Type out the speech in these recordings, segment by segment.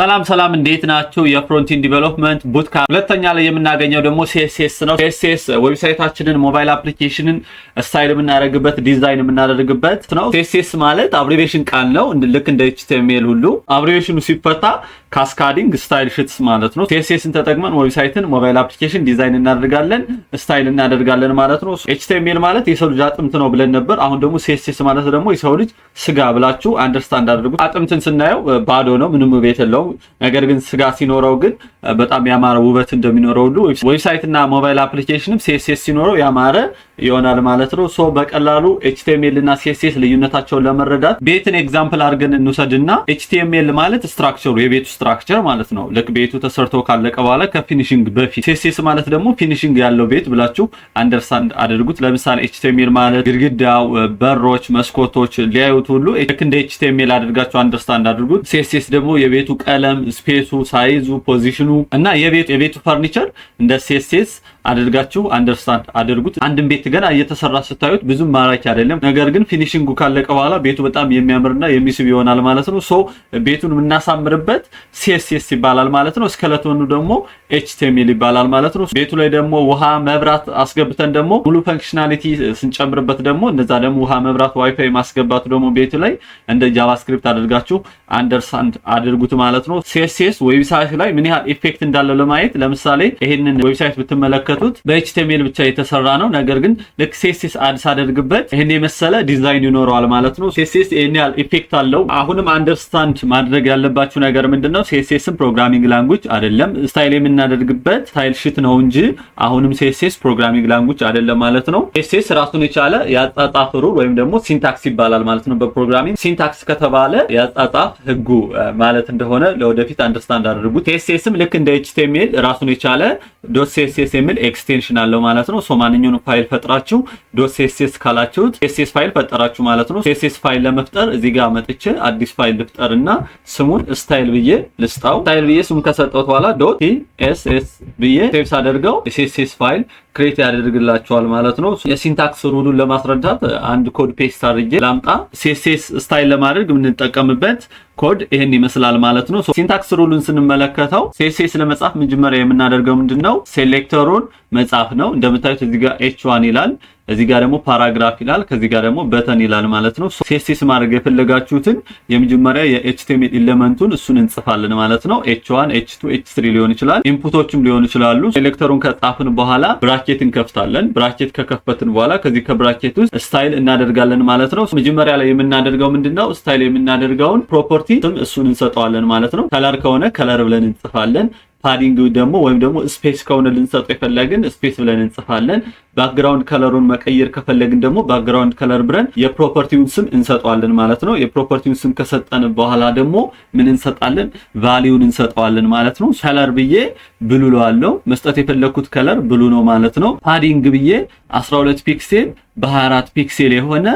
ሰላም ሰላም፣ እንዴት ናችሁ? የ frontend development bootcamp ሁለተኛ ላይ የምናገኘው ደግሞ CSS ነው። CSS website ኣችንን፣ mobile application ን style የምናደርግበት፣ ዲዛይን የምናደርግበት ነው። CSS ማለት abbreviation ቃል ነው። ልክ እንደ HTML ሁሉ abbreviation ኑ ሲፈታ cascading style sheets ማለት ነው። CSS ን ተጠቅመን website ን፣ mobile application design እናደርጋለን፣ style እናደርጋለን ማለት ነው። HTML ማለት የሰው ልጅ አጥንት ነው ብለን ነበር። አሁን ደግሞ CSS ማለት ደግሞ የሰው ልጅ ስጋ ብላችሁ understand አድርጉት። አጥንትን ስናየው ባዶ ነው፣ ምንም ውበት የለውም። ነገር ግን ስጋ ሲኖረው ግን በጣም ያማረ ውበት እንደሚኖረው ሁሉ website እና mobile application ም CSS ሲኖረው ያማረ ይሆናል ማለት ነው። So በቀላሉ HTML እና CSS ልዩነታቸውን ለመረዳት ቤትን example አድርገን እንውሰድና HTML ማለት structure ሩ፣ የቤቱ structure ማለት ነው። ልክ ቤቱ ተሰርቶ ካለቀ በኋላ ከ finishing በፊት። CSS ማለት ደግሞ finishing ያለው ቤት ብላችሁ understand አድርጉት። ለምሳሌ HTML ማለት ግድግዳው፣ በሮች፣ መስኮቶች ሊያዩት ሁሉ ልክ እንደ HTML አድርጋችሁ understand አድርጉት። CSS ደግሞ የቤቱ ቀለም፣ space ኡ፣ size ኡ፣ position ኑ እና የቤቱ ፈርኒቸር እንደ CSS አድርጋችሁ understand አድርጉት። አንድን ቤት ገና እየተሰራ ስታዩት ብዙም ማራኪ አይደለም። ነገር ግን finishing ጉ ካለቀ በኋላ ቤቱ በጣም የሚያምርና የሚስብ ይሆናል ማለት ነው። So ቤቱን የምናሳምርበት CSS ይባላል ማለት ነው። Skeleton ኑ ደግሞ HTML ይባላል ማለት ነው። ቤቱ ላይ ደግሞ ውሃ፣ መብራት አስገብተን ደግሞ ሙሉ functionality ስንጨምርበት ደግሞ እነዛ ደግሞ ውሃ፣ መብራት፣ ዋይፋይ ማስገባቱ ደግሞ ቤቱ ላይ እንደ JavaScript አድርጋችሁ understand አድርጉት ማለት ነው። CSS website ላይ ምን ያህል effect እንዳለው ለማየት ለምሳሌ ይሄንን website ብትመለከቱት በ HTML ብቻ የተሰራ ነው። ነገር ግን ልክ CSS add ሳደርግበት ይሄን የመሰለ ዲዛይን ይኖረዋል ማለት ነው። CSS ይሄን ያህል effect አለው። አሁንም understand ማድረግ ያለባችሁ ነገር ምንድነው? CSS ም programming language አይደለም። Style የምናደርግበት style sheet ነው እንጂ አሁንም CSS programming language አይደለም ማለት ነው። CSS ራሱን የቻለ የአጻጻፍ rule ወይም ደግሞ syntax ይባላል ማለት ነው። በ programming syntax ከተባለ የአጻጻፍ ህጉ ማለት እንደሆነ ለወደፊት understand አድርጉት። CSS ም ልክ እንደ HTML ራሱን የቻለ .css የሚል extension አለው ማለት ነው። So ማንኛውንም ፋይል ፈጥራችሁ .css ካላችሁት CSS file ፈጠራችሁ ማለት ነው። CSS file ለመፍጠር እዚህ ጋር መጥቼ አዲስ ፋይል ልፍጠርና ስሙን style ብዬ ልስጣው። Style ብዬ ስሙን ከሰጠሁት በኋላ .css ብዬ save ሳደርገው CSS file create ያደርግላችኋል ማለት ነው። የ syntax rule ኡን ለማስረዳት አንድ code paste አድርጌ ላምጣ። CSS style ለማድረግ የምንጠቀምበት ኮድ ይሄን ይመስላል ማለት ነው። Syntax rule ኡን ስንመለከተው CSS ለመጻፍ መጀመሪያ የምናደርገው ምንድነው? Selector ሩን መጻፍ ነው። እንደምታዩት እዚህ ጋር H1 ይላል፣ እዚህ ጋር ደግሞ paragraph ይላል፣ ከዚህ ጋር ደግሞ button ይላል ማለት ነው። CSS ማድረግ የፈለጋችሁትን የመጀመሪያ የ HTML element ኡን እሱን እንጽፋለን ማለት ነው። H1፣ H2፣ H3 ሊሆን ይችላል፣ input ኦችም ሊሆኑ ይችላሉ። Selector ሩን ከጻፍን በኋላ bracket እንከፍታለን። Bracket ከከፈትን በኋላ ከዚህ ከ bracket ውስጥ style እናደርጋለን ማለት ነው። መጀመሪያ ላይ የምናደርገው ምንድነው? Style የምናደርገውን property ስም እሱን እንሰጠዋለን ማለት ነው። Color ከሆነ color ብለን እንጽፋለን። Padding ደግሞ ወይም ደግሞ space ከሆነ ልንሰጠው የፈለግን space ብለን እንጽፋለን። Background color ሩን መቀየር ከፈለግን ደግሞ background color ብለን የ property ውን ስም እንሰጠዋለን ማለት ነው። የ property ውን ስም ከሰጠን በኋላ ደግሞ ምን እንሰጣለን? Value ን እንሰጠዋለን ማለት ነው። Color ብዬ blue እለዋለሁ። መስጠት የፈለግኩት color blue ነው ማለት ነው። Padding ብዬ 12 pixel በ24 pixel የሆነ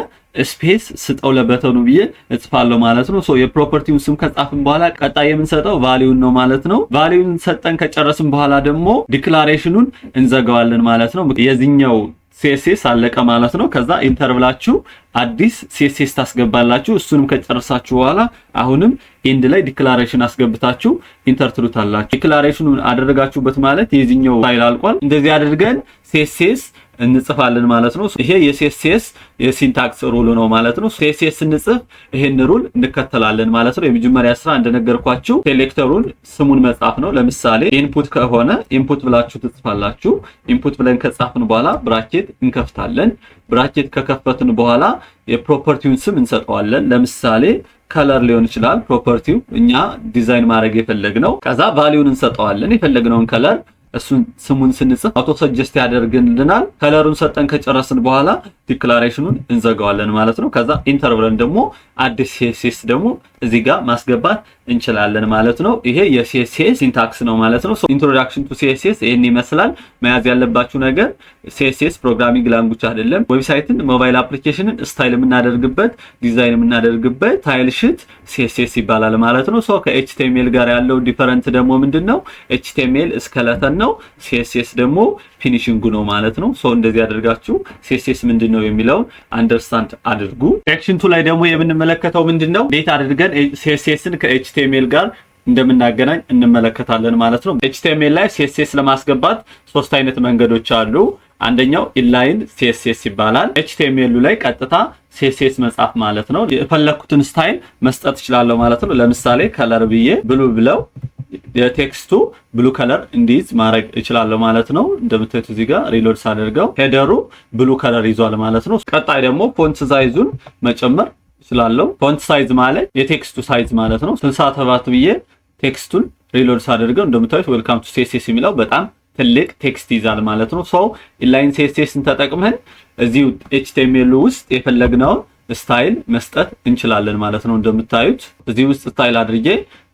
space ስጠው ለ button ኑ ብዬ እጽፋለሁ ማለት ነው። So የ property ውን ስም ከጻፍን በኋላ ቀጣይ የምንሰጠው value ን ነው ማለት ነው። Value ን ሰጠን ከጨረስን በኋላ ደግሞ declaration ኑን እንዘጋዋለን ማለት ነው። የዚህኛው CSS አለቀ ማለት ነው። ከዛ enter ብላችሁ አዲስ CSS ታስገባላችሁ። እሱንም ከጨረሳችሁ በኋላ አሁንም end ላይ declaration አስገብታችሁ enter ትሉታላችሁ። Declaration ኑን አደረጋችሁበት ማለት የዚህኛው ፋይል አልቋል። እንደዚህ አድርገን CSS እንጽፋለን ማለት ነው። ይሄ የ CSS የ syntax rule ነው ማለት ነው። CSS ስንጽፍ ይሄን rule እንከተላለን ማለት ነው። የመጀመሪያ ስራ እንደነገርኳችሁ selector ሩን ስሙን መጻፍ ነው። ለምሳሌ input ከሆነ input ብላችሁ ትጽፋላችሁ። Input ብለን ከጻፍን በኋላ bracket እንከፍታለን። Bracket ከከፈትን በኋላ የ property ውን ስም እንሰጠዋለን። ለምሳሌ color ሊሆን ይችላል property ው እኛ ዲዛይን ማድረግ የፈለግነው። ከዛ value ን እንሰጠዋለን፣ የፈለግነውን color። እሱን ስሙን ስንጽፍ auto suggest ያደርግልናል። Color ሩን ሰጠን ከጨረስን በኋላ declaration ኑን እንዘጋዋለን ማለት ነው። ከዛ enter ብለን ደግሞ አዲስ CSS ደግሞ እዚህ ጋር ማስገባት እንችላለን ማለት ነው። ይሄ የ CSS syntax ነው ማለት ነው። Introduction to CSS ይሄን ይመስላል። መያዝ ያለባችሁ ነገር CSS programming language አይደለም። Website ን፣ mobile application ን style የምናደርግበት፣ ዲዛይን የምናደርግበት style sheet CSS ይባላል ማለት ነው። So ከ HTML ጋር ያለው different ደግሞ ምንድነው? HTML skeleton ነው። CSS ደግሞ finishing ጉ ነው ማለት ነው። So እንደዚህ አድርጋችሁ CSS ምንድነው የሚለውን understand አድርጉ። Section 2 ላይ ደግሞ የምንመለከተው ምንድነው? እንዴት አድርገን CSS ን ከ HTML ጋር እንደምናገናኝ እንመለከታለን ማለት ነው። HTML ላይ CSS ለማስገባት ሶስት አይነት መንገዶች አሉ። አንደኛው inline CSS ይባላል። HTML ኡ ላይ ቀጥታ CSS መጻፍ ማለት ነው። የፈለኩትን style መስጠት እችላለሁ ማለት ነው። ለምሳሌ color ብዬ blue ብለው የ text ኡ blue color እንዲይዝ ማድረግ እችላለሁ ማለት ነው። እንደምታዩት እዚህ ጋር reload ሳደርገው header ኡ blue color ይዟል ማለት ነው። ቀጣይ ደግሞ font size ኡን መጨመር እችላለሁ። Font size ማለት የ text ኡ size ማለት ነው። 67 ብዬ text ኡን reload ሳደርገው እንደምታዩት "Welcome to CSS" የሚለው በጣም ትልቅ text ይዛል ማለት ነው። So inline CSS ን ተጠቅመን እዚሁ HTML ውስጥ የፈለግነውን style መስጠት እንችላለን ማለት ነው። እንደምታዩት እዚህ ውስጥ style አድርጌ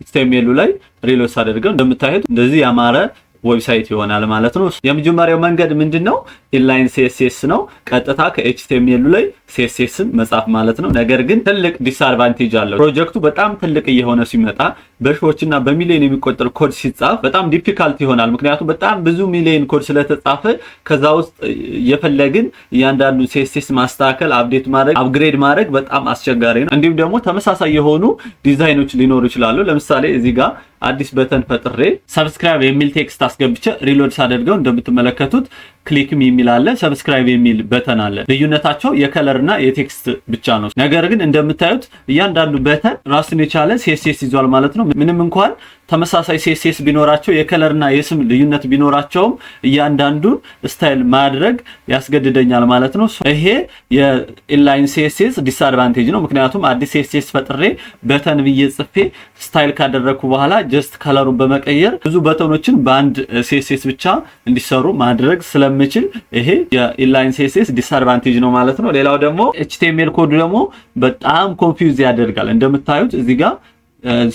HTML ኡ ላይ reload ሳደርገው እንደምታዩት እንደዚህ ያማረ website ይሆናል ማለት ነው። የመጀመሪያው መንገድ ምንድነው? Inline CSS ነው። ቀጥታ ከ HTML ኡ ላይ CSS ን መጻፍ ማለት ነው። ነገር ግን ትልቅ disadvantage አለው። ፕሮጀክቱ በጣም ትልቅ እየሆነ ሲመጣ፣ በሺዎችና በሚሊዮን የሚቆጠር ኮድ ሲጻፍ በጣም difficult ይሆናል። ምክንያቱም በጣም ብዙ ሚሊዮን ኮድ ስለተጻፈ ከዛ ውስጥ እየፈለግን እያንዳንዱ CSS ማስተካከል፣ update ማድረግ፣ upgrade ማድረግ በጣም አስቸጋሪ ነው። እንዲሁም ደግሞ ተመሳሳይ የሆኑ ዲዛይኖች ሊኖሩ ይችላሉ። ለምሳሌ እዚህ ጋር አዲስ button ፈጥሬ subscribe የሚል text አስገብቼ reload ሳደርገው እንደምትመለከቱት "Click me" የሚል አለ፣ subscribe የሚል button አለ። ልዩነታቸው የ color እና የ text ብቻ ነው። ነገር ግን እንደምታዩት እያንዳንዱ button ራሱን የቻለ CSS ይዟል ማለት ነው። ምንም እንኳን ተመሳሳይ CSS ቢኖራቸው፣ የ color እና የስም ልዩነት ቢኖራቸውም እያንዳንዱን style ማድረግ ያስገድደኛል ማለት ነው። ይሄ የ inline CSS disadvantage ነው። ምክንያቱም አዲስ CSS ፈጥሬ button ብዬ ጽፌ style ካደረግኩ በኋላ just color ኡን በመቀየር ብዙ button ኦችን በአንድ CSS ብቻ እንዲሰሩ ማድረግ ስለምችል ይሄ የ inline CSS disadvantage ነው ማለት ነው። ሌላው ደግሞ HTML code ኡ ደግሞ በጣም confuse ያደርጋል። እንደምታዩት እዚህ ጋር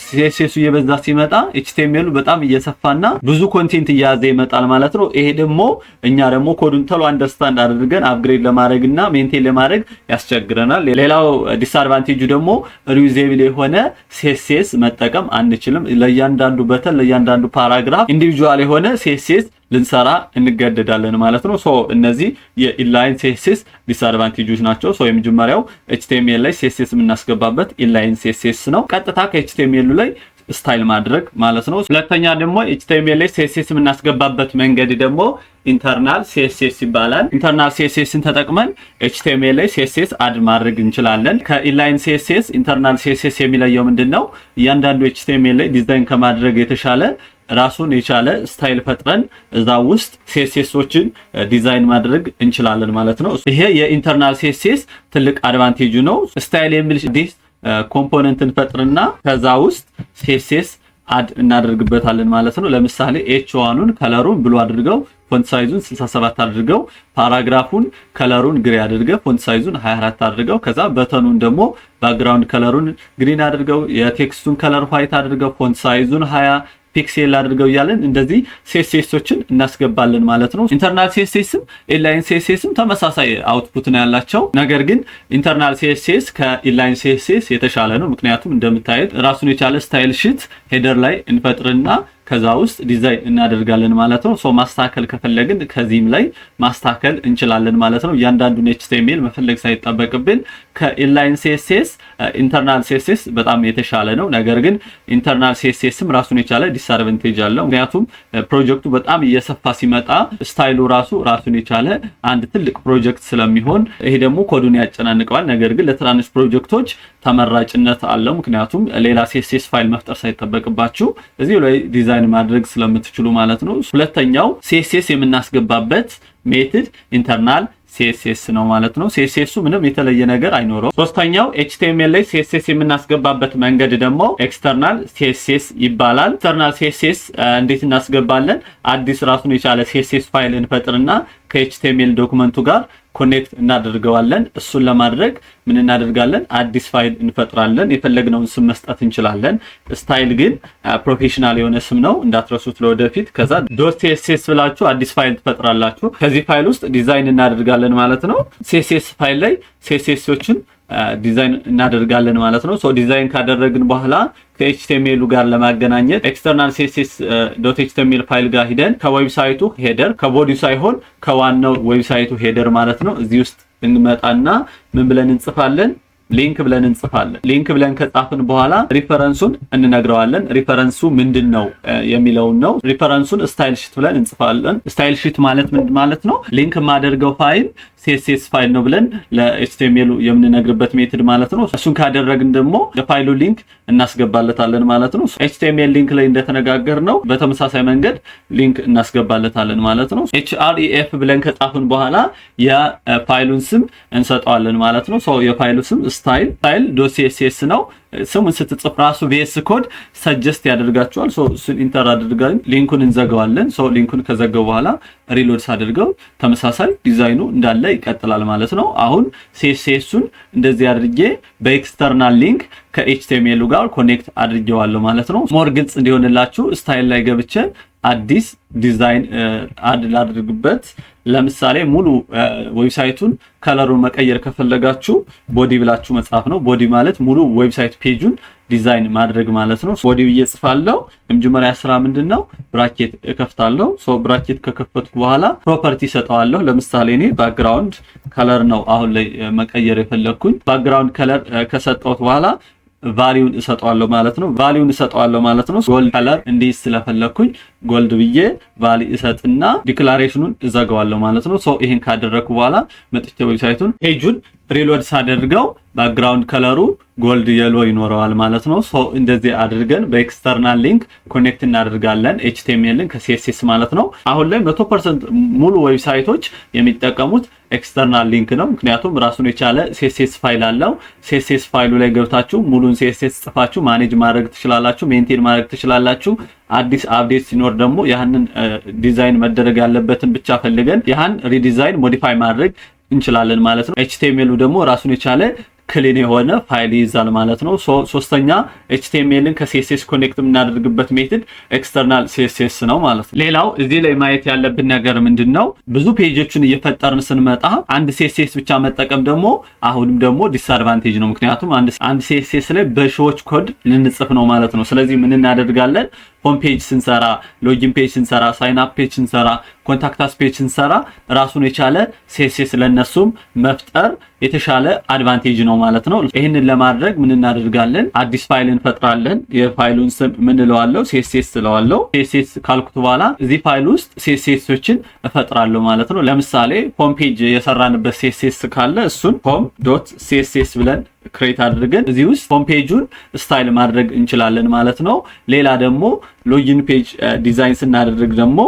CSS ኡ እየበዛ ሲመጣ HTML ኡ በጣም እየሰፋና ብዙ content እየያዘ ይመጣል ማለት ነው። ይሄ ደግሞ እኛ ደግሞ ኮዱን ቶሎ understand አድርገን upgrade ለማድረግ እና maintain ለማድረግ ያስቸግረናል። ሌላው disadvantage ኡ ደግሞ reusable የሆነ CSS መጠቀም አንችልም። ለእያንዳንዱ button፣ ለእያንዳንዱ paragraph individual የሆነ CSS ልንሰራ እንገደዳለን ማለት ነው። So እነዚህ የ inline CSS disadvantage ኦች ናቸው። So የመጀመሪያው HTML ላይ CSS የምናስገባበት inline CSS ነው። ቀጥታ ከ HTML ኡ ላይ style ማድረግ ማለት ነው። ሁለተኛ ደግሞ HTML ላይ CSS የምናስገባበት መንገድ ደግሞ internal CSS ይባላል። Internal CSS ን ተጠቅመን HTML ላይ CSS add ማድረግ እንችላለን። ከ inline CSS internal CSS የሚለየው ምንድን ነው? እያንዳንዱ HTML ላይ ዲዛይን ከማድረግ የተሻለ ራሱን የቻለ style ፈጥረን እዛ ውስጥ CSS ኦችን design ማድረግ እንችላለን ማለት ነው። ይሄ የ internal CSS ትልቅ advantage ኡ ነው። Style የሚል አዲስ component ን ፈጥርና ከዛ ውስጥ CSS add እናደርግበታለን ማለት ነው። ለምሳሌ H1 ኑን color ኡን blue አድርገው፣ font size ኡን 67 አድርገው፣ paragraph ኡን color ኡን gray አድርገው፣ font size ኡን 24 አድርገው፣ ከዛ button ኑን ደግሞ background color ኡን green አድርገው፣ የ text ኡን color white አድርገው፣ font size ኡን 20 pixel አድርገው እያለን እንደዚህ CSS ኦችን እናስገባለን ማለት ነው። Internal CSS ም inline CSS ም ተመሳሳይ output ነው ያላቸው። ነገር ግን internal CSS ከ inline CSS የተሻለ ነው። ምክንያቱም እንደምታዩት ራሱን የቻለ style sheet header ላይ እንፈጥርና ከዛ ውስጥ ዲዛይን እናደርጋለን ማለት ነው። So ማስተካከል ከፈለግን ከዚህም ላይ ማስተካከል እንችላለን ማለት ነው። እያንዳንዱን HTML መፈለግ ሳይጠበቅብን ከ inline CSS internal CSS በጣም የተሻለ ነው። ነገር ግን internal CSS ም ራሱን የቻለ disadvantage አለው። ምክንያቱም ፕሮጀክቱ በጣም እየሰፋ ሲመጣ style ኡ ራሱ ራሱን የቻለ አንድ ትልቅ ፕሮጀክት ስለሚሆን ይሄ ደግሞ ኮዱን ያጨናንቀዋል። ነገር ግን ለትናንሽ ፕሮጀክቶች ተመራጭነት አለው። ምክንያቱም ሌላ CSS file መፍጠር ሳይጠበቅባችሁ እዚሁ ላይ ዲዛይን ማድረግ ስለምትችሉ ማለት ነው። ሁለተኛው CSS የምናስገባበት method internal CSS ነው ማለት ነው። CSS ኡ ምንም የተለየ ነገር አይኖረው። ሶስተኛው HTML ላይ CSS የምናስገባበት መንገድ ደግሞ external CSS ይባላል። External CSS እንዴት እናስገባለን? አዲስ ራሱን የቻለ CSS file እንፈጥርና ከ HTML document ኡ ጋር connect እናደርገዋለን። እሱን ለማድረግ ምን እናደርጋለን? አዲስ ፋይል እንፈጥራለን። የፈለግነውን ስም መስጠት እንችላለን። Style ግን professional የሆነ ስም ነው፣ እንዳትረሱት ለወደፊት። ከዛ .css ብላችሁ አዲስ ፋይል ትፈጥራላችሁ። ከዚህ ፋይል ውስጥ ዲዛይን እናደርጋለን ማለት ነው። CSS file ላይ CSS ኦችን design እናደርጋለን ማለት ነው። So design ካደረግን በኋላ ከ HTML ኡ ጋር ለማገናኘት external CSS .html file ጋር ሂደን ከ website ኡ header፣ ከ body ሳይሆን ከዋናው website ኡ header ማለት ነው። እዚህ ውስጥ እንመጣና ምን ብለን እንጽፋለን? Link ብለን እንጽፋለን። Link ብለን ከጻፍን በኋላ reference ኡን እንነግረዋለን። Reference ኡ ምንድን ነው የሚለውን ነው። Reference ኡን style sheet ብለን እንጽፋለን። Style sheet ማለት ምን ማለት ነው? Link የማደርገው file CSS file ነው ብለን ለ HTML ኡ የምንነግርበት method ማለት ነው። እሱን ካደረግን ደግሞ የ file ኡ link እናስገባለታለን ማለት ነው። HTML link ላይ እንደተነጋገርነው በተመሳሳይ መንገድ link እናስገባለታለን ማለት ነው። href ብለን ከጻፍን በኋላ የፋይሉን ስም እንሰጠዋለን ማለት ነው። So የ file ኡ ስም style.css ነው። ስሙን ስትጽፍ ራሱ VS Code suggest ያደርጋችኋል። So እሱን enter አድርገን link ኡን እንዘጋዋለን። So link ኡን ከዘጋው በኋላ reload ሳደርገው ተመሳሳይ ዲዛይኑ እንዳለ ይቀጥላል ማለት ነው። አሁን CSS ኡን እንደዚህ አድርጌ በ external link ከ HTML ኡ ጋር connect አድርጌዋለሁ ማለት ነው። More ግልጽ እንዲሆንላችሁ style ላይ ገብቼ አዲስ design add ላድርግበት። ለምሳሌ ሙሉ website ኡን color ኡን መቀየር ከፈለጋችሁ body ብላችሁ መጻፍ ነው። Body ማለት ሙሉ website page ኡን design ማድረግ ማለት ነው። Body ብዬ ጽፋለሁ። የመጀመሪያ ስራ ምንድን ነው? Bracket እከፍታለሁ። So bracket ከከፈትኩ በኋላ property ሰጠዋለሁ። ለምሳሌ እኔ background color ነው አሁን ላይ መቀየር የፈለግኩኝ። Background color ከሰጠሁት በኋላ value ን እሰጠዋለሁ ማለት ነው። Value ን እሰጠዋለሁ ማለት ነው። Gold color እንዲህ ስለፈለግኩኝ gold ብዬ value እሰጥና declaration ኑን እዘጋዋለሁ ማለት ነው። So ይሄን ካደረግኩ በኋላ መጥቼ website ኡን page ኡን reload ሳደርገው background color ኡ gold yellow ይኖረዋል ማለት ነው። So እንደዚህ አድርገን በ external link connect እናደርጋለን HTML ን ከ CSS ማለት ነው። አሁን ላይ 100% ሙሉ website ኦች የሚጠቀሙት external link ነው። ምክንያቱም ራሱን የቻለ CSS file አለው። CSS file ኡ ላይ ገብታችሁ ሙሉን CSS ጽፋችሁ manage ማድረግ ትችላላችሁ፣ maintain ማድረግ ትችላላችሁ። አዲስ update ሲኖር ደግሞ ያንን ዲዛይን መደረግ ያለበትን ብቻ ፈልገን ያን redesign modify ማድረግ እንችላለን ማለት ነው። HTML ኡ ደግሞ ራሱን የቻለ clean የሆነ ፋይል ይይዛል ማለት ነው። ሶስተኛ HTML ን ከ CSS connect የምናደርግበት method external CSS ነው ማለት ነው። ሌላው እዚህ ላይ ማየት ያለብን ነገር ምንድን ነው? ብዙ page ኦችን እየፈጠርን ስንመጣ አንድ CSS ብቻ መጠቀም ደግሞ አሁንም ደግሞ disadvantage ነው። ምክንያቱም አንድ CSS ላይ በሺዎች ኮድ ልንጽፍ ነው ማለት ነው። ስለዚህ ምን እናደርጋለን? Home page ስንሰራ፣ login page ስንሰራ፣ sign up page ስንሰራ፣ contact us page ስንሰራ ራሱን የቻለ CSS ለነሱም መፍጠር የተሻለ advantage ነው ማለት ነው። ይህንን ለማድረግ ምን እናደርጋለን? አዲስ ፋይል እንፈጥራለን። የፋይሉን ስም ምን እለዋለሁ? CSS እለዋለሁ። CSS ካልኩት በኋላ እዚህ ፋይል ውስጥ CSS ኦችን እፈጥራለሁ ማለት ነው። ለምሳሌ home page የሰራንበት CSS ካለ እሱን home.css ብለን create አድርገን እዚህ ውስጥ home page ኡን style ማድረግ እንችላለን ማለት ነው። ሌላ ደግሞ login page design ስናደርግ ደግሞ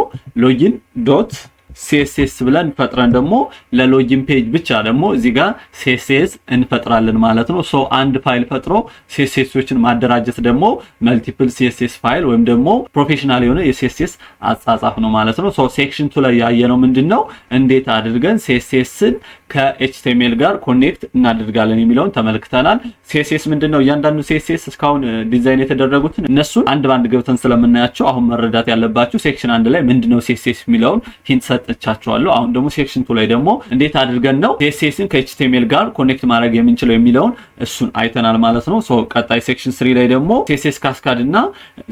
login.css ብለን ፈጥረን ደግሞ ለ login page ብቻ ደግሞ እዚህ ጋር CSS እንፈጥራለን ማለት ነው። So አንድ ፋይል ፈጥሮ CSS ኦችን ማደራጀት ደግሞ multiple CSS file ወይም ደግሞ professional የሆነ የ CSS አጻጻፍ ነው ማለት ነው። So section 2 ላይ ያየነው ምንድን ነው? እንዴት አድርገን CSS ን ከ HTML ጋር connect እናደርጋለን የሚለውን ተመልክተናል። CSS ምንድን ነው? እያንዳንዱ CSS እስካሁን ዲዛይን የተደረጉትን እነሱን አንድ ባንድ ገብተን ስለምናያቸው አሁን መረዳት ያለባችሁ section 1 ላይ ምንድነው CSS የሚለውን hint ሰጥቻችኋለሁ። አሁን ደግሞ section 2 ላይ ደግሞ እንዴት አድርገን ነው CSS ን ከ HTML ጋር connect ማድረግ የምንችለው የሚለውን እሱን አይተናል ማለት ነው። So ቀጣይ section 3 ላይ ደግሞ CSS cascade እና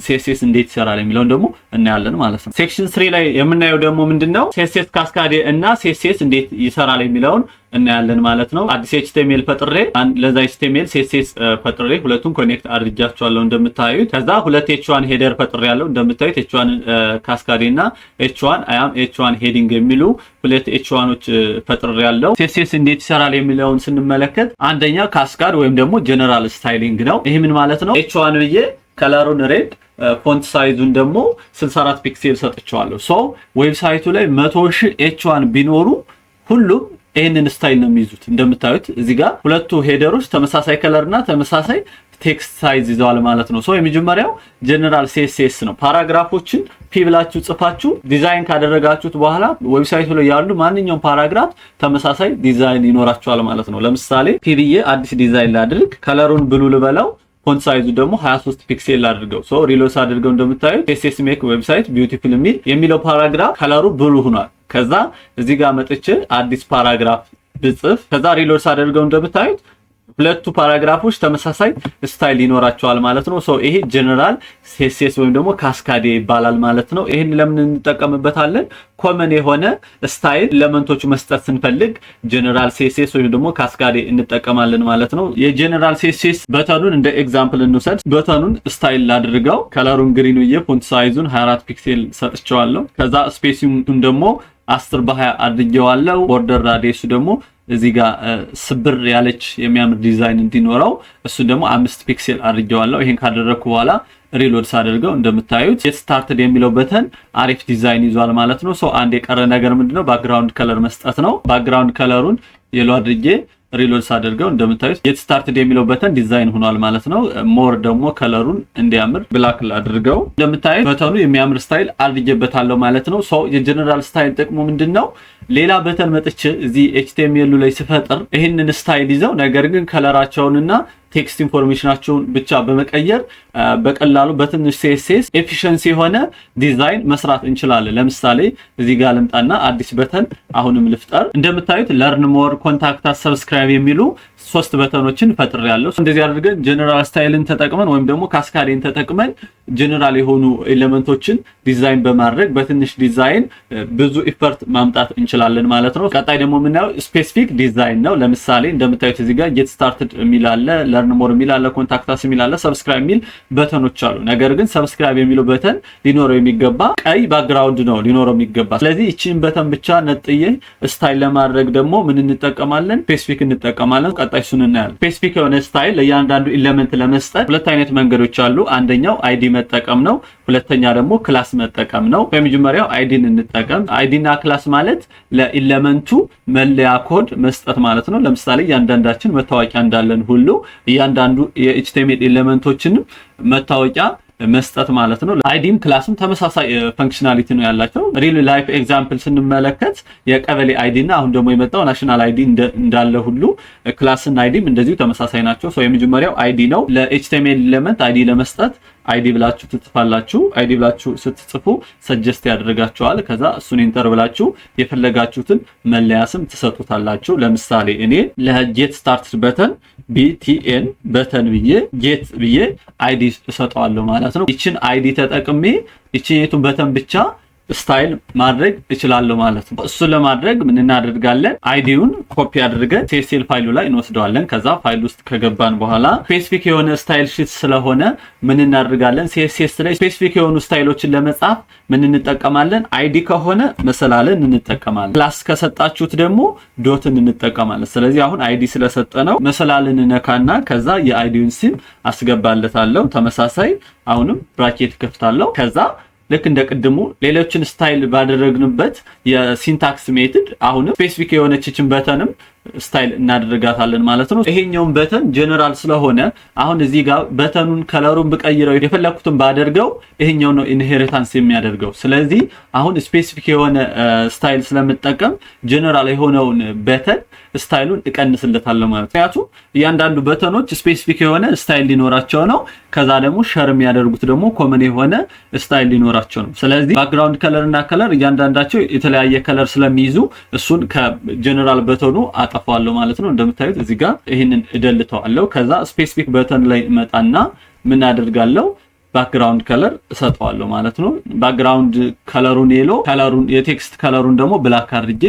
CSS እንዴት ይሰራል የሚለውን ደግሞ እናያለን ማለት ነው። Section 3 ላይ የምናየው ደግሞ ምንድነው CSS cascade እና CSS እንዴት ይሰራል የሚለውን እናያለን ማለት ነው። አዲስ HTML ፈጥሬ ለዛ HTML CSS ፈጥሬ ሁለቱን connect አድርጃቸዋለሁ እንደምታዩት። ከዛ ሁለት H1 header ፈጥሬ ያለው እንደምታዩት H1 cascade እና H1 I am H1 heading የሚሉ ሁለት H1 ኦች ፈጥሬ ያለው። CSS እንዴት ይሰራል የሚለውን ስንመለከት አንደኛ cascade ወይም ደግሞ general styling ነው። ይሄ ምን ማለት ነው? H1 ብዬ color ኡን red፣ font size ኡን ደግሞ 64 pixel ሰጥቼዋለሁ። So website ኡ ላይ 100,000 H1 ቢኖሩ ሁሉም ይህንን style ነው የሚይዙት። እንደምታዩት እዚህ ጋር ሁለቱ header ኦች ተመሳሳይ color እና ተመሳሳይ text size ይዘዋል ማለት ነው። So የመጀመሪያው general CSS ነው። Paragraph ኦችን P ብላችሁ ጽፋችሁ ዲዛይን ካደረጋችሁት በኋላ website ኡ ላይ ያሉ ማንኛውም paragraph ተመሳሳይ ዲዛይን ይኖራቸዋል ማለት ነው። ለምሳሌ P ብዬ አዲስ ዲዛይን ላድርግ፣ color ኡን blue ልበለው፣ font size ኡ ደግሞ 23 pixel ላድርገው። So reload ሳደርገው እንደምታዩት CSS make website beautiful የሚለው paragraph color ኡ blue ሆኗል። ከዛ እዚህ ጋር መጥቼ አዲስ paragraph ብጽፍ ከዛ reload ሳደርገው እንደምታዩት ሁለቱ paragraph ኦች ተመሳሳይ style ይኖራቸዋል ማለት ነው። So ይሄ general CSS ወይም ደግሞ cascade ይባላል ማለት ነው። ይህን ለምን እንጠቀምበታለን? Common የሆነ style element ኦቹ መስጠት ስንፈልግ general CSS ወይም ደግሞ cascade እንጠቀማለን ማለት ነው። የ general CSS button ኑን እንደ example እንውሰድ። Button ኑን style ላድርገው። Color ኡን green ብዬ font size ኡን 24 pixel ሰጥቼዋለሁ። ከዛ spacing ኡን ደግሞ 10 በ20 አድርጌዋለሁ። Border radius ኡ ደግሞ እዚህ ጋር ስብር ያለች የሚያምር ዲዛይን እንዲኖረው እሱ ደግሞ 5 pixel አድርጌዋለሁ። ይሄን ካደረግኩ በኋላ reload ሳደርገው እንደምታዩት get started የሚለው button አሪፍ ዲዛይን ይዟል ማለት ነው። So አንድ የቀረ ነገር ምንድነው? Background color መስጠት ነው። Background color ኡን yellow አድርጌ reload ሳደርገው እንደምታዩት get started የሚለው button design ሆኗል ማለት ነው። More ደግሞ color ኡን እንዲያምር black አድርገው እንደምታዩት button ኑ የሚያምር style አድርጌበታለሁ ማለት ነው። So የ general style ጥቅሙ ምንድነው? ሌላ button መጥቼ እዚህ HTML ኡ ላይ ስፈጥር ይህንን style ይዘው ነገር ግን color ኣቸውንና text information ኣቸውን ብቻ በመቀየር በቀላሉ በትንሽ CSS efficiency የሆነ ዲዛይን መስራት እንችላለን። ለምሳሌ እዚህ ጋር ልምጣና አዲስ button አሁንም ልፍጠር። እንደምታዩት learn more፣ contact፣ subscribe የሚሉ ሶስት button ኦችን ፈጥሬያለሁ። እንደዚህ አድርገን general style ን ተጠቅመን ወይም ደግሞ cascade ን ተጠቅመን ጀነራል የሆኑ element ኦችን design በማድረግ በትንሽ ዲዛይን ብዙ effort ማምጣት እንችላለን ማለት ነው። ቀጣይ ደግሞ የምናየው specific design ነው። ለምሳሌ እንደምታዩት እዚህ ጋር get started የሚል አለ፣ learn more የሚል አለ፣ contact us የሚል አለ፣ subscribe የሚል button ኦች አሉ። ነገር ግን subscribe የሚለው button ሊኖረው የሚገባ ቀይ background ነው ሊኖረው የሚገባ። ስለዚህ ይቺን button ብቻ ነጥዬ style ለማድረግ ደግሞ ምን እንጠቀማለን? Specific እንጠቀማለን። ቀጣይ እሱን እናያለን። Specific የሆነ style ለእያንዳንዱ element ለመስጠት ሁለት አይነት መንገዶች አሉ። አንደኛው ID መጠቀም ነው። ሁለተኛ ደግሞ class መጠቀም ነው። በመጀመሪያው ID ን እንጠቀም። ID እና class ማለት ለ element ኡ መለያ ኮድ መስጠት ማለት ነው። ለምሳሌ እያንዳንዳችን መታወቂያ እንዳለን ሁሉ እያንዳንዱ የ HTML element ኦችንም መታወቂያ መስጠት ማለት ነው። ID ም class ም ተመሳሳይ functionality ነው ያላቸው። Real life example ስንመለከት የቀበሌ ID እና አሁን ደግሞ የመጣው national ID እንዳለ ሁሉ class እና ID ም እንደዚሁ ተመሳሳይ ናቸው። So የመጀመሪያው ID ነው። ለ HTML element ID ለመስጠት ID ብላችሁ ትጽፋላችሁ። ID ብላችሁ ስትጽፉ suggest ያደርጋችኋል። ከዛ እሱን enter ብላችሁ የፈለጋችሁትን መለያ ስም ትሰጡታላችሁ። ለምሳሌ እኔ ለ get started button BTN button ብዬ get ብዬ ID እሰጠዋለሁ ማለት ነው። ይችን ID ተጠቅሜ ይችን button ብቻ style ማድረግ እችላለሁ ማለት ነው። እሱን ለማድረግ ምን እናደርጋለን? ID ውን copy አድርገን CSS ፋይሉ ላይ እንወስደዋለን። ከዛ ፋይል ውስጥ ከገባን በኋላ specific የሆነ style sheet ስለሆነ ምን እናደርጋለን? CSS ላይ specific የሆኑ style ኦችን ለመጻፍ ምን እንጠቀማለን? ID ከሆነ መሰላልን እንጠቀማለን። Class ከሰጣችሁት ደግሞ dot ን እንጠቀማለን። ስለዚህ አሁን ID ስለሰጠነው መሰላልን እነካና ከዛ የ ID ውን ስም አስገባለታለሁ። ተመሳሳይ አሁንም bracket ከፍታለሁ። ከዛ ልክ እንደ ቅድሙ ሌሎችን style ባደረግንበት የ syntax method አሁንም specific የሆነችን button ም style እናደርጋታለን ማለት ነው። ይሄኛውን button general ስለሆነ አሁን እዚህ ጋር button ኑን color ኡን ብቀይረው የፈለኩትን ባደርገው ይሄኛው ነው inheritance የሚያደርገው። ስለዚህ አሁን specific የሆነ style ስለምጠቀም ጀነራል የሆነውን button style ኡን እቀንስለታለሁ ማለት ነው። ምክንያቱም እያንዳንዱ button ኦች specific የሆነ style ሊኖራቸው ነው። ከዛ ደግሞ share የሚያደርጉት ደግሞ common የሆነ style ሊኖራቸው ነው። ስለዚህ background color እና color እያንዳንዳቸው የተለያየ color ስለሚይዙ እሱን ከ general button ኑ አጠፋዋለሁ ማለት ነው። እንደምታዩት እዚህ ጋር ይህንን እደልተዋለሁ። ከዛ specific button ላይ እመጣና ምን አደርጋለሁ? Background color እሰጠዋለሁ ማለት ነው። Background color ኡን yellow፣ color ኡን የ text color ኡን ደግሞ black አድርጌ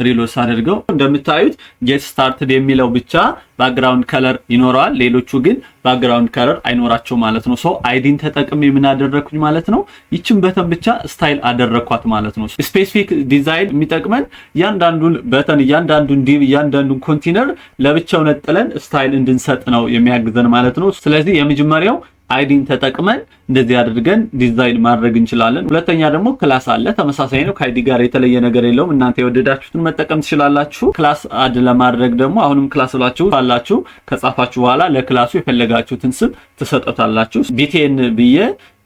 reload ሳደርገው እንደምታዩት get started የሚለው ብቻ background color ይኖረዋል። ሌሎቹ ግን background color አይኖራቸው ማለት ነው። So ID ን ተጠቅሜ ምን አደረግኩኝ ማለት ነው? ይችን button ብቻ style አደረግኳት ማለት ነው። Specific design የሚጠቅመን እያንዳንዱን button፣ እያንዳንዱን div፣ እያንዳንዱን ኮንቴነር ለብቻው ነጥለን style እንድንሰጥ ነው የሚያግዘን ማለት ነው። ስለዚህ የመጀመሪያው ID ን ተጠቅመን እንደዚህ አድርገን ዲዛይን ማድረግ እንችላለን። ሁለተኛ ደግሞ class አለ። ተመሳሳይ ነው። ከ ID ጋር የተለየ ነገር የለውም። እናንተ የወደዳችሁትን መጠቀም ትችላላችሁ። Class add ለማድረግ ደግሞ አሁንም class ብላችሁ ካላችሁ ከጻፋችሁ በኋላ ለ class ኡ የፈለጋችሁትን ስም ትሰጡታላችሁ። BTN ብዬ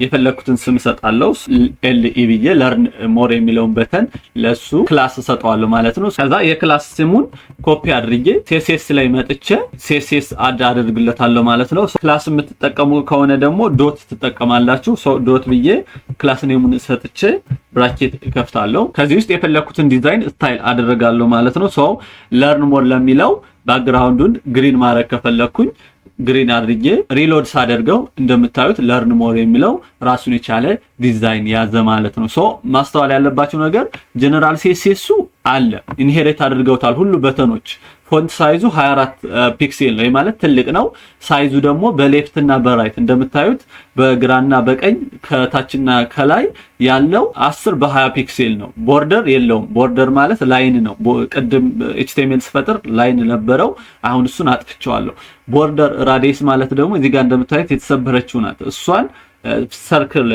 የፈለግኩትን ስም እሰጣለሁ። LE ብዬ learn more የሚለውን button ለሱ class እሰጠዋለሁ ማለት ነው። ከዛ የ class ስሙን ኮፒ አድርጌ CSS ላይ መጥቼ CSS add አደርግለታለሁ ማለት ነው። Class የምትጠቀሙ ከሆነ ደግሞ dot ትጠቀማላችሁ። Dot ብዬ class name ኡን ሰጥቼ bracket እከፍታለሁ። ከዚህ ውስጥ የፈለግኩትን design style አደርጋለሁ ማለት ነው። So learn more ለሚለው Background ኡን green ማድረግ ከፈለኩኝ green አድርጌ reload ሳደርገው እንደምታዩት learn more የሚለው ራሱን የቻለ ዲዛይን ያዘ ማለት ነው። So ማስተዋል ያለባችሁ ነገር general CSS ኡ አለ፣ inherit አድርገውታል ሁሉ button ኦች። Font size ኡ 24 pixel ነው ማለት ትልቅ ነው። Size ኡ ደግሞ በ left እና በ right እንደምታዩት በግራና በቀኝ ከታችና ከላይ ያለው 10 በ20 pixel ነው። Border የለውም። Border ማለት line ነው። ቅድም HTML ስፈጥር line ነበረው። አሁን እሱን አጥፍቼዋለሁ። Border radius ማለት ደግሞ እዚህ ጋር እንደምታዩት የተሰበረችው ናት። እሷን circle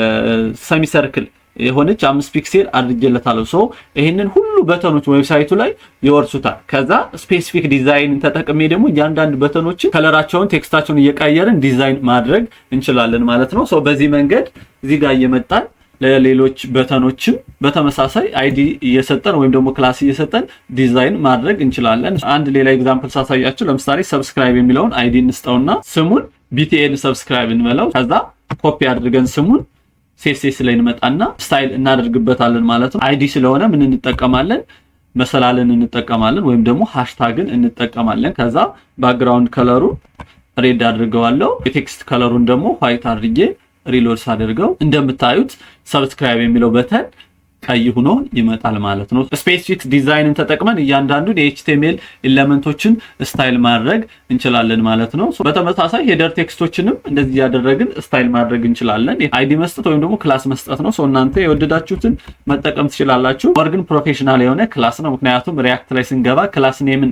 semi circle የሆነች 5 pixel አድርጌለታለሁ። So ይሄንን ሁሉ button ኦች website ኡ ላይ ይወርሱታል። ከዛ specific design ተጠቅሜ ደግሞ እያንዳንድ button ኦችን color ኣቸውን፣ text ኣቸውን እየቀየርን ዲዛይን ማድረግ እንችላለን ማለት ነው። So በዚህ መንገድ እዚህ ጋር እየመጣን ለሌሎች button ኦችም በተመሳሳይ ID እየሰጠን ወይም ደግሞ class እየሰጠን ዲዛይን ማድረግ እንችላለን። አንድ ሌላ example ሳሳያችሁ ለምሳሌ subscribe የሚለውን ID እንስጠውና ስሙን btn subscribe እንበለው። ከዛ ኮፒ አድርገን ስሙን CSS ላይ እንመጣና style እናደርግበታለን ማለት ነው። ID ስለሆነ ምን እንጠቀማለን? መሰላልን እንጠቀማለን ወይም ደግሞ hashtag ን እንጠቀማለን። ከዛ background color ኡ red አድርገዋለሁ። የ text color ኡን ደግሞ white አድርጌ reload ሳደርገው እንደምታዩት subscribe የሚለው button ቀይ ሆኖ ይመጣል ማለት ነው። Specific design ን ተጠቅመን እያንዳንዱን የ HTML element ኦችን style ማድረግ እንችላለን ማለት ነው። በተመሳሳይ header text ኦችንም እንደዚህ እያደረግን style ማድረግ እንችላለን። ID መስጠት ወይም ደግሞ class መስጠት ነው። እናንተ የወደዳችሁትን መጠቀም ትችላላችሁ። ወር ግን professional የሆነ class ነው። ምክንያቱም React ላይ ስንገባ class name ን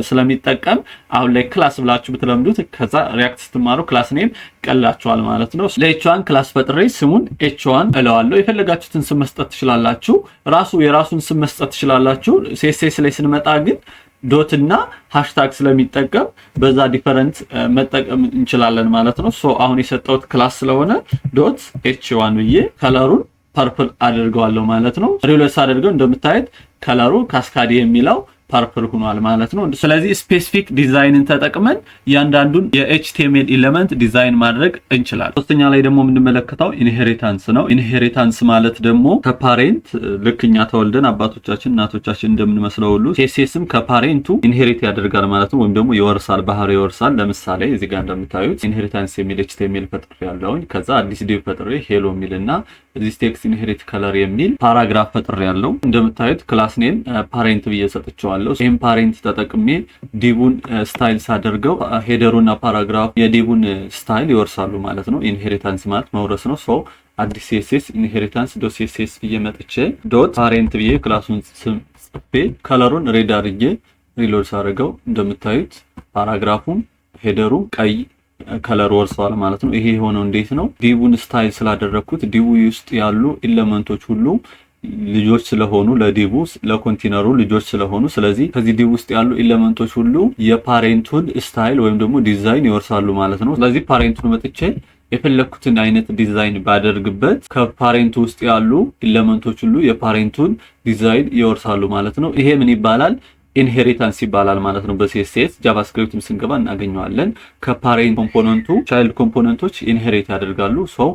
ስለሚጠቀም አሁን ላይ class ብላችሁ ብትለምዱት ከዛ React ስትማሩ class name ቀላችኋል ማለት ነው። ለ H1 class ፈጥሬ ስሙን H1 እለዋለሁ። የፈለጋችሁትን ስም መስጠት ትችላላችሁ። ራሱ የራሱን ስም መስጠት ትችላላችሁ። CSS ላይ ስንመጣ ግን dot እና hashtag ስለሚጠቀም በዛ different መጠቀም እንችላለን ማለት ነው። So አሁን የሰጠሁት class ስለሆነ dot H1 ብዬ color ኡን purple አድርገዋለሁ ማለት ነው። Reload ሳደርገው እንደምታዩት color ኡ ካስካዲ የሚለው purple ሆኗል ማለት ነው። ስለዚህ specific design ን ተጠቅመን እያንዳንዱን የ HTML element design ማድረግ እንችላለን። ሶስተኛ ላይ ደግሞ የምንመለከተው inheritance ነው። Inheritance ማለት ደግሞ ከ parent ልክ እኛ ተወልደን አባቶቻችን እናቶቻችን እንደምንመስለው ሁሉ CSS ም ከ parent ኡ inherit ያደርጋል ማለት ነው፣ ወይም ደግሞ ይወርሳል፣ ባህሪ ይወርሳል። ለምሳሌ እዚህ ጋር እንደምታዩት inheritance የሚል HTML ፈጥሬ ያለውኝ ከዛ አዲስ div ፈጥሬ hello የሚልና እዚህ text inherit color የሚል paragraph ፈጥሬ ያለው እንደምታዩት class name parent ብዬ ሰጥቼዋለሁ። ይህም parent ተጠቅሜ div ኡን style ሳደርገው header ኡና paragraph የ div ኡን style ይወርሳሉ ማለት ነው። Inheritance ማለት መውረስ ነው። So አዲስ CSS inheritance dot CSS ብዬ መጥቼ dot parent ብዬ class ኡን ስም ጽፌ color ኡን red አድርጌ reload ሳደርገው እንደምታዩት paragraph ኡም header ኡ ቀይ color ወርሰዋል ማለት ነው። ይሄ የሆነው እንዴት ነው? Div ኡን style ስላደረግኩት div ውስጥ ያሉ element ኦች ሁሉ ልጆች ስለሆኑ ለ div ለ container ኡ ልጆች ስለሆኑ፣ ስለዚህ ከዚህ div ውስጥ ያሉ element ኦች ሁሉ የ parent ኡን style ወይም ደግሞ ዲዛይን ይወርሳሉ ማለት ነው። ስለዚህ parent ኡን መጥቼ የፈለግኩትን አይነት ዲዛይን ባደርግበት ከ parent ኡ ውስጥ ያሉ element ኦች ሁሉ የ parent ኡን design ይወርሳሉ ማለት ነው። ይሄ ምን ይባላል? Inheritance ይባላል ማለት ነው። በ CSS JavaScript ም ስንገባ እናገኘዋለን። ከ parent component ኡ child component ኦች inherit ያደርጋሉ። So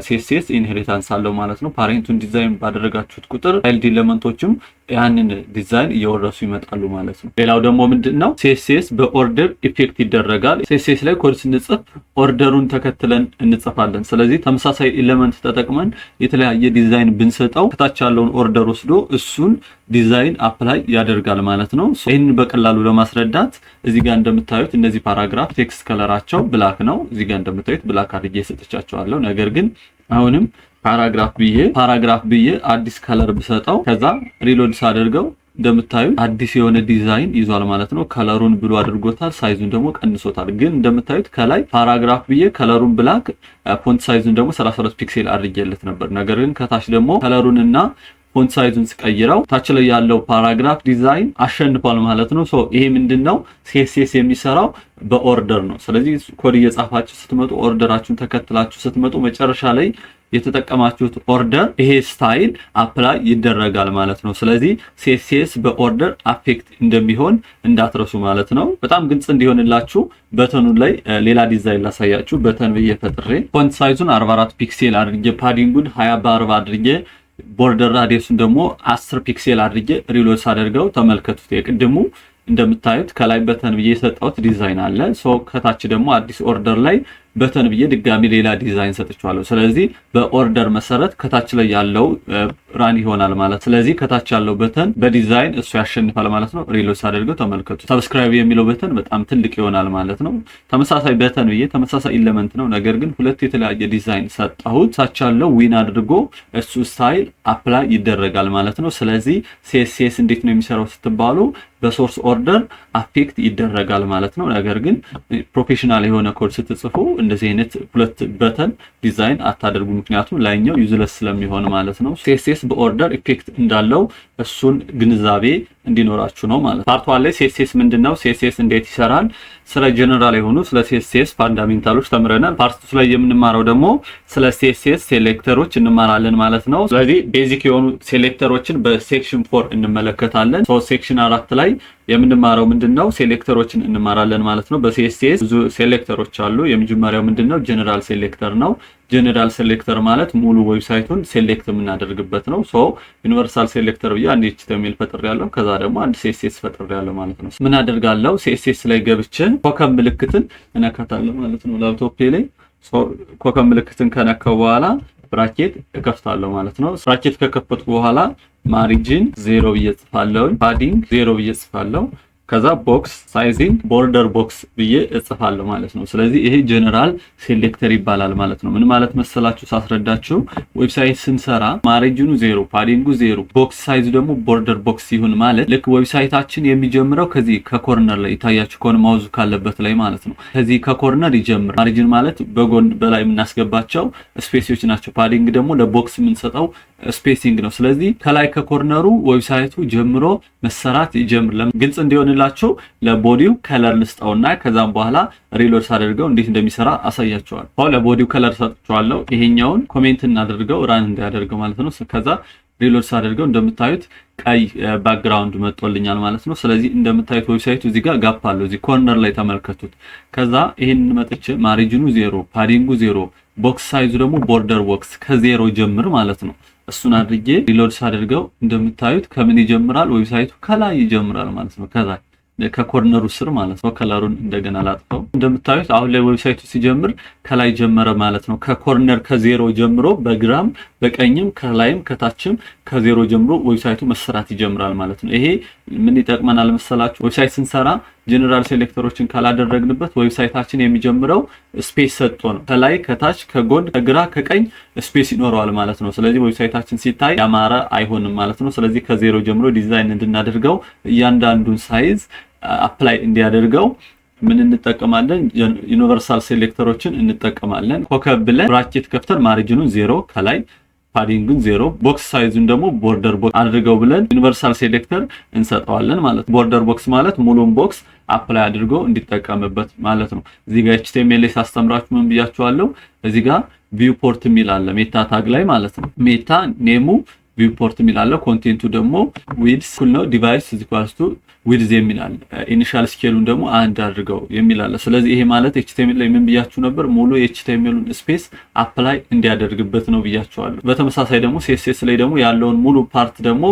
CSS inheritance አለው ማለት ነው። Parent ኡን design ባደረጋችሁት ቁጥር child element ኦችም ያንን ዲዛይን እየወረሱ ይመጣሉ ማለት ነው። ሌላው ደግሞ ምንድን ነው? CSS በ order effect ይደረጋል። CSS ላይ ኮድ ስንጽፍ order ኡን ተከትለን እንጽፋለን። ስለዚህ ተመሳሳይ element ተጠቅመን የተለያየ ዲዛይን ብንሰጠው ከታች ያለውን order ወስዶ እሱን design apply ያደርጋል ማለት ነው። ይህንን በቀላሉ ለማስረዳት እዚህ ጋር እንደምታዩት እነዚህ paragraph text color ኣቸው black ነው። እዚህ ጋር እንደምታዩት black አድርጌ ሰጥቻቸዋለሁ። ነገር ግን አሁንም paragraph ብዬ አዲስ color ብሰጠው ከዛ reload ሳደርገው እንደምታዩት አዲስ የሆነ ዲዛይን ይዟል ማለት ነው። Color ኡን blue አድርጎታል፣ size ኡን ደግሞ ቀንሶታል። ግን እንደምታዩት ከላይ paragraph ብዬ color ኡን black፣ font size ኡን ደግሞ 32 pixel አድርጌለት ነበር። ነገር ግን ከታች ደግሞ color ኡንና font size ኡን ስቀይረው ታች ላይ ያለው paragraph design አሸንፏል ማለት ነው። So ይሄ ምንድነው? CSS የሚሰራው በ order ነው። ስለዚህ ኮድ እየጻፋችሁ ስትመጡ order ኣችሁን ተከትላችሁ ስትመጡ መጨረሻ ላይ የተጠቀማችሁት order ይሄ style apply ይደረጋል ማለት ነው። ስለዚህ CSS በ order affect እንደሚሆን እንዳትረሱ ማለት ነው። በጣም ግልጽ እንዲሆንላችሁ button ኡ ላይ ሌላ ዲዛይን ላሳያችሁ። Button ብዬ ፈጥሬ font size ኡን 44 pixel አድርጌ padding ኡን 20 በ40 አድርጌ border radius ኡን ደግሞ 10 pixel አድርጌ reload ሳደርገው ተመልከቱት። የቅድሙ እንደምታዩት ከላይ button ብዬ የሰጠሁት ዲዛይን አለ። So ከታች ደግሞ አዲስ order ላይ button ብዬ ድጋሚ ሌላ ዲዛይን ሰጥቼዋለሁ። ስለዚህ በ order መሰረት ከታች ላይ ያለው run ይሆናል ማለት። ስለዚህ ከታች ያለው button በ design እሱ ያሸንፋል ማለት ነው። Reload ሳደርገው ተመልከቱ። Subscribe የሚለው button በጣም ትልቅ ይሆናል ማለት ነው። ተመሳሳይ button ብዬ ተመሳሳይ element ነው፣ ነገር ግን ሁለት የተለያየ ዲዛይን ሰጠሁት። ታች ያለው win አድርጎ እሱ style apply ይደረጋል ማለት ነው። ስለዚህ CSS እንዴት ነው የሚሰራው ስትባሉ በ source order affect ይደረጋል ማለት ነው። ነገር ግን professional የሆነ ኮድ ስትጽፉ እንደዚህ አይነት ሁለት button design አታደርጉ፣ ምክንያቱም ላይኛው useless ስለሚሆን ማለት ነው። CSS በ order effect እንዳለው እሱን ግንዛቤ እንዲኖራችሁ ነው ማለት ነው። Part one ላይ CSS ምንድነው፣ CSS እንዴት ይሰራል፣ ስለ ጀነራል የሆኑ ስለ CSS fundamental ኦች ተምረናል። Part two ላይ የምንማረው ደግሞ ስለ CSS selector ኦች እንማራለን ማለት ነው። ስለዚህ basic የሆኑ selector ኦችን በ section 4 እንመለከታለን። So section 4 ላይ የምንማረው ምንድነው? Selector ኦችን እንማራለን ማለት ነው። በ CSS ብዙ selector ኦች አሉ። የመጀመሪያው ምንድነው? General selector ነው። General selector ማለት ሙሉ website ኡን select የምናደርግበት ነው። So universal selector ብዬ አንድ HTML ፈጥሬያለሁ። ከዛ ደግሞ አንድ CSS ፈጥሬያለሁ ማለት ነው። ምን አደርጋለሁ? CSS ላይ ገብቼ ኮከብ ምልክትን እነካታለሁ ማለት ነው። ላፕቶፔ ላይ ኮከብ ምልክትን ከነካው በኋላ bracket እከፍታለሁ ማለት ነው። Bracket ከከፈትኩ በኋላ margin 0 ብዬ እጽፋለሁ። Padding 0 ብዬ እጽፋለሁ። ከዛ box sizing border box ብዬ እጽፋለሁ ማለት ነው። ስለዚህ ይሄ general selector ይባላል ማለት ነው። ምን ማለት መሰላችሁ ሳስረዳችሁ፣ website ስንሰራ margin ኑ 0፣ padding ጉ 0፣ box size ኡ ደግሞ border box ይሁን ማለት ልክ website ኣችን የሚጀምረው ከዚህ ከ corner ላይ ይታያችሁ ከሆነ mouse ኡ ካለበት ላይ ማለት ነው። ከዚህ ከ corner ይጀምር። Margin ማለት በጎን በላይ የምናስገባቸው space ኦች ናቸው። Padding ደግሞ ለ box የምንሰጠው spacing ነው። ስለዚህ ከላይ ከ corner ኡ website ኡ ጀምሮ መሰራት ይጀምር። ግልጽ እንዲሆንላችሁ ለ body ው color ልስጠውና ከዛም በኋላ reload ሳደርገው እንዴት እንደሚሰራ አሳያችኋለሁ። አሁን ለ body ው color ሰጥቼዋለሁ። ይሄኛውን comment እናደርገው run እንዳያደርገው ማለት ነው። ከዛ reload ሳደርገው እንደምታዩት ቀይ background መጥቶልኛል ማለት ነው። ስለዚህ እንደምታዩት website ኡ እዚህ ጋር gap አለው። እዚህ corner ላይ ተመልከቱት። ከዛ ይሄንን መጥቼ margin ኑ 0፣ padding ጉ 0፣ box size ኡ ደግሞ border box ከ0 ጀምር ማለት ነው። እሱን አድርጌ reload ሳደርገው እንደምታዩት ከምን ይጀምራል? Website ኡ ከላይ ይጀምራል ማለት ነው። ከዛ ከ corner ኡ ስር ማለት ነው። Color ኡን እንደገና ላጥፈው። እንደምታዩት አሁን ላይ website ኡ ሲጀምር ከላይ ጀመረ ማለት ነው። ከ corner ከ0 ጀምሮ በግራም በቀኝም ከላይም ከታችም ከ0 ጀምሮ website ኡ መሰራት ይጀምራል ማለት ነው። ይሄ ምን ይጠቅመናል መሰላችሁ? Website ስንሰራ general selector ኦችን ካላደረግንበት website ኣችን የሚጀምረው space ሰጥቶ ነው። ከላይ ከታች ከጎን ከግራ ከቀኝ space ይኖረዋል ማለት ነው። ስለዚህ website ኣችን ሲታይ ያማረ አይሆንም ማለት ነው። ስለዚህ ከ0 ጀምሮ ዲዛይን እንድናደርገው እያንዳንዱን size apply እንዲያደርገው ምን እንጠቀማለን? Universal selector ኦችን እንጠቀማለን። ኮከብ ብለን bracket ከፍተን margin ኑን 0 ከላይ padding ን 0 box size ኡን ደግሞ border box አድርገው ብለን universal selector እንሰጠዋለን ማለት ነው። Border box ማለት ሙሉን box apply አድርጎ እንዲጠቀምበት ማለት ነው። እዚህ ጋር HTML ላይ ሳስተምራችሁ ምን ብያችኋለሁ? እዚህ ጋር viewport የሚል አለ meta tag ላይ ማለት ነው። Meta name ኡ viewport የሚል አለ። Content ኡ ደግሞ width እኩል ነው device is equals to width የሚል አለ። Initial scale ኡን ደግሞ 1 አድርገው የሚል አለ። ስለዚህ ይሄ ማለት HTML ላይ ምን ብያችሁ ነበር? ሙሉ የ HTML ኡን space apply እንዲያደርግበት ነው ብያችኋለሁ። በተመሳሳይ ደግሞ CSS ላይ ደግሞ ያለውን ሙሉ part ደግሞ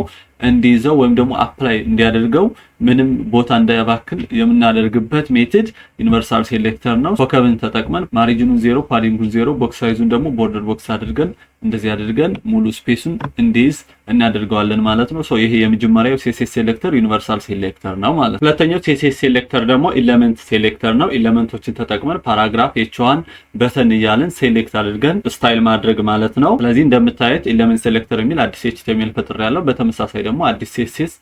እንዲይዘው ወይም ደግሞ apply እንዲያደርገው ምንም ቦታ እንዳያባክን የምናደርግበት method universal selector ነው። ኮከብን ተጠቅመን margin ኑን 0፣ padding ጉን 0፣ box size ኡን ደግሞ border box አድርገን እንደዚህ አድርገን ሙሉ space ኡን እንዲይዝ እናደርገዋለን ማለት ነው። So ይሄ የመጀመሪያው CSS selector universal selector ነው ማለት ነው። ሁለተኛው CSS selector ደግሞ element selector ነው። Element ኦችን ተጠቅመን paragraph፣ H1፣ button እያልን select አድርገን style ማድረግ ማለት ነው። ስለዚህ እንደምታዩት element selector የሚል አዲስ HTML ፈጥሬያለሁ። በተመሳሳይ ደግሞ አዲስ CSS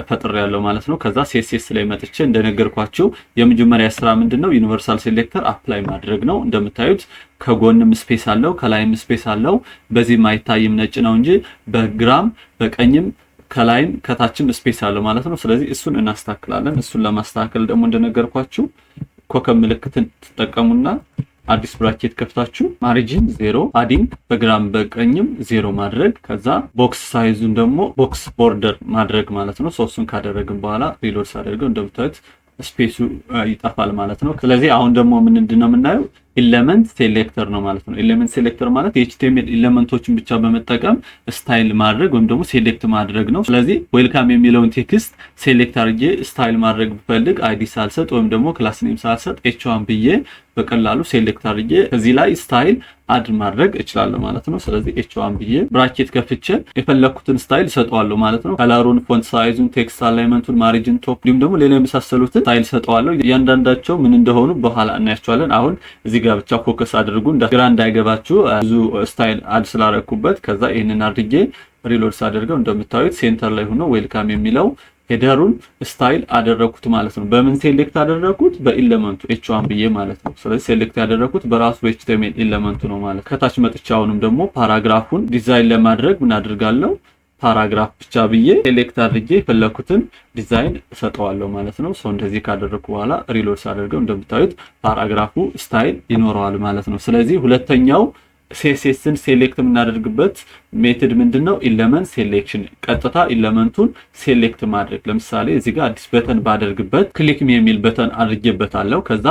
ፈጥሬያለሁ ማለት ነው። ከዛ CSS ላይ መጥቼ እንደነገርኳችሁ የመጀመሪያ ስራ ምንድነው? Universal selector apply ማድረግ ነው። እንደምታዩት ከጎንም space አለው፣ ከላይም space አለው። በዚህም አይታይም ነጭ ነው እንጂ በግራም በቀኝም ከላይም ከታችም space አለው ማለት ነው። ስለዚህ እሱን እናስተካክላለን። እሱን ለማስተካከል ደግሞ እንደነገርኳችሁ ኮከብ ምልክትን ትጠቀሙና አዲስ bracket ከፍታችሁ margin 0፣ padding በግራም በቀኝም 0 ማድረግ፣ ከዛ box size ኡን ደግሞ box border ማድረግ ማለት ነው። ሶስቱን ካደረግን በኋላ reload ሳደርገው እንደምታዩት space ኡ ይጠፋል ማለት ነው። ስለዚህ አሁን ደግሞ ምንድን ነው የምናየው? Element selector ነው ማለት ነው። Element selector ማለት የ HTML element ኦችን ብቻ በመጠቀም style ማድረግ ወይም ደግሞ select ማድረግ ነው። ስለዚህ welcome የሚለውን text select አድርጌ style ማድረግ ብፈልግ ID ሳልሰጥ ወይም ደግሞ class name ሳልሰጥ h1 ብዬ በቀላሉ select አድርጌ ከዚህ ላይ style add ማድረግ እችላለሁ ማለት ነው። ስለዚህ h1 ብዬ bracket ከፍቼ የፈለግኩትን style እሰጠዋለሁ ማለት ነው። Color ኡን፣ font size ኡን፣ text alignment ኡን፣ margin top እንዲሁም ደግሞ ሌላ የመሳሰሉትን style እሰጠዋለሁ። እያንዳንዳቸው ምን እንደሆኑ በኋላ እናያቸዋለን። አሁን እዚህ ጋር ብቻ focus አድርጉ፣ ግራ እንዳይገባችሁ ብዙ style add ስላረኩበት። ከዛ ይህንን አድርጌ reload ሳደርገው እንደምታዩት center ላይ ሆኖ welcome የሚለው header ኡን style አደረኩት ማለት ነው። በምን select አደረኩት? በ element ኡ h1 ብዬ ማለት ነው። ስለዚህ select ያደረኩት በራሱ HTML element ኡ ነው ማለት። ከታች መጥቼ አሁንም ደግሞ paragraph ኡን ዲዛይን ለማድረግ ምን አድርጋለሁ? Paragraph ብቻ ብዬ select አድርጌ የፈለኩትን ዲዛይን እሰጠዋለሁ ማለት ነው። So እንደዚህ ካደረኩ በኋላ reload ሳደርገው እንደምታዩት paragraph ኡ style ይኖረዋል ማለት ነው። ስለዚህ ሁለተኛው CSS ን select የምናደርግበት method ምንድን ነው? Element selection፣ ቀጥታ element ኡን select ማድረግ። ለምሳሌ እዚህ ጋር አዲስ button ባደርግበት click me የሚል button አድርጌበታለሁ። ከዛ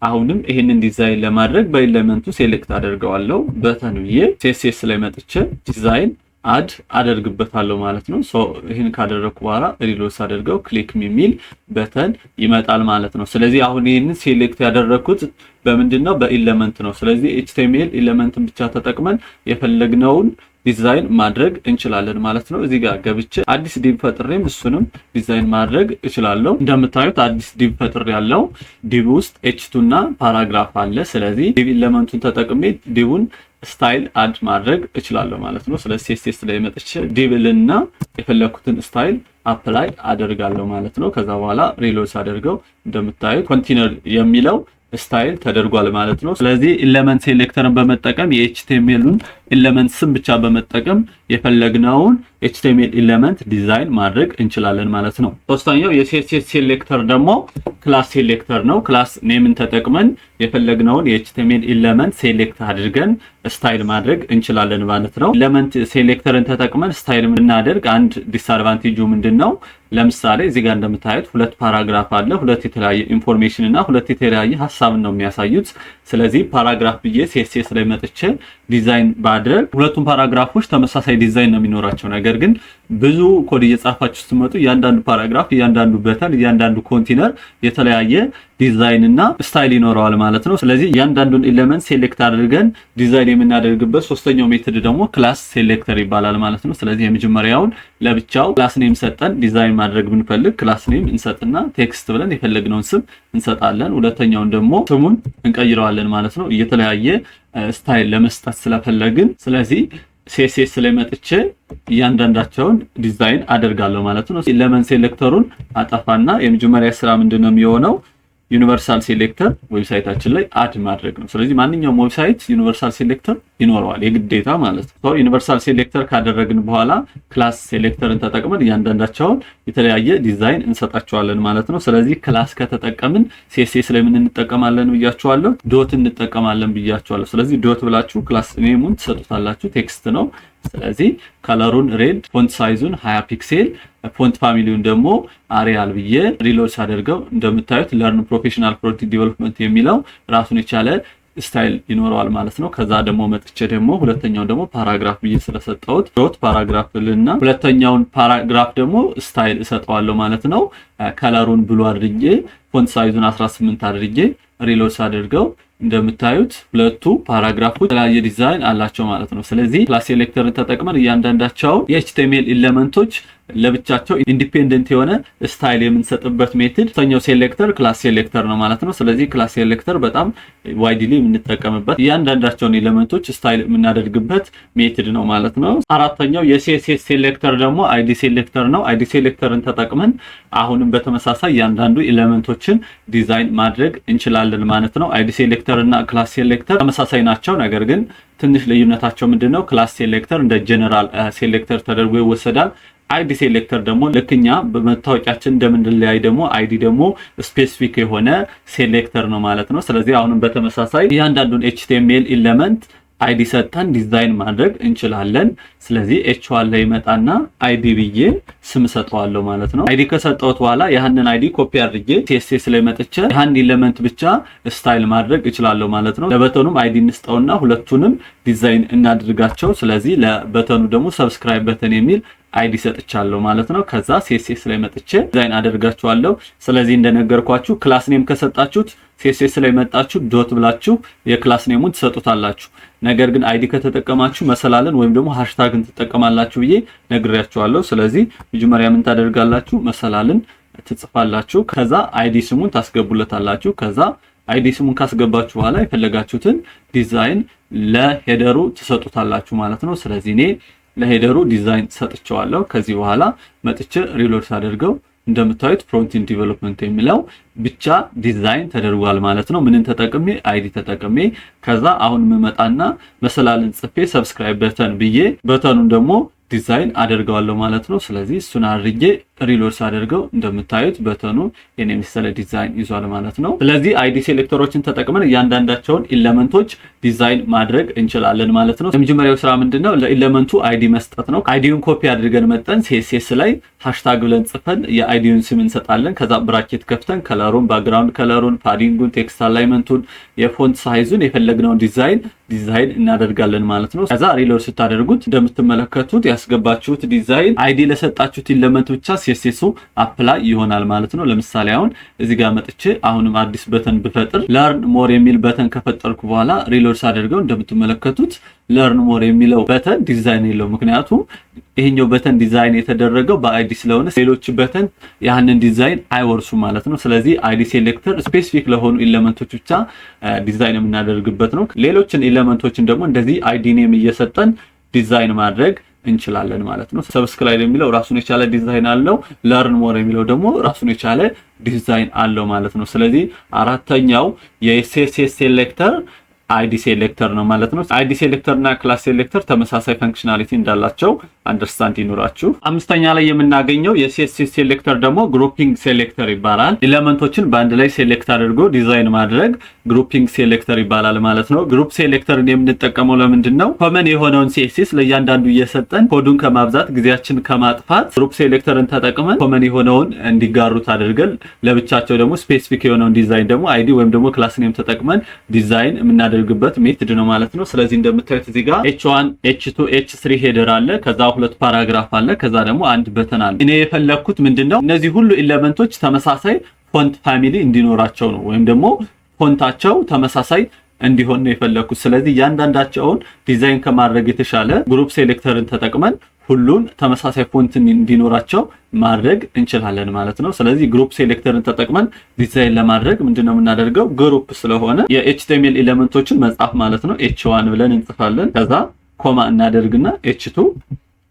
አሁንም ይሄንን ዲዛይን ለማድረግ በ element ኡ select አደርገዋለሁ። Button ብዬ CSS ላይ መጥቼ design add አደርግበታለሁ ማለት ነው። So ይህን ካደረግኩ በኋላ reload ሳደርገው click የሚል button ይመጣል ማለት ነው። ስለዚህ አሁን ይህንን select ያደረግኩት በምንድን ነው? በ element ነው። ስለዚህ HTML element ን ብቻ ተጠቅመን የፈለግነውን ዲዛይን ማድረግ እንችላለን ማለት ነው። እዚህ ጋር ገብቼ አዲስ div ፈጥሬም እሱንም ዲዛይን ማድረግ እችላለሁ። እንደምታዩት አዲስ div ፈጥሬያለሁ div ውስጥ h2 እና paragraph አለ። ስለዚህ div element ኡን ተጠቅሜ div ን style add ማድረግ እችላለሁ ማለት ነው። ስለዚህ CSS ላይ መጥቼ div ልና የፈለኩትን style apply አደርጋለሁ ማለት ነው። ከዛ በኋላ reload ሳደርገው እንደምታዩት ኮንቴነር የሚለው style ተደርጓል ማለት ነው። ስለዚህ element selector ን በመጠቀም የ HTML ኡን element ስም ብቻ በመጠቀም የፈለግነውን HTML element design ማድረግ እንችላለን ማለት ነው። ሶስተኛው የ CSS selector ደግሞ class selector ነው። Class name ን ተጠቅመን የፈለግነውን የ HTML element select አድርገን style ማድረግ እንችላለን ማለት ነው። Element selector ን ተጠቅመን style የምናደርግ አንድ disadvantage ኡ ምንድን ነው? ለምሳሌ እዚህ ጋር እንደምታዩት ሁለት paragraph አለ። ሁለት የተለያየ information እና ሁለት የተለያየ ሀሳብን ነው የሚያሳዩት። ስለዚህ paragraph ብዬ CSS ላይ መጥቼ ዲዛይን ባድረግ ሁለቱም paragraph ኦች ተመሳሳይ ዲዛይን ነው የሚኖራቸው። ነገር ግን ብዙ ኮድ እየጻፋችሁ ስትመጡ እያንዳንዱ paragraph፣ እያንዳንዱ button፣ እያንዳንዱ ኮንቴነር የተለያየ ዲዛይን እና style ይኖረዋል ማለት ነው። ስለዚህ እያንዳንዱን element select አድርገን ዲዛይን የምናደርግበት ሶስተኛው method ደግሞ class selector ይባላል ማለት ነው። ስለዚህ የመጀመሪያውን ለብቻው class name ሰጠን ዲዛይን ማድረግ ብንፈልግ class name እንሰጥና text ብለን የፈለግነውን ስም እንሰጣለን። ሁለተኛውን ደግሞ ስሙን እንቀይረዋለን ማለት ነው፣ የተለያየ style ለመስጠት ስለፈለግን። ስለዚህ CSS ላይ መጥቼ እያንዳንዳቸውን ዲዛይን አደርጋለሁ ማለት ነው። Element selector ኡን አጠፋና የመጀመሪያ ስራ ምንድን ነው የሚሆነው? Universal selector website ኣችን ላይ add ማድረግ ነው። ስለዚህ ማንኛውም website universal selector ይኖረዋል የግዴታ ማለት ነው። Universal selector ካደረግን በኋላ class selector ን ተጠቅመን እያንዳንዳቸውን የተለያየ ዲዛይን እንሰጣቸዋለን ማለት ነው። ስለዚህ class ከተጠቀምን CSS ላይ ምን እንጠቀማለን ብያችኋለሁ? Dot እንጠቀማለን ብያችኋለሁ። ስለዚህ dot ብላችሁ class name ኡን ትሰጡታላችሁ። Text ነው። ስለዚህ color ኡን red፣ font size ኡን 20 pixel፣ font family ውን ደግሞ Arial ብዬ reload ሳደርገው እንደምታዩት learn professional front-end development የሚለው ራሱን የቻለ style ይኖረዋል ማለት ነው። ከዛ ደግሞ መጥቼ ደግሞ ሁለተኛውን ደግሞ paragraph ብዬ ስለሰጠሁት dot paragraph ልና ሁለተኛውን paragraph ደግሞ style እሰጠዋለሁ ማለት ነው። Color ኡን blue አድርጌ font size ኡን 18 አድርጌ reload ሳደርገው እንደምታዩት ሁለቱ paragraph ኦች የተለያየ ዲዛይን አላቸው ማለት ነው። ስለዚህ class selector ን ተጠቅመን እያንዳንዳቸውን የ HTML element ኦች ለብቻቸው independent የሆነ style የምንሰጥበት method ሶስተኛው selector class selector ነው ማለት ነው። ስለዚህ class selector በጣም widely የምንጠቀምበት እያንዳንዳቸውን element ኦች style የምናደርግበት method ነው ማለት ነው። አራተኛው የ CSS selector ደግሞ ID selector ነው። ID selector ን ተጠቅመን አሁንም በተመሳሳይ እያንዳንዱ element ኦችን ዲዛይን ማድረግ እንችላለን ማለት ነው። ID selector እና class selector ተመሳሳይ ናቸው። ነገር ግን ትንሽ ልዩነታቸው ምንድን ነው? Class selector እንደ general selector ተደርጎ ይወሰዳል። ID selector ደግሞ ልክ እኛ በመታወቂያችን እንደምንለያይ ደግሞ ID ደግሞ specific የሆነ selector ነው ማለት ነው። ስለዚህ አሁንም በተመሳሳይ እያንዳንዱን HTML element ID ሰጥተን ዲዛይን ማድረግ እንችላለን። ስለዚህ H1 ላይ መጣና ID ብዬ ስም ሰጠዋለሁ ማለት ነው። ID ከሰጠሁት በኋላ ያህንን ID copy አድርጌ CSS ላይ መጥቼ ያህን element ብቻ style ማድረግ እችላለሁ ማለት ነው። ለ button ኑም ID እንስጠውና ሁለቱንም ዲዛይን እናድርጋቸው። ስለዚህ ለ button ኑ ደግሞ subscribe button የሚል ID ሰጥቻለሁ ማለት ነው። ከዛ CSS ላይ መጥቼ ዲዛይን አደርጋቸዋለሁ። ስለዚህ እንደነገርኳችሁ class name ከሰጣችሁት CSS ላይ መጣችሁ dot ብላችሁ የ class name ኡን ትሰጡታላችሁ። ነገር ግን ID ከተጠቀማችሁ መሰላልን ወይም ደግሞ hashtag ን ትጠቀማላችሁ ብዬ ነግሬያችኋለሁ። ስለዚህ መጀመሪያ ምን ታደርጋላችሁ? መሰላልን ትጽፋላችሁ። ከዛ ID ስሙን ታስገቡለታላችሁ። ከዛ ID ስሙን ካስገባችሁ በኋላ የፈለጋችሁትን ዲዛይን ለ header ኡ ትሰጡታላችሁ ማለት ነው። ስለዚህ እኔ ለ header ኡ ዲዛይን ሰጥቼዋለሁ። ከዚህ በኋላ መጥቼ reload ሳደርገው እንደምታዩት frontend development የሚለው ብቻ ዲዛይን ተደርጓል ማለት ነው። ምንን ተጠቅሜ? ID ተጠቅሜ። ከዛ አሁን መጣና መሰላልን ጽፌ subscribe button ብዬ button ኑን ደግሞ ዲዛይን አደርገዋለሁ ማለት ነው። ስለዚህ እሱን አድርጌ reload ሳደርገው እንደምታዩት button ኑ የኔ የመሰለ ዲዛይን ይዟል ማለት ነው። ስለዚህ ID selector ኦችን ተጠቅመን እያንዳንዳቸውን element ኦች ዲዛይን ማድረግ እንችላለን ማለት ነው። የመጀመሪያው ስራ ምንድነው? ለ element ኡ ID መስጠት ነው። ID ውን copy አድርገን መጠን CSS ላይ hashtag ብለን ጽፈን የ ID ውን ስም እንሰጣለን። ከዛ bracket ከፍተን ከለሩን፣ ባክግራውንድ ከለሩን፣ ፓዲንጉን፣ ቴክስት አላይመንቱን፣ የፎንት ሳይዙን የፈለግነውን ዲዛይን ዲዛይን እናደርጋለን ማለት ነው። ከዛ reload ስታደርጉት እንደምትመለከቱት ያስገባችሁት ዲዛይን ID ለሰጣችሁት element ብቻ CSS ኡ apply ይሆናል ማለት ነው። ለምሳሌ አሁን እዚህ ጋር መጥቼ አሁንም አዲስ button ብፈጥር፣ learn more የሚል button ከፈጠርኩ በኋላ reload ሳደርገው እንደምትመለከቱት learn more የሚለው button ዲዛይን የለው። ምክንያቱም ይሄኛው button ዲዛይን የተደረገው በ ID ስለሆነ ሌሎች button ያንን ዲዛይን አይወርሱም ማለት ነው። ስለዚህ ID selector specific ለሆኑ element ኦች ብቻ ዲዛይን የምናደርግበት ነው። ሌሎችን element ኦችን ደግሞ እንደዚህ ID name እየሰጠን ዲዛይን ማድረግ እንችላለን ማለት ነው። Subscribe የሚለው ራሱን የቻለ ዲዛይን አለው። Learn more የሚለው ደግሞ ራሱን የቻለ ዲዛይን አለው ማለት ነው። ስለዚህ አራተኛው የ CSS selector ID selector ነው ማለት ነው። ID selector እና class selector ተመሳሳይ functionality እንዳላቸው understand ይኑራችሁ። አምስተኛ ላይ የምናገኘው የ CSS selector ደግሞ grouping selector ይባላል። Element ኦችን በአንድ ላይ select አድርጎ ዲዛይን ማድረግ grouping selector ይባላል ማለት ነው። Group selector ን የምንጠቀመው ለምንድን ነው? Common የሆነውን CSS ለእያንዳንዱ እየሰጠን ኮዱን ከማብዛት፣ ጊዜያችን ከማጥፋት group selector ን ተጠቅመን common የሆነውን እንዲጋሩት አድርገን ለብቻቸው ደግሞ specific የሆነውን ዲዛይን ደግሞ ID ወይም ደግሞ class name ተጠቅመን ዲዛይን የምናደርግበት method ነው ማለት ነው። ስለዚህ እንደምታዩት እዚህ ጋር H1፣ H2፣ H3 header አለ። ከዛ ሁለት paragraph አለ። ከዛ ደግሞ አንድ button አለ። እኔ የፈለግኩት ምንድነው? እነዚህ ሁሉ element ኦች ተመሳሳይ font family እንዲኖራቸው ነው ወይም ደግሞ font ኣቸው ተመሳሳይ እንዲሆን ነው የፈለግኩት። ስለዚህ እያንዳንዳቸውን ዲዛይን ከማድረግ የተሻለ group selector ን ተጠቅመን ሁሉን ተመሳሳይ font እንዲኖራቸው ማድረግ እንችላለን ማለት ነው። ስለዚህ group selector ን ተጠቅመን ዲዛይን ለማድረግ ምንድነው የምናደርገው? Group ስለሆነ የ HTML element ኦችን መጻፍ ማለት ነው። H1 ብለን እንጽፋለን። ከዛ comma እናደርግና H2፣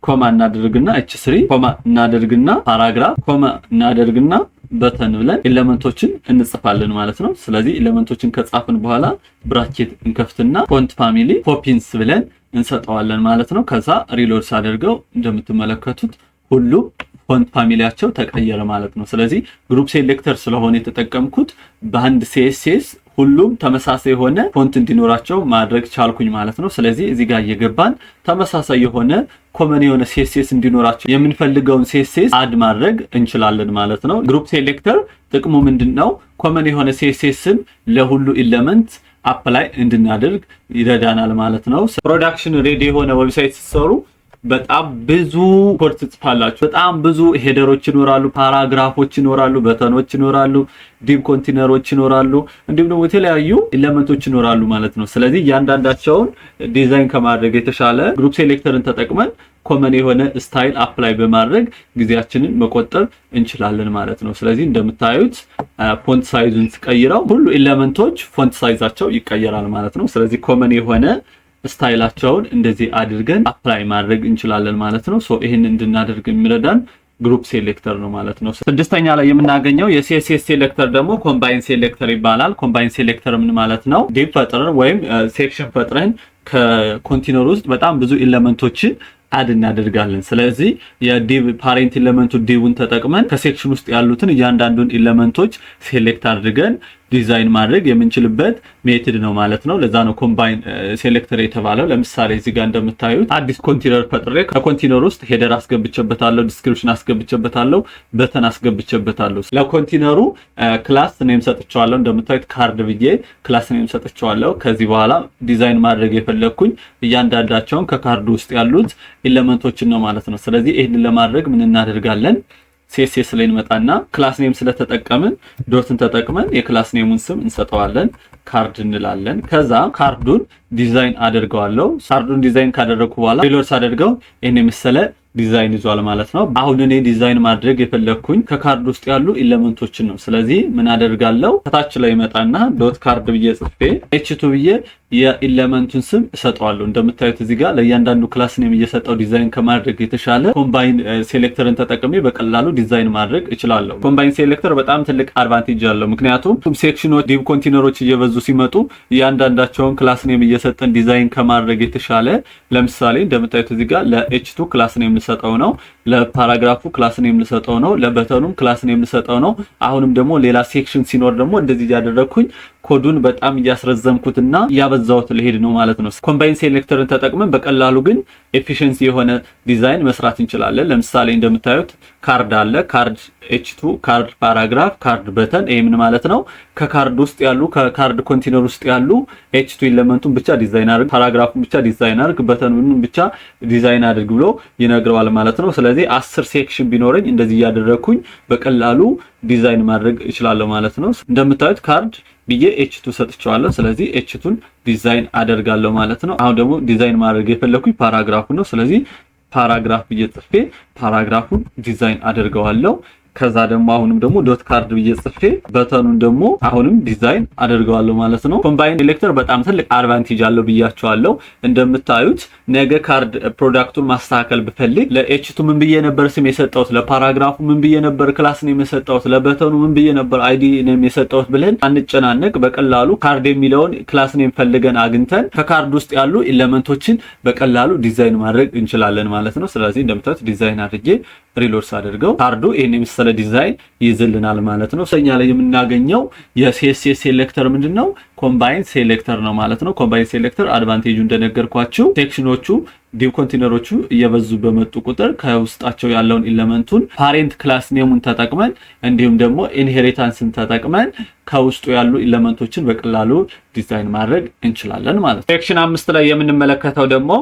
comma እናደርግና H3፣ comma እናደርግና paragraph፣ comma እናደርግና button ብለን element ኦችን እንጽፋለን ማለት ነው። ስለዚህ element ኦችን ከጻፍን በኋላ bracket እንከፍትና font family Poppins ብለን እንሰጠዋለን ማለት ነው። ከዛ reload ሳደርገው እንደምትመለከቱት ሁሉም font family ያቸው ተቀየረ ማለት ነው። ስለዚህ group selector ስለሆነ የተጠቀምኩት በአንድ CSS ሁሉም ተመሳሳይ የሆነ font እንዲኖራቸው ማድረግ ቻልኩኝ ማለት ነው። ስለዚህ እዚህ ጋር እየገባን ተመሳሳይ የሆነ common የሆነ CSS እንዲኖራቸው የምንፈልገውን CSS add ማድረግ እንችላለን ማለት ነው። Group selector ጥቅሙ ምንድን ነው? Common የሆነ CSS ን ለሁሉ element apply እንድናደርግ ይረዳናል ማለት ነው። Production ready የሆነ website ስትሰሩ በጣም ብዙ ኮድ ትጽፋላችሁ። በጣም ብዙ header ኦች ይኖራሉ፣ paragraph ኦች ይኖራሉ፣ button ኦች ይኖራሉ፣ div container ኦች ይኖራሉ፣ እንዲሁም ደግሞ የተለያዩ element ኦች ይኖራሉ ማለት ነው። ስለዚህ እያንዳንዳቸውን ዲዛይን ከማድረግ የተሻለ group selector ን ተጠቅመን common የሆነ style apply በማድረግ ጊዜያችንን መቆጠብ እንችላለን ማለት ነው። ስለዚህ እንደምታዩት font size ኡን ስቀይረው ሁሉ element ኦች font size ኣቸው ይቀየራል ማለት ነው። ስለዚህ common የሆነ style ኣቸውን እንደዚህ አድርገን apply ማድረግ እንችላለን ማለት ነው። So ይህን እንድናደርግ የሚረዳን group selector ነው ማለት ነው። ስድስተኛ ላይ የምናገኘው የ CSS selector ደግሞ combine selector ይባላል። Combine selector ምን ማለት ነው? Div ፈጥረን ወይም section ፈጥረን ከኮንቴነር ውስጥ በጣም ብዙ element ኦችን add እናደርጋለን። ስለዚህ የ div parent element ኡ div ን ተጠቅመን ከ section ውስጥ ያሉትን እያንዳንዱን element ኦች select አድርገን ዲዛይን ማድረግ እንችላለን ማለት ነው። ስለዚህ ዲዛይን ማድረግ የምንችልበት method ነው ማለት ነው። ለዛ ነው combine selector የተባለው። ለምሳሌ እዚህ ጋር እንደምታዩት አዲስ ኮንቴነር ፈጥሬ ከኮንቴነር ውስጥ header አስገብቼበታለሁ፣ description አስገብቼበታለሁ፣ button አስገብቼበታለሁ። ለ container ኡ class name ሰጥቼዋለሁ። እንደምታዩት ካርድ ብዬ class name ሰጥቼዋለሁ። ከዚህ በኋላ ዲዛይን ማድረግ የፈለግኩኝ እያንዳንዳቸውን ከካርድ ውስጥ ያሉት element ኦችን ነው ማለት ነው። ስለዚህ ይህንን ለማድረግ ምን እናደርጋለን? CSS ላይ እንመጣና class name ስለተጠቀምን dot ን ተጠቅመን የ class name ኡን ስም እንሰጠዋለን፣ ካርድ እንላለን። ከዛ card ኡን design አደርገዋለሁ። Card ኡን design ካደረግኩ በኋላ reload ሳደርገው ይህን የመሰለ ዲዛይን ይዟል ማለት ነው። አሁን እኔ ዲዛይን ማድረግ የፈለግኩኝ ከካርድ ውስጥ ያሉ element ኦችን ነው። ስለዚህ ምን አደርጋለሁ? ከታች ላይ መጣና dot card ብዬ ጽፌ h2 ብዬ የ element ኡን ስም እሰጠዋለሁ። እንደምታዩት እዚህ ጋር ለእያንዳንዱ class name እየሰጠው ዲዛይን ከማድረግ የተሻለ combine selector ን ተጠቅሜ በቀላሉ ዲዛይን ማድረግ እችላለሁ። Combine selector በጣም ትልቅ advantage አለው። ምክንያቱም section ኦች፣ div container ኦች እየበዙ ሲመጡ እያንዳንዳቸውን class name እየሰጠን ዲዛይን ከማድረግ የተሻለ፣ ለምሳሌ እንደምታዩት እዚህ ጋር ለ h2 class name ልሰጠው ነው፣ ለ paragraph ኡ class name ልሰጠው ነው፣ ለ button ኑም class name ልሰጠው ነው። አሁንም ደግሞ ሌላ section ሲኖር ደግሞ እንደዚህ እያደረግኩኝ ኮዱን በጣም እያስረዘምኩትና እያበዛሁት ልሄድ ነው ማለት ነው። Combine selector ን ተጠቅመን በቀላሉ ግን efficiency የሆነ ዲዛይን መስራት እንችላለን። ለምሳሌ እንደምታዩት ካርድ አለ። Card h2፣ card paragraph፣ card button። ይሄ ምን ማለት ነው? ከካርድ ውስጥ ያሉ፣ ከ card container ውስጥ ያሉ h2 element ኡን ብቻ ዲዛይን አድርግ፣ paragraph ኡን ብቻ ዲዛይን አድርግ፣ button ኑን ብቻ ዲዛይን አድርግ ብሎ ይነግረዋል ማለት ነው። ስለዚህ 10 section ቢኖረኝ እንደዚህ እያደረግኩኝ በቀላሉ ዲዛይን ማድረግ እችላለሁ ማለት ነው። እንደምታዩት ካርድ ብዬ h2 ሰጥቼዋለሁ። ስለዚህ h2 ን design አደርጋለሁ ማለት ነው። አሁን ደግሞ ዲዛይን ማድረግ የፈለኩኝ paragraph ኡን ነው። ስለዚህ paragraph ብዬ ጽፌ paragraph ኡን design አደርገዋለሁ። ከዛ ደግሞ አሁንም ደግሞ dot card ብዬ ጽፌ button ኑን ደግሞ አሁንም ዲዛይን አደርገዋለሁ ማለት ነው። Combine selector በጣም ትልቅ advantage አለው ብያችኋለሁ። እንደምታዩት ነገ card product ኡን ማስተካከል ብፈልግ ለ h2 ምን ብዬ ነበር ስም የሰጠሁት፣ ለ paragraph ኡ ምን ብዬ ነበር class name የሰጠሁት፣ ለ button ኑ ምን ብዬ ነበር ID name የሰጠሁት ብለን አንጨናነቅ። በቀላሉ ካርድ የሚለውን class name ፈልገን አግኝተን ከካርድ ውስጥ ያሉ element ኦችን በቀላሉ ዲዛይን ማድረግ እንችላለን ማለት ነው። ስለዚህ እንደምታዩት ዲዛይን አድርጌ reload ሳደርገው ካርዱ ይሄን የመሰለ ዲዛይን ይይዝልናል ማለት ነው። ሶስተኛ ላይ የምናገኘው የ CSS selector ምንድነው? Combine selector ነው ማለት ነው። Combine selector advantage ኡ እንደነገርኳችሁ section ኦቹ፣ div container ኦቹ እየበዙ በመጡ ቁጥር ከውስጣቸው ያለውን element ኡን parent class name ኡን ተጠቅመን እንዲሁም ደግሞ inheritance ን ተጠቅመን ከውስጡ ያሉ element ኦችን በቀላሉ ዲዛይን ማድረግ እንችላለን ማለት ነው። Section 5 ላይ የምንመለከተው ደግሞ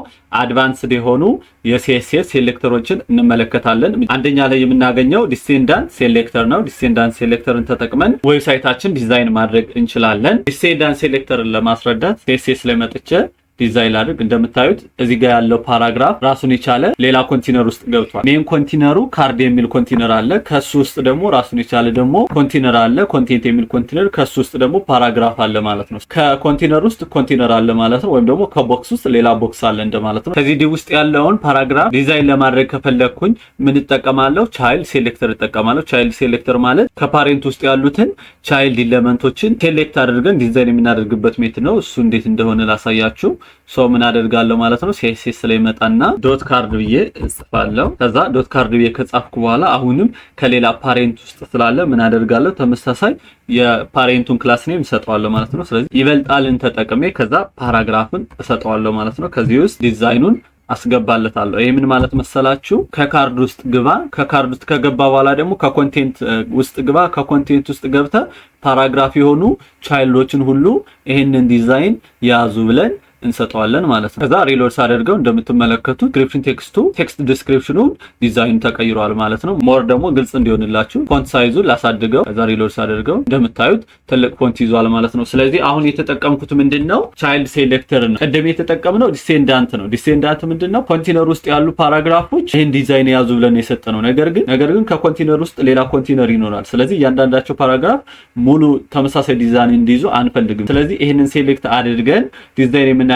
advanced የሆኑ የ CSS selector ኦችን እንመለከታለን። አንደኛ ላይ የምናገኘው descendant selector ነው። Descendant selector ን ተጠቅመን website ኣችን design ማድረግ እንችላለን። Descendant selector ን ለማስረዳት CSS ላይ መጥቼ ዲዛይን ላድርግ። እንደምታዩት እዚህ ጋር ያለው paragraph ራሱን የቻለ ሌላ ኮንቴነር ውስጥ ገብቷል። Main container ኡ card የሚል ኮንቴነር አለ። ከሱ ውስጥ ደግሞ ራሱን የቻለ ደግሞ ኮንቴነር አለ፣ content የሚል ኮንቴነር። ከሱ ውስጥ ደግሞ paragraph አለ ማለት ነው። ከኮንቴነር ውስጥ ኮንቴነር አለ ማለት ነው። ወይም ደግሞ ከ box ውስጥ ሌላ box አለ እንደማለት ነው። ከዚህ div ውስጥ ያለውን paragraph design ለማድረግ ከፈለግኩኝ ምን እጠቀማለሁ? Child selector እጠቀማለሁ። Child selector ማለት ከ parent ውስጥ ያሉትን child element ኦችን select አድርገን ዲዛይን የምናደርግበት method ነው። እሱ እንዴት እንደሆነ ላሳያችሁ። So ምን አደርጋለሁ ማለት ነው? CSS ላይ መጣና dot card ብዬ እጽፋለሁ። ከዛ dot card ብዬ ከጻፍኩ በኋላ አሁንም ከሌላ parent ውስጥ ስላለ ምን አደርጋለሁ? ተመሳሳይ የ parent ኡን class name እሰጠዋለሁ ማለት ነው። ስለዚህ ይበልጣልን ተጠቅሜ ከዛ paragraph ን እሰጠዋለሁ ማለት ነው። ከዚህ ውስጥ ዲዛይኑን አስገባለታለሁ። ይሄ ምን ማለት መሰላችሁ? ከካርድ ውስጥ ግባ፣ ከካርድ ውስጥ ከገባ በኋላ ደግሞ ከ content ውስጥ ግባ፣ ከ content ውስጥ ገብተ paragraph የሆኑ child ኦችን ሁሉ ይሄንን ዲዛይን ያዙ ብለን እንሰጠዋለን ማለት ነው። ከዛ reload ሳደርገው እንደምትመለከቱት description text ኡ text description ኑ design ኑ ተቀይሯል ማለት ነው። More ደግሞ ግልጽ እንዲሆንላችሁ font size ኡን ላሳድገው። ከዛ reload ሳደርገው እንደምታዩት ትልቅ font ይዟል ማለት ነው። ስለዚህ አሁን የተጠቀምኩት ምንድን ነው? Child selector ነው። ቅድም የተጠቀምነው descendant ነው። Descendant ምንድን ነው? ኮንቴነር ውስጥ ያሉ paragraph ኦች ይህን ዲዛይን የያዙ ብለን የሰጠነው። ነገር ግን ከኮንቴነር ውስጥ ሌላ ኮንቴነር ይኖራል። ስለዚህ እያንዳንዳቸው paragraph ሙሉ ተመሳሳይ ዲዛይን እንዲይዙ አንፈልግም። ስለዚህ ይህንን select አድርገን ዲዛይን የምናደርግበት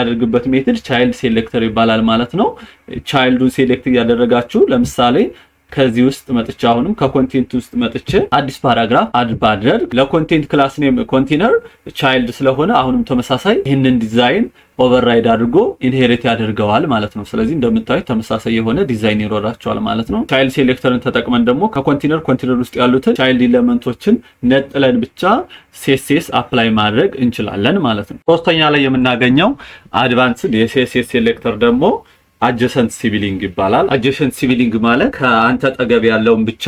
method child selector ይባላል ማለት ነው። Child ኡን select እያደረጋችሁ ለምሳሌ ከዚህ ውስጥ መጥቼ፣ አሁንም ከ content ውስጥ መጥቼ አዲስ paragraph add ባደርግ ለ content class name container child ስለሆነ አሁንም ተመሳሳይ ይህንን design override አድርጎ inherit ያደርገዋል ማለት ነው። ስለዚህ እንደምታዩት ተመሳሳይ የሆነ ዲዛይን ይኖራቸዋል ማለት ነው። Child selector ን ተጠቅመን ደግሞ ከ container container ውስጥ ያሉትን child element ኦችን ነጥለን ብቻ CSS apply ማድረግ እንችላለን ማለት ነው። ሶስተኛ ላይ የምናገኘው advanced የ CSS selector ደግሞ adjacent sibling ይባላል። Adjacent sibling ማለት ከአንተ አጠገብ ያለውን ብቻ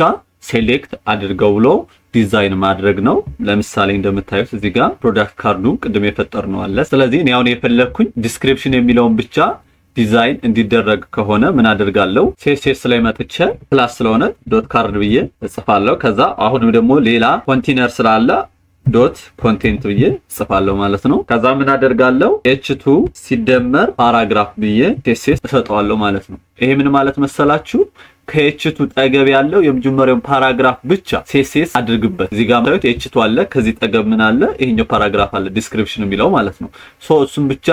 select አድርገው ብሎ ዲዛይን ማድረግ ነው። ለምሳሌ እንደምታዩት እዚህ ጋር product card ኡ ቅድም የፈጠርነው አለ። ስለዚህ እኔ አሁን የፈለግኩኝ description የሚለውን ብቻ ዲዛይን እንዲደረግ ከሆነ ምን አደርጋለሁ? CSS ላይ መጥቼ class ስለሆነ dot card ብዬ እጽፋለሁ። ከዛ አሁንም ደግሞ ሌላ ኮንቴነር ስላለ dot content ብዬ እጽፋለሁ ማለት ነው። ከዛ ምን አደርጋለሁ? H2 ሲደመር paragraph ብዬ CSS እሰጠዋለሁ ማለት ነው። ይሄ ምን ማለት መሰላችሁ? ከ H2 አጠገብ ያለው የመጀመሪያውን paragraph ብቻ CSS አድርግበት። እዚህ ጋር ታዩት H2 አለ፣ ከዚህ አጠገብ ምን አለ? ይሄኛው paragraph አለ፣ description የሚለው ማለት ነው። So እሱን ብቻ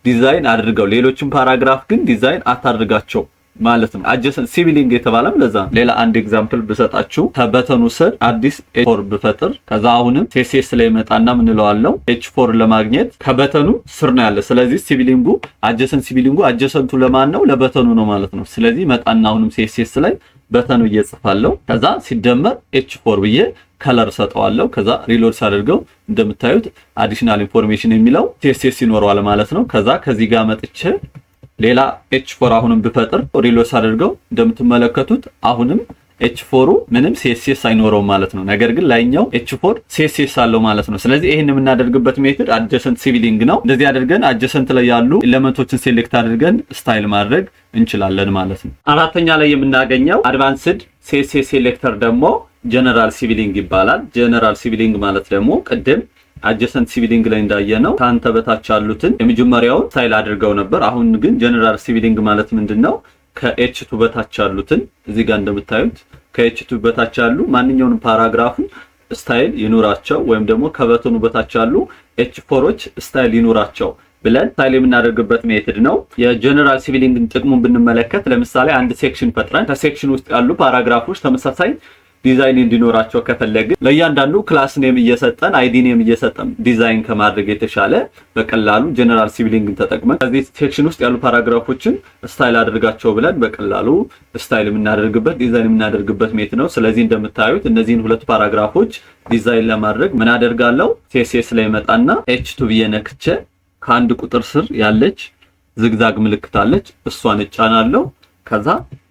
ዲዛይን አድርገው፣ ሌሎችን paragraph ግን ዲዛይን አታድርጋቸው ማለት ነው። Adjacent sibling የተባለም ለዛ ነው። ሌላ አንድ example ብሰጣችሁ፣ ከ button ኑ ስር አዲስ H4 ብፈጥር፣ ከዛ አሁንም CSS ላይ መጣና ምን እለዋለሁ? H4 ለማግኘት ከ button ኑ ስር ነው ያለ። ስለዚህ sibling ኡ adjacent sibling ኡ adjacent ኡ ለማን ነው? ለ button ኑ ነው ማለት ነው። ስለዚህ መጣና አሁንም CSS ላይ button ብዬ እጽፋለሁ። ከዛ ሲደመር H4 ብዬ color ሰጠዋለሁ። ከዛ reload ሳደርገው እንደምታዩት additional information የሚለው CSS ይኖረዋል ማለት ነው። ከዛ ከዚህ ጋር መጥቼ ሌላ H4 አሁንም ብፈጥር፣ reload ሳደርገው እንደምትመለከቱት አሁንም H4 ኡ ምንም CSS አይኖረውም ማለት ነው። ነገር ግን ላይኛው H4 CSS አለው ማለት ነው። ስለዚህ ይህን የምናደርግበት method adjacent sibling ነው። እንደዚህ አድርገን adjacent ላይ ያሉ element ኦችን select አድርገን style ማድረግ እንችላለን ማለት ነው። አራተኛ ላይ የምናገኘው advanced CSS selector ደግሞ general sibling ይባላል። General sibling ማለት ደግሞ ቅድም adjacent sibling ላይ እንዳየነው ከአንተ በታች ያሉትን የመጀመሪያውን style አድርገው ነበር። አሁን ግን general sibling ማለት ምንድን ነው? ከ H2 በታች ያሉትን፣ እዚህ ጋር እንደምታዩት ከ H2 በታች ያሉ ማንኛውንም paragraph ኡን style ይኑራቸው ወይም ደግሞ ከ button ኑ በታች ያሉ H4 ኦች style ይኑራቸው ብለን style የምናደርግበት method ነው። የ general sibling ን ጥቅሙን ብንመለከት፣ ለምሳሌ አንድ section ፈጥረን ከ section ውስጥ ያሉ paragraph ኦች ተመሳሳይ ዲዛይን እንዲኖራቸው ከፈለግን ለእያንዳንዱ class name እየሰጠን፣ ID name እየሰጠን ዲዛይን ከማድረግ የተሻለ በቀላሉ general sibling ን ተጠቅመን ከዚህ section ውስጥ ያሉ paragraph ኦችን style አድርጋቸው ብለን በቀላሉ style የምናደርግበት፣ ዲዛይን የምናደርግበት method ነው። ስለዚህ እንደምታዩት እነዚህን ሁለት paragraph ኦች design ለማድረግ ምን አደርጋለሁ? CSS ላይ መጣና H2 ብዬ ነክቼ ከአንድ ቁጥር ስር ያለች zigzag ምልክት አለች፣ እሷን እጫናለሁ። ከዛ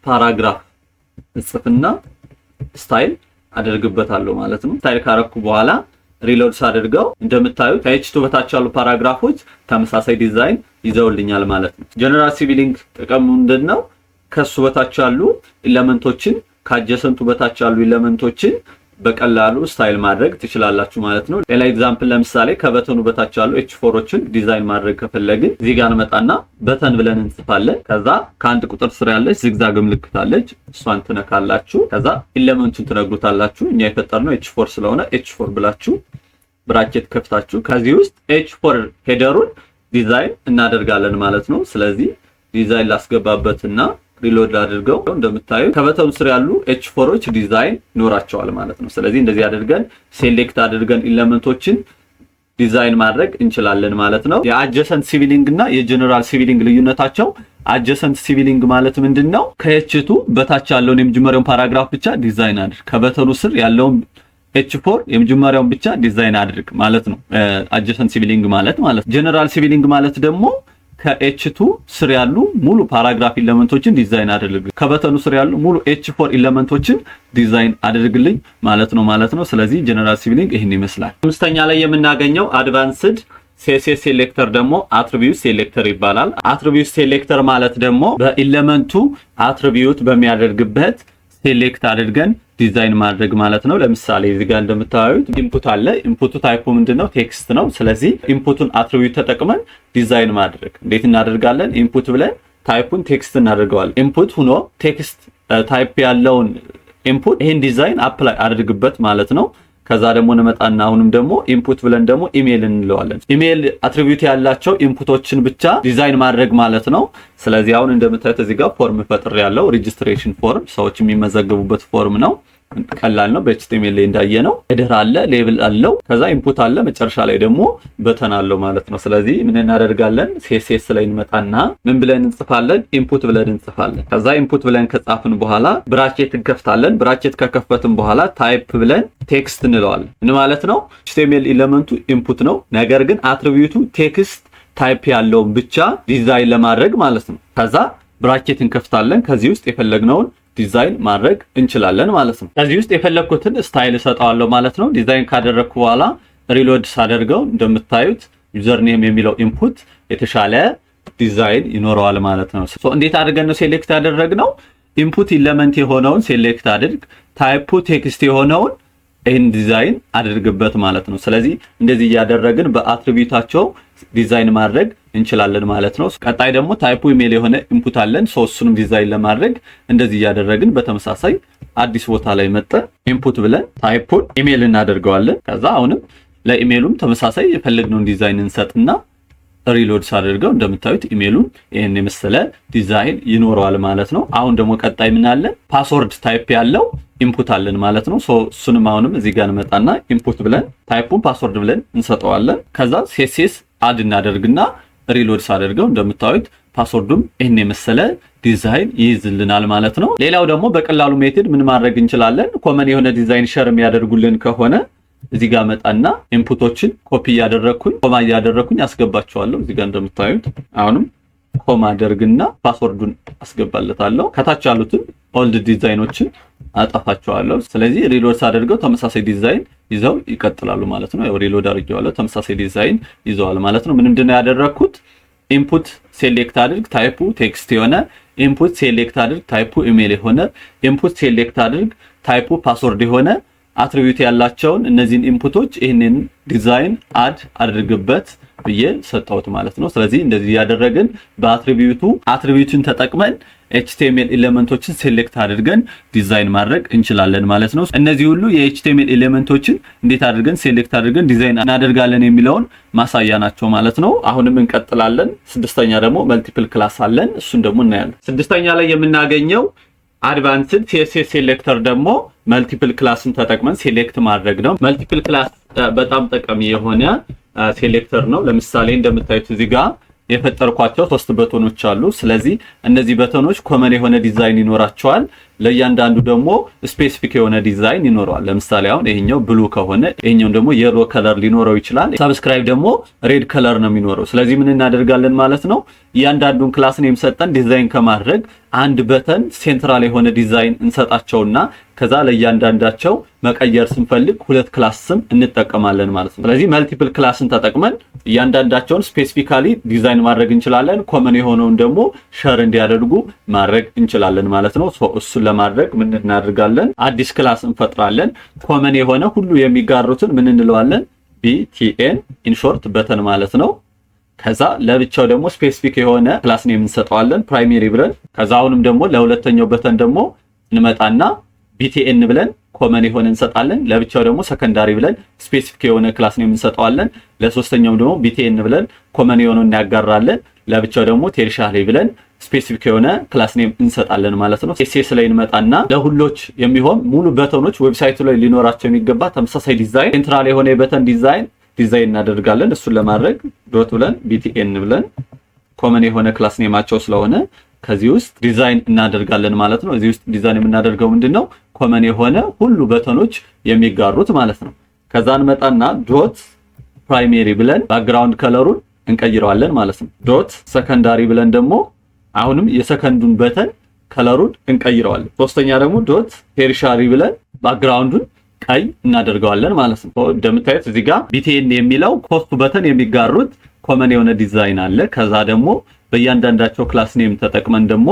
paragraph እጽፍና style አደርግበታለሁ ማለት ነው። Style ካረኩ በኋላ reload ሳደርገው እንደምታዩት ከ H2 በታች ያሉ paragraph ኦች ተመሳሳይ ዲዛይን ይዘውልኛል ማለት ነው። General sibling ጥቅሙ ምንድን ነው? ከሱ በታች ያሉ element ኦችን፣ ከ adjacent ኡ በታች ያሉ element ኦችን በቀላሉ style ማድረግ ትችላላችሁ ማለት ነው። ሌላ example፣ ለምሳሌ ከ button ኑ በታች ያሉ H4 ኦችን design ማድረግ ከፈለግን እዚህ ጋር እንመጣና button ብለን እንጽፋለን። ከዛ ከአንድ ቁጥር ስር ያለች zigzag ምልክት አለች፣ እሷን ትነካላችሁ። ከዛ element ኡን ትነግሩታላችሁ። እኛ የፈጠርነው H4 ስለሆነ H4 ብላችሁ bracket ከፍታችሁ ከዚህ ውስጥ H4 header ኡን design እናደርጋለን ማለት ነው። ስለዚህ ዲዛይን ላስገባበትና reload አድርገው እንደምታዩ ከ button ኑ ስር ያሉ H4 ኦች design ይኖራቸዋል ማለት ነው። ስለዚህ እንደዚህ አድርገን select አድርገን element ኦችን design ማድረግ እንችላለን ማለት ነው። የ adjacent sibling እና የ general sibling ልዩነታቸው፣ adjacent sibling ማለት ምንድን ነው? ከ H2 በታች ያለውን የመጀመሪያውን paragraph ብቻ ዲዛይን አድርግ፣ ከ button ኑ ስር ያለውን H4 የመጀመሪያውን ብቻ ዲዛይን አድርግ ማለት ነው። Adjacent sibling ማለት። General sibling ማለት ደግሞ ከ H2 ስር ያሉ ሙሉ paragraph element ኦችን design አድርግልኝ፣ ከ button ኑ ስር ያሉ ሙሉ H4 element ኦችን design አድርግልኝ ማለት ነው። ስለዚህ general sibling ይህን ይመስላል። አምስተኛ ላይ የምናገኘው advanced CSS selector ደግሞ attribute selector ይባላል። Attribute selector ማለት ደግሞ በ element ኡ attribute በሚያደርግበት select አድርገን ዲዛይን ማድረግ ማለት ነው። ለምሳሌ እዚህ ጋር እንደምታዩት input አለ። Input ኡ type ኡ ምንድነው? Text ነው። ስለዚህ input ኡን attribute ተጠቅመን ዲዛይን ማድረግ እንዴት እናደርጋለን? Input ብለን type ኡን text እናደርገዋለን። Input ሆኖ text type ያለውን input ይሄን design apply አድርግበት ማለት ነው። ከዛ ደግሞ እንመጣና አሁንም ደግሞ input ብለን ደግሞ ኢሜይል እንለዋለን። Email attribute ያላቸው input ኦችን ብቻ ዲዛይን ማድረግ ማለት ነው። ስለዚህ አሁን እንደምታዩት እዚህ ጋር form ፈጥሬያለሁ፣ registration form፣ ሰዎች የሚመዘገቡበት form ነው። ቀላል ነው። በ HTML ላይ እንዳየነው header አለ፣ label አለው፣ ከዛ input አለ፣ መጨረሻ ላይ ደግሞ button አለው ማለት ነው። ስለዚህ ምን እናደርጋለን? CSS ላይ እንመጣና ምን ብለን እንጽፋለን? Input ብለን እንጽፋለን። ከዛ input ብለን ከጻፍን በኋላ bracket እንከፍታለን። Bracket ከከፈትን በኋላ type ብለን text እንለዋለን። ምን ማለት ነው? HTML element ኡ input ነው። ነገር ግን attribute ኡ text type ያለውን ብቻ ዲዛይን ለማድረግ ማለት ነው። ከዛ bracket እንከፍታለን። ከዚህ ውስጥ የፈለግነውን ዲዛይን ማድረግ እንችላለን ማለት ነው። ከዚህ ውስጥ የፈለግኩትን style እሰጠዋለሁ ማለት ነው። ዲዛይን ካደረግኩ በኋላ reload ሳደርገው እንደምታዩት username የሚለው input የተሻለ ዲዛይን ይኖረዋል ማለት ነው። So እንዴት አድርገን ነው select ያደረግነው? Input element የሆነውን select አድርግ፣ type ኡ text የሆነውን ይህን ዲዛይን አድርግበት ማለት ነው። ስለዚህ እንደዚህ እያደረግን በ attribute ኣቸው ዲዛይን ማድረግ እንችላለን ማለት ነው። ቀጣይ ደግሞ type ኡ email የሆነ input አለን። So እሱንም ዲዛይን ለማድረግ እንደዚህ እያደረግን በተመሳሳይ አዲስ ቦታ ላይ መጥተን input ብለን type ኡን email እናደርገዋለን። ከዛ አሁንም ለኢሜይሉም ተመሳሳይ የፈለግነውን ዲዛይን እንሰጥና reload ሳደርገው እንደምታዩት ኢሜይሉን ይህን የመሰለ ዲዛይን ይኖረዋል ማለት ነው። አሁን ደግሞ ቀጣይ ምን አለን? Password type ያለው input አለን ማለት ነው። እሱንም አሁንም እዚህ ጋር እንመጣና input ብለን type ኡን password ብለን እንሰጠዋለን። ከዛ CSS add እናደርግና reload ሳደርገው እንደምታዩት password ኡም ይህን የመሰለ ዲዛይን ይይዝልናል ማለት ነው። ሌላው ደግሞ በቀላሉ method ምን ማድረግ እንችላለን? Common የሆነ ዲዛይን share የሚያደርጉልን ከሆነ እዚህ ጋር መጣና input ኦችን copy እያደረግኩኝ፣ comma እያደረግኩኝ አስገባቸዋለሁ። እዚህ ጋር እንደምታዩት አሁንም comma አደርግና password ኡን አስገባለታለሁ። ከታች ያሉትን old ዲዛይኖችን አጠፋቸዋለሁ። ስለዚህ reload ሳደርገው ተመሳሳይ ዲዛይን ይዘው ይቀጥላሉ ማለት ነው። ያው reload አድርጌዋለሁ፣ ተመሳሳይ ዲዛይን ይዘዋል ማለት ነው። ምንድን ነው ያደረግኩት? Input select አድርግ type ኡ text የሆነ፣ input select አድርግ type ኡ email የሆነ፣ input select አድርግ type ኡ password የሆነ attribute ያላቸውን እነዚህን input ኦች ይህንን ዲዛይን add አድርግበት ብዬ ሰጠሁት ማለት ነው። ስለዚህ እንደዚህ እያደረግን በ attribute ኡ attribute ን ተጠቅመን HTML element ኦችን select አድርገን ዲዛይን ማድረግ እንችላለን ማለት ነው። እነዚህ ሁሉ የ HTML element ኦችን እንዴት አድርገን select አድርገን ዲዛይን እናደርጋለን የሚለውን ማሳያ ናቸው ማለት ነው። አሁንም እንቀጥላለን። ስድስተኛ ደግሞ multiple class አለን። እሱን ደግሞ እናያለን። ስድስተኛ ላይ የምናገኘው advanced CSS selector ደግሞ multiple class ን ተጠቅመን select ማድረግ ነው። Multiple class በጣም ጠቃሚ የሆነ selector ነው። ለምሳሌ እንደምታዩት እዚህ ጋር የፈጠርኳቸው ሶስት button ኦች አሉ። ስለዚህ እነዚህ button ኦች common የሆነ ዲዛይን ይኖራቸዋል። ለእያንዳንዱ ደግሞ specific የሆነ ዲዛይን ይኖረዋል። ለምሳሌ አሁን ይሄኛው blue ከሆነ ይሄኛው ደግሞ yellow color ሊኖረው ይችላል። Subscribe ደግሞ red color ነው የሚኖረው። ስለዚህ ምን እናደርጋለን ማለት ነው? እያንዳንዱን class name ሰጠን ዲዛይን ከማድረግ አንድ button central የሆነ ዲዛይን እንሰጣቸውና ከዛ ለእያንዳንዳቸው መቀየር ስንፈልግ ሁለት class ስም እንጠቀማለን ማለት ነው። ስለዚህ multiple class ን ተጠቅመን እያንዳንዳቸውን specifically ዲዛይን ማድረግ እንችላለን። Common የሆነውን ደግሞ share እንዲያደርጉ ማድረግ እንችላለን ማለት ነው። እሱን ለማድረግ ምን እናደርጋለን? አዲስ class እንፈጥራለን። Common የሆነ ሁሉ የሚጋሩትን ምን እንለዋለን? BTN፣ in short button ማለት ነው። ከዛ ለብቻው ደግሞ specific የሆነ class name እንሰጠዋለን፣ primary ብለን። ከዛ አሁንም ደግሞ ለሁለተኛው button ደግሞ እንመጣና BTN ብለን common የሆነ እንሰጣለን። ለብቻው ደግሞ secondary ብለን specific የሆነ class name እንሰጠዋለን። ለሶስተኛው ደግሞ BTN ብለን common የሆነ እናጋራለን። ለብቻው ደግሞ tertiary ብለን specific የሆነ class name እንሰጣለን ማለት ነው። CSS ላይ እንመጣና ለሁሎች የሚሆን ሙሉ button ኦች website ኡ ላይ ሊኖራቸው የሚገባ ተመሳሳይ ዲዛይን፣ central የሆነ የ button ዲዛይን ዲዛይን እናደርጋለን። እሱን ለማድረግ dot ብለን BTN ብለን common የሆነ class name ኣቸው ስለሆነ ከዚህ ውስጥ ዲዛይን እናደርጋለን ማለት ነው። እዚህ ውስጥ ዲዛይን የምናደርገው ምንድነው? Common የሆነ ሁሉ button ኦች የሚጋሩት ማለት ነው። ከዛ እንመጣና dot primary ብለን background color ኡን እንቀይረዋለን ማለት ነው። Dot secondary ብለን ደግሞ አሁንም የ second ኡን button color ኡን እንቀይረዋለን። ሶስተኛ ደግሞ dot tertiary ብለን background ኡን ቀይ እናደርገዋለን ማለት ነው። እንደምታዩት እዚህ ጋር BTN የሚለው ሶስቱ button የሚጋሩት common የሆነ ዲዛይን አለ። ከዛ ደግሞ በእያንዳንዳቸው class name ተጠቅመን ደግሞ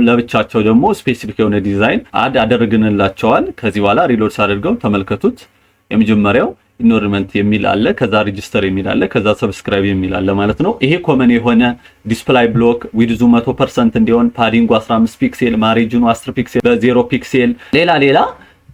ለብቻቸው ደግሞ specific የሆነ ዲዛይን add አደርግንላቸዋል። ከዚህ በኋላ reload ሳደርገው ተመልከቱት። የመጀመሪያው enrollment የሚል አለ፣ ከዛ register የሚል አለ፣ ከዛ subscribe የሚል አለ ማለት ነው። ይሄ common የሆነ display block፣ width ኡ 100% እንዲሆን፣ padding ኡ 15 pixel፣ margin ኡ 10 pixel በ0 pixel፣ ሌላ ሌላ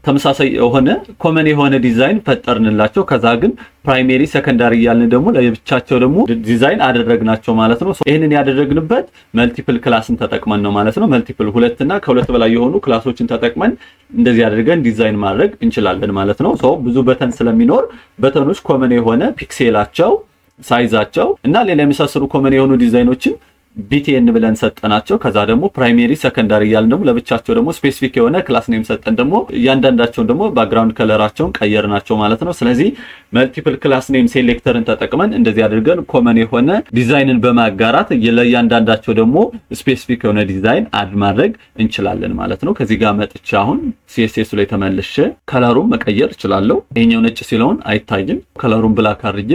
ተመሳሳይ የሆነ common የሆነ ዲዛይን ፈጠርንላቸው። ከዛ ግን primary፣ secondary እያልን ደግሞ ለብቻቸው ደግሞ ዲዛይን አደረግናቸው ማለት ነው። ይህንን ያደረግንበት multiple class ን ተጠቅመን ነው ማለት ነው። Multiple ሁለትና ከሁለት በላይ የሆኑ class ኦችን ተጠቅመን እንደዚህ አድርገን ዲዛይን ማድረግ እንችላለን ማለት ነው። So ብዙ button ስለሚኖር button ኦች common የሆነ pixel ኣቸው፣ size ኣቸው እና ሌላ የመሳሰሉ common የሆኑ ዲዛይኖችን btn ብለን ሰጠናቸው። ከዛ ደግሞ primary፣ secondary እያልን ደግሞ ለብቻቸው ደግሞ specific የሆነ class name ሰጠን፣ ደግሞ እያንዳንዳቸውን ደግሞ background color ኣቸውን ቀየርናቸው ማለት ነው። ስለዚህ multiple class name selector ን ተጠቅመን እንደዚህ አድርገን common የሆነ ዲዛይንን በማጋራት ለእያንዳንዳቸው ደግሞ specific የሆነ ዲዛይን add ማድረግ እንችላለን ማለት ነው። ከዚህ ጋር መጥቼ አሁን CSS ኡ ላይ ተመልሼ color ኡን መቀየር እችላለሁ። ይሄኛው ነጭ ሲሆን አይታይም። Color ኡን black አድርጌ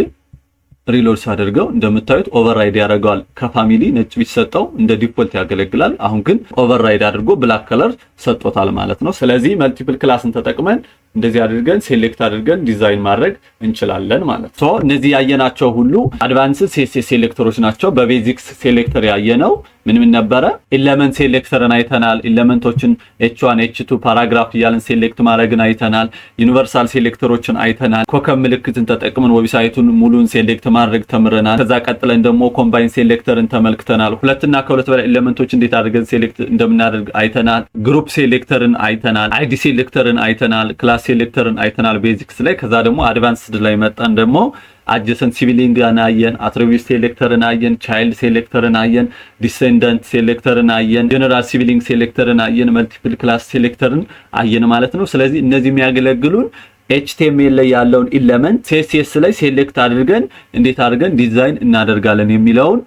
reload ሳደርገው እንደምታዩት override ያደርገዋል። ከ family ነጭ ቢሰጠው እንደ default ያገለግላል። አሁን ግን override አድርጎ black color ሰጥቶታል ማለት ነው። ስለዚህ multiple class ን ተጠቅመን እንደዚህ አድርገን select አድርገን ዲዛይን ማድረግ እንችላለን ማለት ነው። እነዚህ ያየናቸው ሁሉ advanced CSS selector ኦች ናቸው። በ basics selector ያየነው ምን ምን ነበረ? Element selector ን አይተናል። Element ኦችን H1፣ H2፣ paragraph እያልን select ማድረግን አይተናል። Universal selector ኦችን አይተናል። ኮከብ ምልክትን ተጠቅመን website ኡን ሙሉን select ማድረግ ተምረናል። ከዛ ቀጥለን ደግሞ combine selector ን ተመልክተናል። ሁለትና ከሁለት በላይ element ኦች እንዴት አድርገን select እንደምናደርግ አይተናል። Group selector ን አይተናል። ID selector ን አይተናል። Class selector ን አይተናል basics ላይ። ከዛ ደግሞ advanced ላይ መጣን፣ ደግሞ adjacent sibling ን አየን፣ attribute selector ን አየን፣ child selector ን አየን፣ descendant selector ን አየን፣ general sibling selector ን አየን፣ multiple class selector ን አየን ማለት ነው። ስለዚህ እነዚህ የሚያገለግሉን HTML ላይ ያለውን element CSS ላይ select አድርገን እንዴት አድርገን ዲዛይን እናደርጋለን የሚለውን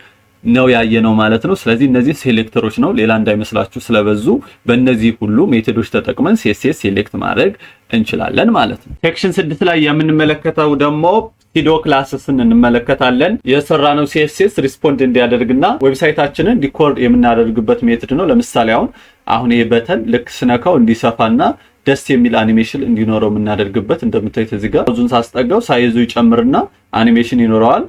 ነው ያየነው ማለት ነው። ስለዚህ እነዚህ selector ኦች ነው፣ ሌላ እንዳይመስላችሁ ስለበዙ። በእነዚህ ሁሉ method ኦች ተጠቅመን CSS select ማድረግ እንችላለን ማለት ነው። Section 6 ላይ የምንመለከተው ደግሞ pseudo classes ን እንመለከታለን። የሰራነው CSS respond እንዲያደርግና website ኣችንን decor የምናደርግበት method ነው። ለምሳሌ አሁን ይሄ button ልክ ስነካው እንዲሰፋና ደስ የሚል አኒሜሽን እንዲኖረው የምናደርግበት፣ እንደምታዩት እዚህ ጋር mouse ኡን ሳስጠጋው size ኡ ይጨምርና አኒሜሽን ይኖረዋል።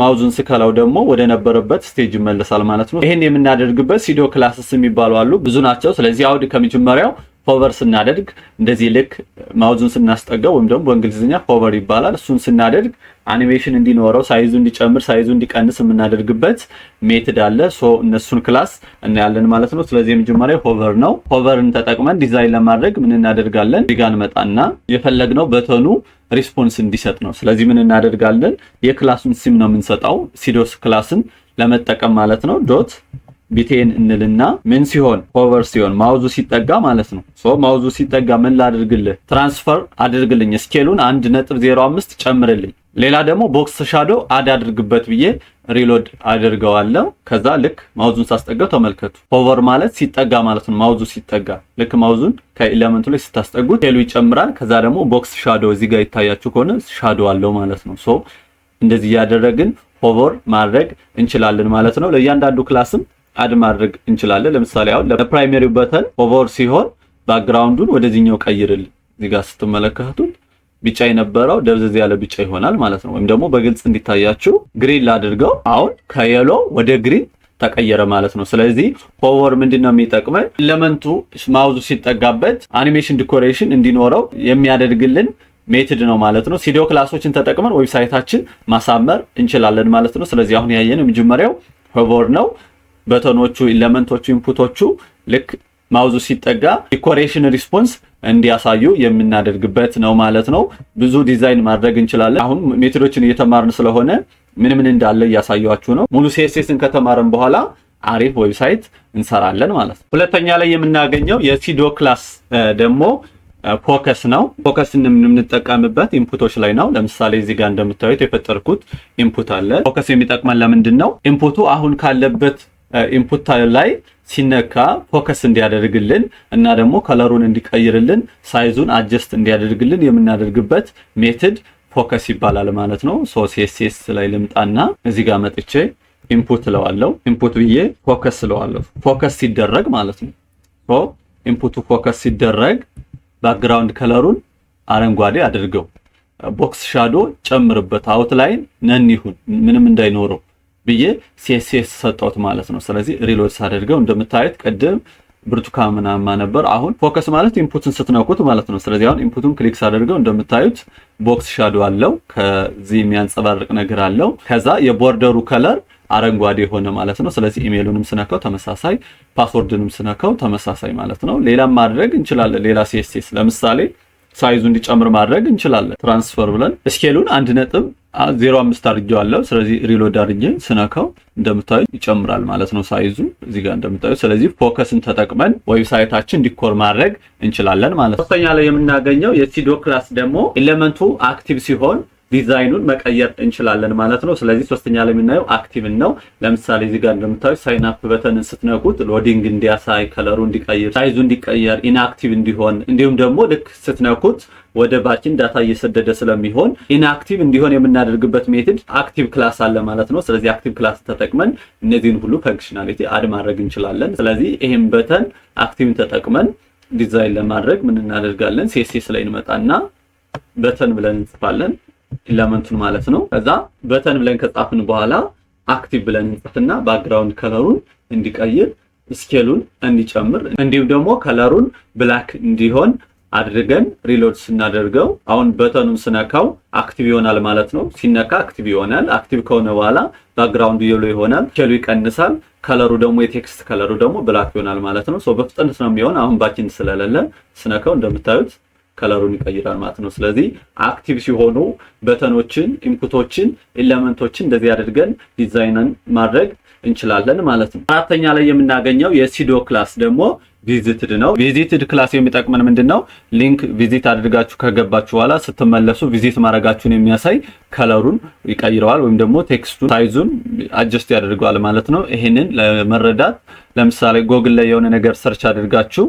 Mouse ኡን ስከላው ደግሞ ወደ ነበረበት stage ይመለሳል ማለት ነው። ይሄን የምናደርግበት pseudo classes የሚባሉ አሉ፣ ብዙ ናቸው። ስለዚህ አሁን ከመጀመሪያው hover ስናደርግ፣ እንደዚህ ልክ mouse ኡን ስናስጠጋው ወይም ደግሞ በእንግሊዝኛ hover ይባላል። እሱን ስናደርግ አኒሜሽን እንዲኖረው፣ size ኡ እንዲጨምር፣ size ኡ እንዲቀንስ የምናደርግበት method አለ። So እነሱን class እናያለን ማለት ነው። ስለዚህ የመጀመሪያው hover ነው። Hover ን ተጠቅመን ዲዛይን ለማድረግ ምን እናደርጋለን? እዚህ ጋር እንመጣና የፈለግነው button ኡ response እንዲሰጥ ነው። ስለዚህ ምን እናደርጋለን? የ class ኡን ስም ነው የምንሰጠው፣ pseudo class ን ለመጠቀም ማለት ነው። Dot btn እንልና ምን ሲሆን? Hover ሲሆን፣ mouse ኡ ሲጠጋ ማለት ነው። So mouse ኡ ሲጠጋ ምን ላድርግልህ? Transform አድርግልኝ፣ scale ኡን 1.05 ጨምርልኝ። ሌላ ደግሞ box shadow add አድርግበት ብዬ reload አድርገዋለሁ። ከዛ ልክ mouse ኡን ሳስጠጋው ተመልከቱ። Hover ማለት ሲጠጋ ማለት ነው። Mouse ኡ ሲጠጋ፣ ልክ mouse ኡን ከ element ኡ ላይ ስታስጠጉት scale ኡ ይጨምራል። ከዛ ደግሞ box shadow እዚህ ጋር ይታያችሁ ከሆነ shadow አለው ማለት ነው። So እንደዚህ እያደረግን hover ማድረግ እንችላለን ማለት ነው። ለእያንዳንዱ class ም add ማድረግ እንችላለን። ለምሳሌ አሁን ለ primary button hover ሲሆን background ኡን ወደዚህኛው ቀይርልን። እዚህ ጋር ስትመለከቱት ቢጫ የነበረው ደብዘዝ ያለ ቢጫ ይሆናል ማለት ነው። ወይም ደግሞ በግልጽ እንዲታያችሁ green ላድርገው። አሁን ከ yellow ወደ green ተቀየረ ማለት ነው። ስለዚህ hover ምንድን ነው የሚጠቅመን? Element ኡ mouse ኡ ሲጠጋበት animation decoration እንዲኖረው የሚያደርግልን method ነው ማለት ነው። Pseudo class ኦችን ተጠቅመን website ኣችን ማሳመር እንችላለን ማለት ነው። ስለዚህ አሁን ያየነው የመጀመሪያው hover ነው። Button ኦቹ፣ element ኦቹ፣ input ኦቹ ልክ mouse ኡ ሲጠጋ decoration response እንዲያሳዩ የምናደርግበት ነው ማለት ነው። ብዙ ዲዛይን ማድረግ እንችላለን። አሁን method ኦችን እየተማርን ስለሆነ ምን ምን እንዳለ እያሳየኋችሁ ነው። ሙሉ CSS ን ከተማርን በኋላ አሪፍ website እንሰራለን ማለት ነው። ሁለተኛ ላይ የምናገኘው የ pseudo class ደግሞ focus ነው። Focus ን የምንጠቀምበት input ኦች ላይ ነው። ለምሳሌ እዚህ ጋር እንደምታዩት የፈጠርኩት input አለ። Focus የሚጠቅመን ለምንድን ነው? Input ኡ አሁን ካለበት input ላይ ሲነካ focus እንዲያደርግልን እና ደግሞ color ኡን እንዲቀይርልን፣ size ኡን adjust እንዲያደርግልን የምናደርግበት method focus ይባላል ማለት ነው። So CSS ላይ ልምጣና እዚህ ጋር መጥቼ input እለዋለሁ። Input ብዬ focus እለዋለሁ። Focus ሲደረግ ማለት ነው። So input ኡ focus ሲደረግ background color ኡን አረንጓዴ አድርገው፣ box shadow ጨምርበት፣ outline none ይሁን፣ ምንም እንዳይኖረው ብዬ CSS ሰጠሁት ማለት ነው። ስለዚህ reload ሳደርገው እንደምታዩት ቅድም ብርቱካናማ ነበር። አሁን focus ማለት input ን ስትነኩት ማለት ነው። ስለዚህ አሁን input ኡን click ሳደርገው እንደምታዩት box shadow አለው፣ ከዚህ የሚያንጸባርቅ ነገር አለው። ከዛ የ border ኡ color አረንጓዴ የሆነ ማለት ነው። ስለዚህ ኢሜይሉንም ስነካው ተመሳሳይ፣ password ንም ስነካው ተመሳሳይ ማለት ነው። ሌላም ማድረግ እንችላለን። ሌላ CSS ለምሳሌ size ኡ እንዲጨምር ማድረግ እንችላለን። Transfer ብለን scale ኡን 1.05 አድርጌዋለሁ። ስለዚህ reload አድርጌ ስነካው እንደምታዩት ይጨምራል ማለት ነው size ኡ እዚህ ጋር እንደምታዩት። ስለዚህ focus ን ተጠቅመን website ኣችን decor ማድረግ እንችላለን ማለት ነው። ሶስተኛ ላይ የምናገኘው የ pseudo class ደግሞ element ኡ active ሲሆን ዲዛይኑን መቀየር እንችላለን ማለት ነው። ስለዚህ ሶስተኛ ላይ የምናየው active ን ነው። ለምሳሌ እዚህ ጋር እንደምታዩት sign up button ን ስትነኩት loading እንዲያሳይ፣ color ኡ እንዲቀይር፣ size ኡ እንዲቀየር፣ inactive እንዲሆን እንዲሁም ደግሞ ልክ ስትነኩት ወደ backend data እየሰደደ ስለሚሆን inactive እንዲሆን የምናደርግበት method active class አለ ማለት ነው። ስለዚህ active class ተጠቅመን እነዚህን ሁሉ functionality add ማድረግ እንችላለን። ስለዚህ ይሄን button active ን ተጠቅመን ዲዛይን ለማድረግ ምን እናደርጋለን? CSS ላይ እንመጣና button ብለን እንጽፋለን element ኡን ማለት ነው። ከዛ button ብለን ከጻፍን በኋላ active ብለን እንጽፍና background color ኡን እንዲቀይር፣ scale ኡን እንዲጨምር እንዲሁም ደግሞ color ኡን black እንዲሆን አድርገን reload ስናደርገው አሁን button ኡን ስነካው active ይሆናል ማለት ነው። ሲነካ active ይሆናል። Active ከሆነ በኋላ background ኡ yellow ይሆናል፣ scale ኡ ይቀንሳል፣ color ኡ ደግሞ የ text color ኡ ደግሞ black ይሆናል ማለት ነው። So በፍጥነት ነው የሚሆን። አሁን backend ስለሌለ ስነካው እንደምታዩት color ኡን ይቀይራል ማለት ነው። ስለዚህ active ሲሆኑ button ኦችን፣ input ኦችን፣ element ኦችን እንደዚህ አድርገን ዲዛይንን ማድረግ እንችላለን ማለት ነው። አራተኛ ላይ የምናገኘው የ pseudo class ደግሞ visited ነው። Visited class የሚጠቅመን ምንድን ነው? Link visit አድርጋችሁ ከገባችሁ በኋላ ስትመለሱ visit ማድረጋችሁን የሚያሳይ color ኡን ይቀይረዋል ወይም ደግሞ text ኡን size ኡን adjust ያደርገዋል ማለት ነው። ይሄንን ለመረዳት ለምሳሌ ጎግል ላይ የሆነ ነገር search አድርጋችሁ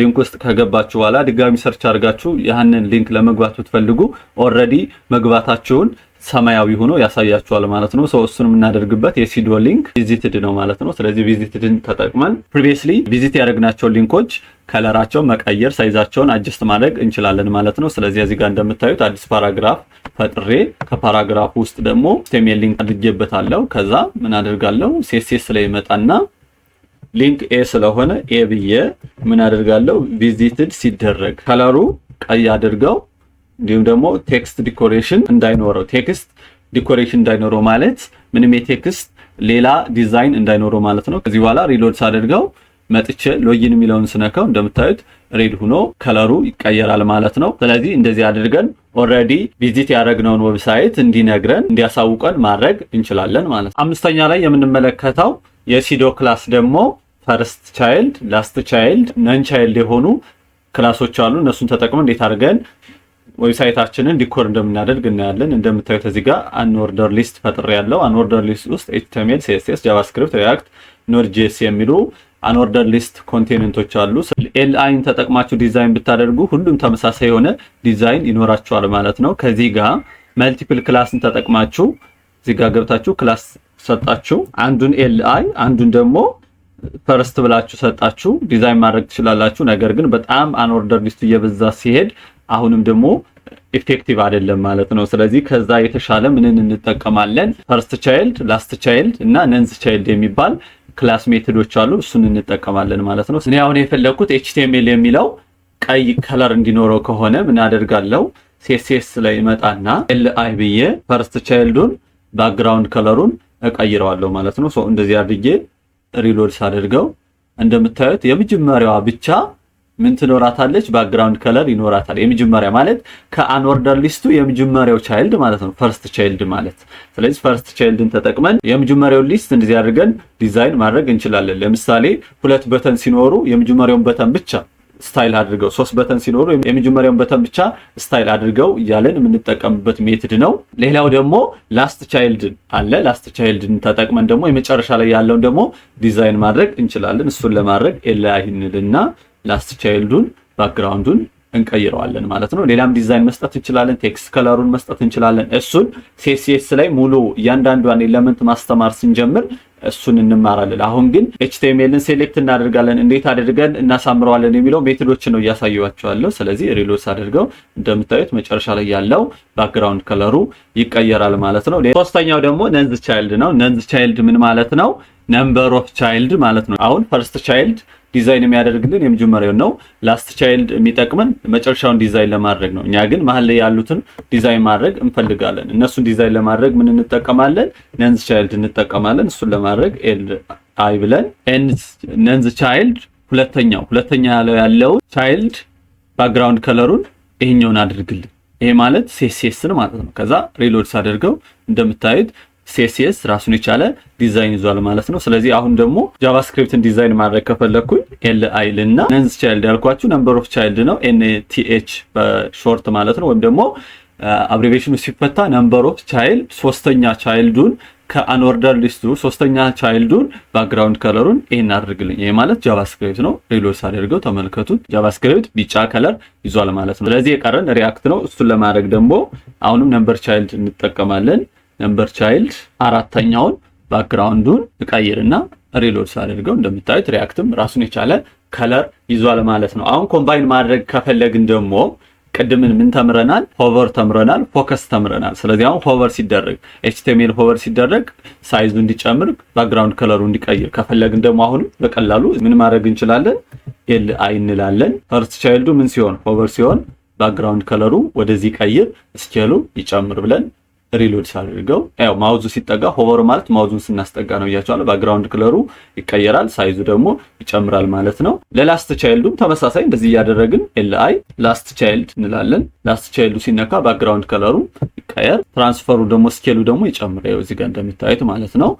link ውስጥ ከገባችሁ በኋላ ድጋሚ search አድርጋችሁ ያንን link ለመግባት ብትፈልጉ already መግባታችሁን ሰማያዊ ሆኖ ያሳያችኋል ማለት ነው። So እሱን የምናደርግበት የ pseudo link visited ነው ማለት ነው። ስለዚህ visited ን ተጠቅመን previously visit ያደረግናቸውን link ኦች color ኣቸውን መቀየር፣ size ኣቸውን adjust ማድረግ እንችላለን ማለት ነው። ስለዚህ እዚህ ጋር እንደምታዩት አዲስ paragraph ፈጥሬ ከ paragraph ውስጥ ደግሞ HTML link አድርጌበታለሁ። ከዛ ምን አደርጋለሁ? CSS ላይ ይመጣና link a ስለሆነ a ብዬ ምን አደርጋለሁ? Visited ሲደረግ color ኡ ቀይ አድርገው እንዲሁም ደግሞ text decoration እንዳይኖረው፣ text decoration እንዳይኖረው ማለት ምንም የ text ሌላ ዲዛይን እንዳይኖረው ማለት ነው። ከዚህ በኋላ reload ሳደርገው መጥቼ login የሚለውን ስነካው እንደምታዩት red ሆኖ color ኡ ይቀየራል ማለት ነው። ስለዚህ እንደዚህ አድርገን already visit ያደረግነውን website እንዲነግረን፣ እንዲያሳውቀን ማድረግ እንችላለን ማለት ነው። አምስተኛ ላይ የምንመለከተው የ pseudo class ደግሞ first child፣ last child፣ none child የሆኑ class ኦች አሉ። እነሱን ተጠቅመን እንዴት አድርገን website ኣችንን decor እንደምናደርግ እናያለን። እንደምታዩት እዚህ ጋር unordered list ፈጥሬያለሁ unordered list ውስጥ HTML፣ CSS፣ JavaScript፣ React፣ Node.js የሚሉ unordered list content ኦች አሉ። li ን ተጠቅማችሁ ዲዛይን ብታደርጉ ሁሉም ተመሳሳይ የሆነ ዲዛይን ይኖራቸዋል ማለት ነው። ከዚህ ጋር multiple class ን ተጠቅማችሁ እዚህ ጋር ገብታችሁ class ሰጣችሁ አንዱን li አንዱን ደግሞ first ብላችሁ ሰጣችሁ ዲዛይን ማድረግ ትችላላችሁ። ነገር ግን በጣም unordered list ኡ እየበዛ ሲሄድ አሁንም ደግሞ effective አይደለም ማለት ነው። ስለዚህ ከዛ የተሻለ ምንን እንጠቀማለን? First child፣ last child እና none child የሚባል class method ኦች አሉ። እሱን እንጠቀማለን ማለት ነው። እኔ አሁን የፈለግኩት HTML የሚለው ቀይ color እንዲኖረው ከሆነ ምን አደርጋለሁ? CSS ላይ እመጣና li ብዬ first child ኡን background color ኡን እቀይረዋለሁ ማለት ነው። So እንደዚህ አድርጌ reload ሳደርገው እንደምታዩት የመጀመሪያዋ ብቻ ምን ትኖራታለች? Background color ይኖራታል። የመጀመሪያ ማለት ከ unordered list ኡ የመጀመሪያው child ማለት ነው፣ first child ማለት። ስለዚህ first child ን ተጠቅመን የመጀመሪያውን list እንደዚህ አድርገን ዲዛይን ማድረግ እንችላለን። ለምሳሌ ሁለት button ሲኖሩ የመጀመሪያውን button ብቻ style አድርገው፣ ሶስት button ሲኖሩ የመጀመሪያውን button ብቻ style አድርገው እያለን የምንጠቀምበት method ነው። ሌላው ደግሞ last child ን አለ። Last child ን ተጠቅመን ደግሞ የመጨረሻ ላይ ያለውን ደግሞ ዲዛይን ማድረግ እንችላለን። እሱን ለማድረግ li እንልና last child ኡን background ኡን እንቀይረዋለን ማለት ነው። ሌላም ዲዛይን መስጠት እንችላለን። Text color ኡን መስጠት እንችላለን። እሱን CSS ላይ ሙሉ እያንዳንዷን element ማስተማር ስንጀምር እሱን እንማራለን። አሁን ግን HTML ን select እናደርጋለን፣ እንዴት አድርገን እናሳምረዋለን የሚለው method ኦችን ነው እያሳየኋችሁ። ስለዚህ reload አድርገው እንደምታዩት መጨረሻ ላይ ያለው background color ኡ ይቀየራል ማለት ነው። ሶስተኛው ደግሞ nth child ነው። Nth child ምን ማለት ነው? Number of child ማለት ነው። አሁን first child ዲዛይን የሚያደርግልን የመጀመሪያውን ነው። Last child የሚጠቅመን መጨረሻውን ዲዛይን ለማድረግ ነው። እኛ ግን መሀል ላይ ያሉትን ዲዛይን ማድረግ እንፈልጋለን። እነሱን ዲዛይን ለማድረግ ምን እንጠቀማለን? Nth child እንጠቀማለን። እሱን ለማድረግ li ብለን nth child ሁለተኛ ያለው child background color ኡን ይሄኛውን አድርግልን። ይሄ ማለት CSS ን ማለት ነው። ከዛ reload ሳደርገው እንደምታዩት CSS ራሱን የቻለ ዲዛይን ይዟል ማለት ነው። ስለዚህ አሁን ደግሞ JavaScript ን ዲዛይን ማድረግ ከፈለግኩኝ li ልና nth child ያልኳችሁ number of child ነው፣ nth በ short ማለት ነው። ወይም ደግሞ abbreviation ኑ ሲፈታ number of child፣ ሶስተኛ child ኡን ከ unordered list ኡ ሶስተኛ child ኡን background color ኡን ይሄን አድርግልኝ። ይሄ ማለት JavaScript ነው። Reload ሳደርገው ተመልከቱት፣ JavaScript ቢጫ color ይዟል ማለት ነው። ስለዚህ የቀረን React ነው። እሱን ለማድረግ ደግሞ አሁንም number child እንጠቀማለን። Number child አራተኛውን background ኡን እቀይርና reload ሳደርገው እንደምታዩት React ም ራሱን የቻለ color ይዟል ማለት ነው። አሁን combine ማድረግ ከፈለግን ደግሞ ቅድምን ምን ተምረናል? Hover ተምረናል፣ focus ተምረናል። ስለዚህ አሁን hover ሲደረግ፣ HTML hover ሲደረግ size ኡ እንዲጨምር፣ background color ኡ እንዲቀይር ከፈለግን ደግሞ አሁንም በቀላሉ ምን ማድረግ እንችላለን? li እንላለን። First child ኡ ምን ሲሆን፣ hover ሲሆን background color ኡ ወደዚህ ቀይር፣ scale ኡ ይጨምር ብለን reload ሳድርገው ያው mouse ኡ ሲጠጋ፣ hover ማለት mouse ኡን ስናስጠጋ ነው ብያችኋለሁ። Background color ኡ ይቀየራል፣ size ኡ ደግሞ ይጨምራል ማለት ነው። ለ last child ኡም ተመሳሳይ እንደዚህ እያደረግን li last child እንላለን። Last child ኡ ሲነካ background color ኡ ይቀየር፣ transfer ኡ ደግሞ scale ኡ ደግሞ ይጨምር። ያው እዚህ ጋር እንደምታዩት ማለት ነው።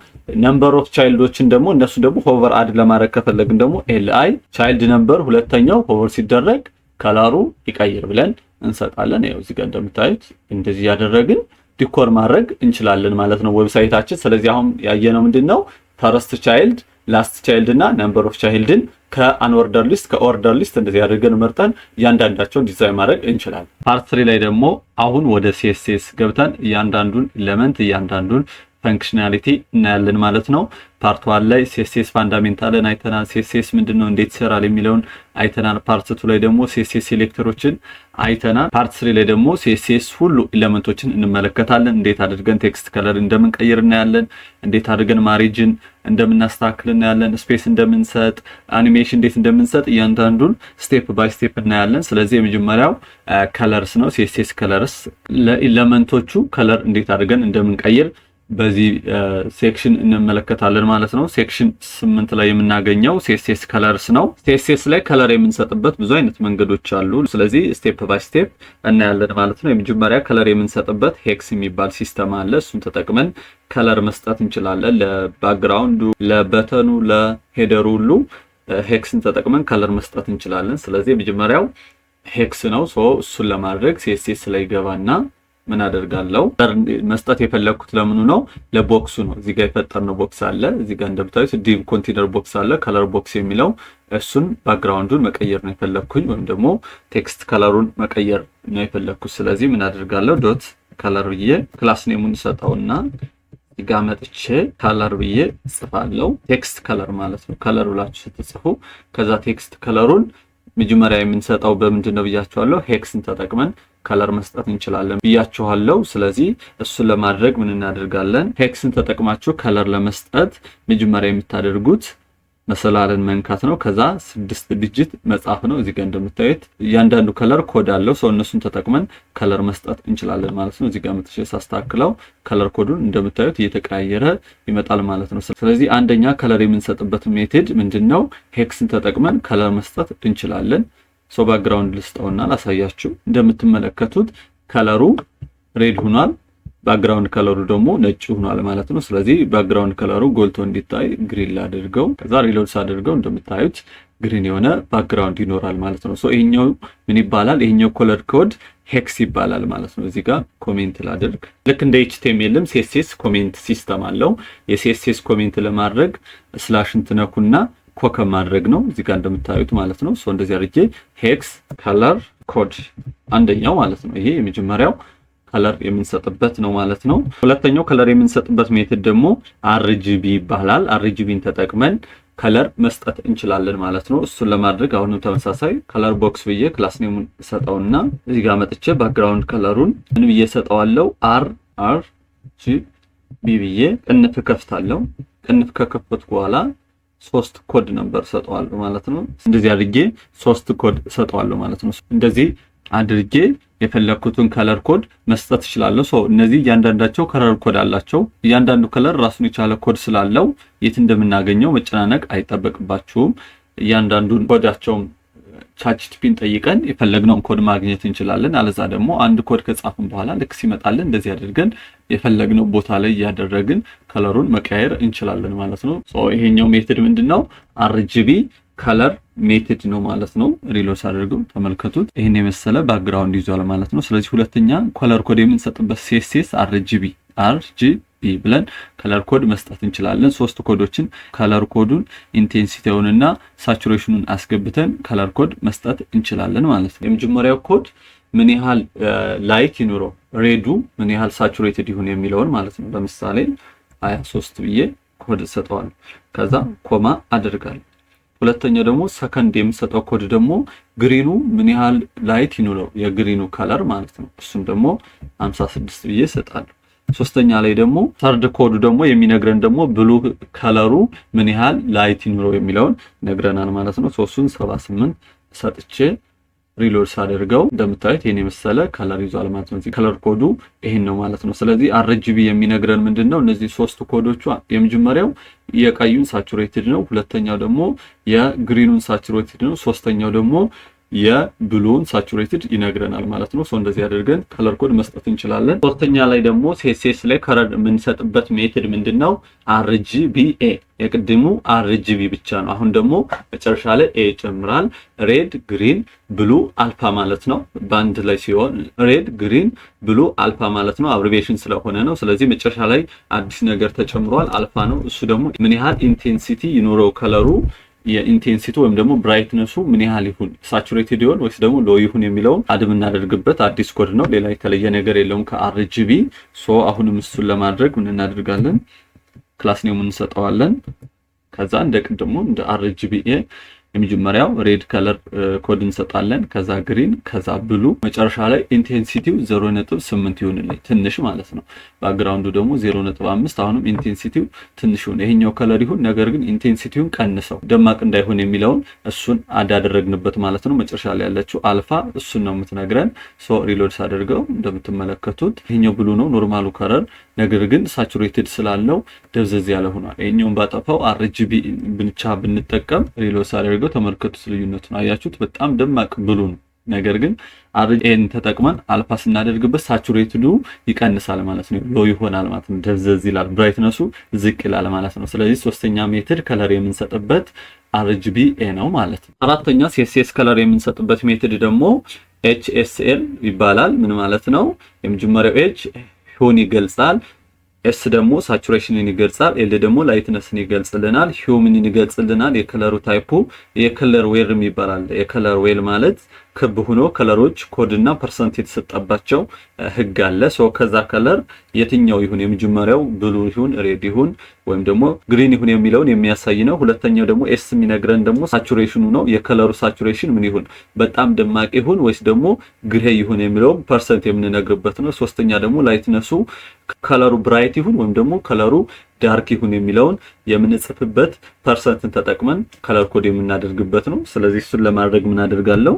Number of child ኦችን ደግሞ እነሱ ደግሞ hover add ለማድረግ ከፈለግን ደግሞ li child number ሁለተኛው hover ሲደረግ color ኡ ይቀይር ብለን እንሰጣለን። ያው እዚህ ጋር እንደምታዩት እንደዚህ እያደረግን decor ማድረግ እንችላለን ማለት ነው website ኣችን። ስለዚህ አሁን ያየነው ምንድን ነው? First child፣ last child እና number of child ን ከ unordered list፣ ከ ordered list እንደዚህ አድርገን መርጠን እያንዳንዳቸውን ዲዛይን ማድረግ እንችላለን። Part 3 ላይ ደግሞ አሁን ወደ CSS ገብተን እያንዳንዱን element፣ እያንዳንዱን functionality እናያለን ማለት ነው። Part 1 ላይ CSS fundamental ን አይተናል። CSS ምንድነው፣ እንዴት ይሰራል የሚለውን አይተናል። Part 2 ላይ ደግሞ CSS selector ኦችን አይተናል። Part 3 ላይ ደግሞ CSS ሁሉ element ኦችን እንመለከታለን። እንዴት አድርገን text color እንደምንቀይር እናያለን። እንዴት አድርገን margin እንደምናስተካክል እናያለን። Space እንደምንሰጥ፣ አኒሜሽን እንዴት እንደምንሰጥ እያንዳንዱን step by step እናያለን። ስለዚህ የመጀመሪያው colors ነው። CSS colors፣ ለ element ኦቹ color እንዴት አድርገን እንደምንቀይር በዚህ section እንመለከታለን ማለት ነው። Section 8 ላይ የምናገኘው CSS colors ነው። CSS ላይ color የምንሰጥበት ብዙ አይነት መንገዶች አሉ። ስለዚህ step by step እናያለን ማለት ነው። የመጀመሪያ color የምንሰጥበት hex የሚባል system አለ። እሱን ተጠቅመን color መስጠት እንችላለን። ለባክግራውንዱ፣ ለበተኑ፣ ለሄደሩ ሁሉ hex ን ተጠቅመን color መስጠት እንችላለን። ስለዚህ የመጀመሪያው hex ነው። So እሱን ለማድረግ CSS ላይ ገባና ምን አደርጋለሁ? መስጠት የፈለግኩት ለምኑ ነው? ለ box ኡ ነው። እዚህ ጋር የፈጠርነው box አለ። እዚህ ጋር እንደምታዩት div container box አለ፣ color box የሚለው እሱን background ኡን መቀየር ነው የፈለግኩኝ፣ ወይም ደግሞ text color ኡን መቀየር ነው የፈለግኩት። ስለዚህ ምን አደርጋለሁ? Dot color ብዬ class name ኡን ሰጠውና ጋ መጥቼ color ብዬ ጽፋለሁ። Text color ማለት ነው። Color ብላችሁ ስትጽፉ ከዛ text color ኡን መጀመሪያ የምንሰጠው በምንድን ነው ብያችኋለሁ። Hex ን ተጠቅመን color መስጠት እንችላለን ብያችኋለሁ። ስለዚህ እሱን ለማድረግ ምን እናደርጋለን? Hex ን ተጠቅማችሁ color ለመስጠት መጀመሪያ የምታደርጉት መሰላልን መንካት ነው። ከዛ 6 digit መጻፍ ነው። እዚህ ጋር እንደምታዩት እያንዳንዱ color code አለው። So እነሱን ተጠቅመን color መስጠት እንችላለን ማለት ነው። እዚህ ጋር መጥቼ ሳስተካክለው color code ኡን እንደምታዩት እየተቀያየረ ይመጣል ማለት ነው። ስለዚህ አንደኛ color የምንሰጥበት method ምንድነው? Hex ን ተጠቅመን color መስጠት እንችላለን። So background ልስጠውና ላሳያችሁ። እንደምትመለከቱት color ኡ red ሆኗል። Background color ኡ ደግሞ ነጭ ሆኗል ማለት ነው። ስለዚህ background color ኡ ጎልቶ እንዲታይ green ላድርገው። ከዛ reload ሳደርገው እንደምታዩት green የሆነ background ይኖራል ማለት ነው። So ይሄኛው ምን ይባላል? ይሄኛው color code hex ይባላል ማለት ነው። እዚህ ጋር comment ላድርግ። ልክ እንደ HTML ም CSS comment system አለው። የ CSS comment ለማድረግ slash ን ትነኩና ኮከብ ማድረግ ነው። እዚህ ጋር እንደምታዩት ማለት ነው። So እንደዚህ አድርጌ hex color code አንደኛው ማለት ነው። ይሄ የመጀመሪያው color የምንሰጥበት ነው ማለት ነው። ሁለተኛው color የምንሰጥበት method ደግሞ RGB ይባላል። RGB ን ተጠቅመን color መስጠት እንችላለን ማለት ነው። እሱን ለማድረግ አሁንም ተመሳሳይ color box ብዬ class name ኡን ሰጠውና እዚህ ጋር መጥቼ background color ኡን ምን ብዬ ሰጠዋለሁ? R R G B ብዬ ቅንፍ ከፍታለሁ። ቅንፍ ከከፈትኩ በኋላ ሶስት ኮድ ነበር ሰጠዋለሁ ማለት ነው። እንደዚህ አድርጌ ሶስት ኮድ ሰጠዋለሁ ማለት ነው። እንደዚህ አድርጌ የፈለግኩትን color code መስጠት እችላለሁ። So እነዚህ እያንዳንዳቸው color code አላቸው። እያንዳንዱ color ራሱን የቻለ ኮድ ስላለው የት እንደምናገኘው መጨናነቅ አይጠበቅባችሁም። እያንዳንዱን ኮዳቸውን ChatGPT ን ጠይቀን የፈለግነውን ኮድ ማግኘት እንችላለን። አለዛ ደግሞ አንድ ኮድ ከጻፍን በኋላ ልክ ሲመጣልን እንደዚህ አድርገን የፈለግነው ቦታ ላይ እያደረግን color ኡን መቀየር እንችላለን ማለት ነው። So ይሄኛው method ምንድነው? RGB color method ነው ማለት ነው። Reload አድርገው ተመልከቱት። ይህን የመሰለ background ይዟል ማለት ነው። ስለዚህ ሁለተኛ color code የምንሰጥበት CSS RGB RGB ብለን color code መስጠት እንችላለን። ሶስት ኮዶችን color code ኡን፣ intensity ውንና saturation ኑን አስገብተን color code መስጠት እንችላለን ማለት ነው። የመጀመሪያው ኮድ ምን ያህል light ይኑረው፣ red ኡ ምን ያህል saturated ይሁን የሚለውን ማለት ነው። ለምሳሌ 23 ብዬ ኮድ እሰጠዋለሁ። ከዛ comma አደርጋለሁ። ሁለተኛው ደግሞ ሰከንድ የምሰጠው ኮድ ደግሞ green ኑ ምን ያህል light ይኑረው፣ የ green ኑ color ማለት ነው። እሱም ደግሞ 56 ብዬ እሰጣለሁ። ሶስተኛ ላይ ደግሞ third code ኡ ደግሞ የሚነግረን ደግሞ blue color ኡ ምን ያህል light ይኑረው የሚለውን ነግረናል ማለት ነው። ሶስቱን 78 ሰጥቼ reload ሳደርገው እንደምታዩት ይሄን የመሰለ color ይዟል ማለት ነው። Color code ኡ ይሄን ነው ማለት ነው። ስለዚህ RGB የሚነግረን ምንድን ነው? እነዚህ ሶስቱ ኮዶቹ የመጀመሪያው የቀዩን saturated ነው። ሁለተኛው ደግሞ የ green ኑን saturated ነው። ሶስተኛው ደግሞ የ blue ን saturated ይነግረናል ማለት ነው። So እንደዚህ አድርገን color code መስጠት እንችላለን። ሶስተኛ ላይ ደግሞ CSS ላይ color የምንሰጥበት method ምንድነው? RGBA። የቅድሙ RGB ብቻ ነው። አሁን ደግሞ መጨረሻ ላይ A ይጨምራል። Red፣ green፣ blue፣ alpha ማለት ነው። በአንድ ላይ ሲሆን red፣ green፣ blue፣ alpha ማለት ነው። Abbreviation ስለሆነ ነው። ስለዚህ መጨረሻ ላይ አዲስ ነገር ተጨምሯል፣ አልፋ ነው። እሱ ደግሞ ምን ያህል intensity ይኑረው color ኡ፣ የ intensity ወይም ደግሞ brightness ኡ ምን ያህል ይሁን፣ saturated ይሁን ወይስ ደግሞ low ይሁን የሚለውን add የምናደርግበት አዲስ ኮድ ነው። ሌላ የተለየ ነገር የለውም ከ RGB። So አሁንም እሱን ለማድረግ ምን እናደርጋለን? Class name እንሰጠዋለን። ከዛ እንደ ቅድሙ እንደ RGBA የመጀመሪያው red color code እንሰጣለን። ከዛ green፣ ከዛ blue፣ መጨረሻ ላይ intensity ው 0.8 ይሁንልኝ፣ ትንሽ ማለት ነው። Background ኡ ደግሞ 0.5፣ አሁንም intensity ው ትንሽ ይሁን፣ ይሄኛው color ይሁን፣ ነገር ግን intensity ውን ቀንሰው ደማቅ እንዳይሆን የሚለውን እሱን አዳደረግንበት ማለት ነው። መጨረሻ ላይ ያለችው አልፋ እሱን ነው የምትነግረን። So reload ሳደርገው እንደምትመለከቱት ይሄኛው blue ነው normal ኡ color፣ ነገር ግን saturated ስላለው ደብዘዝ ያለ ሆኗል። ይሄኛውን ባጠፋው RGB ብቻ ብንጠቀም reload ሳደርገው ተመልከቱት ልዩነቱን አያችሁት? በጣም ደማቅ blue ነው። ነገር ግን RGBA ን ተጠቅመን አልፋ ስናደርግበት saturated ኡ ይቀንሳል ማለት ነው። Low ይሆናል ማለት ነው። ደብዘዝ ይላል፣ brightness ኡ ዝቅ ይላል ማለት ነው። ስለዚህ ሶስተኛ method color የምንሰጥበት RGBA ነው ማለት ነው። አራተኛ CSS color የምንሰጥበት method ደግሞ HSL ይባላል። ምን ማለት ነው? የመጀመሪያው H hue ን ይገልጻል። S ደግሞ saturation ን ይገልጻል። L ደግሞ lightness ን ይገልጽልናል። Hue ምንን ይገልጽልናል? የ color ኡ type ኡ የ color wheel ይባላል። የ color wheel ማለት ክብ ሆኖ color ኦች code እና percent የተሰጠባቸው ህግ አለ። So ከዛ color የትኛው ይሁን፣ የመጀመሪያው blue ይሁን፣ red ይሁን ወይም ደግሞ green ይሁን የሚለውን የሚያሳይ ነው። ሁለተኛው ደግሞ S የሚነግረን ደግሞ saturation ኑ ነው። የ color ኡ saturation ምን ይሁን፣ በጣም ደማቅ ይሁን ወይስ ደግሞ gray ይሁን የሚለውን percent የምንነግርበት ነው። ሶስተኛ ደግሞ lightness ኡ፣ color ኡ bright ይሁን ወይም ደግሞ color ኡ dark ይሁን የሚለውን የምንጽፍበት percent ን ተጠቅመን color code የምናደርግበት ነው። ስለዚህ እሱን ለማድረግ ምን አደርጋለሁ?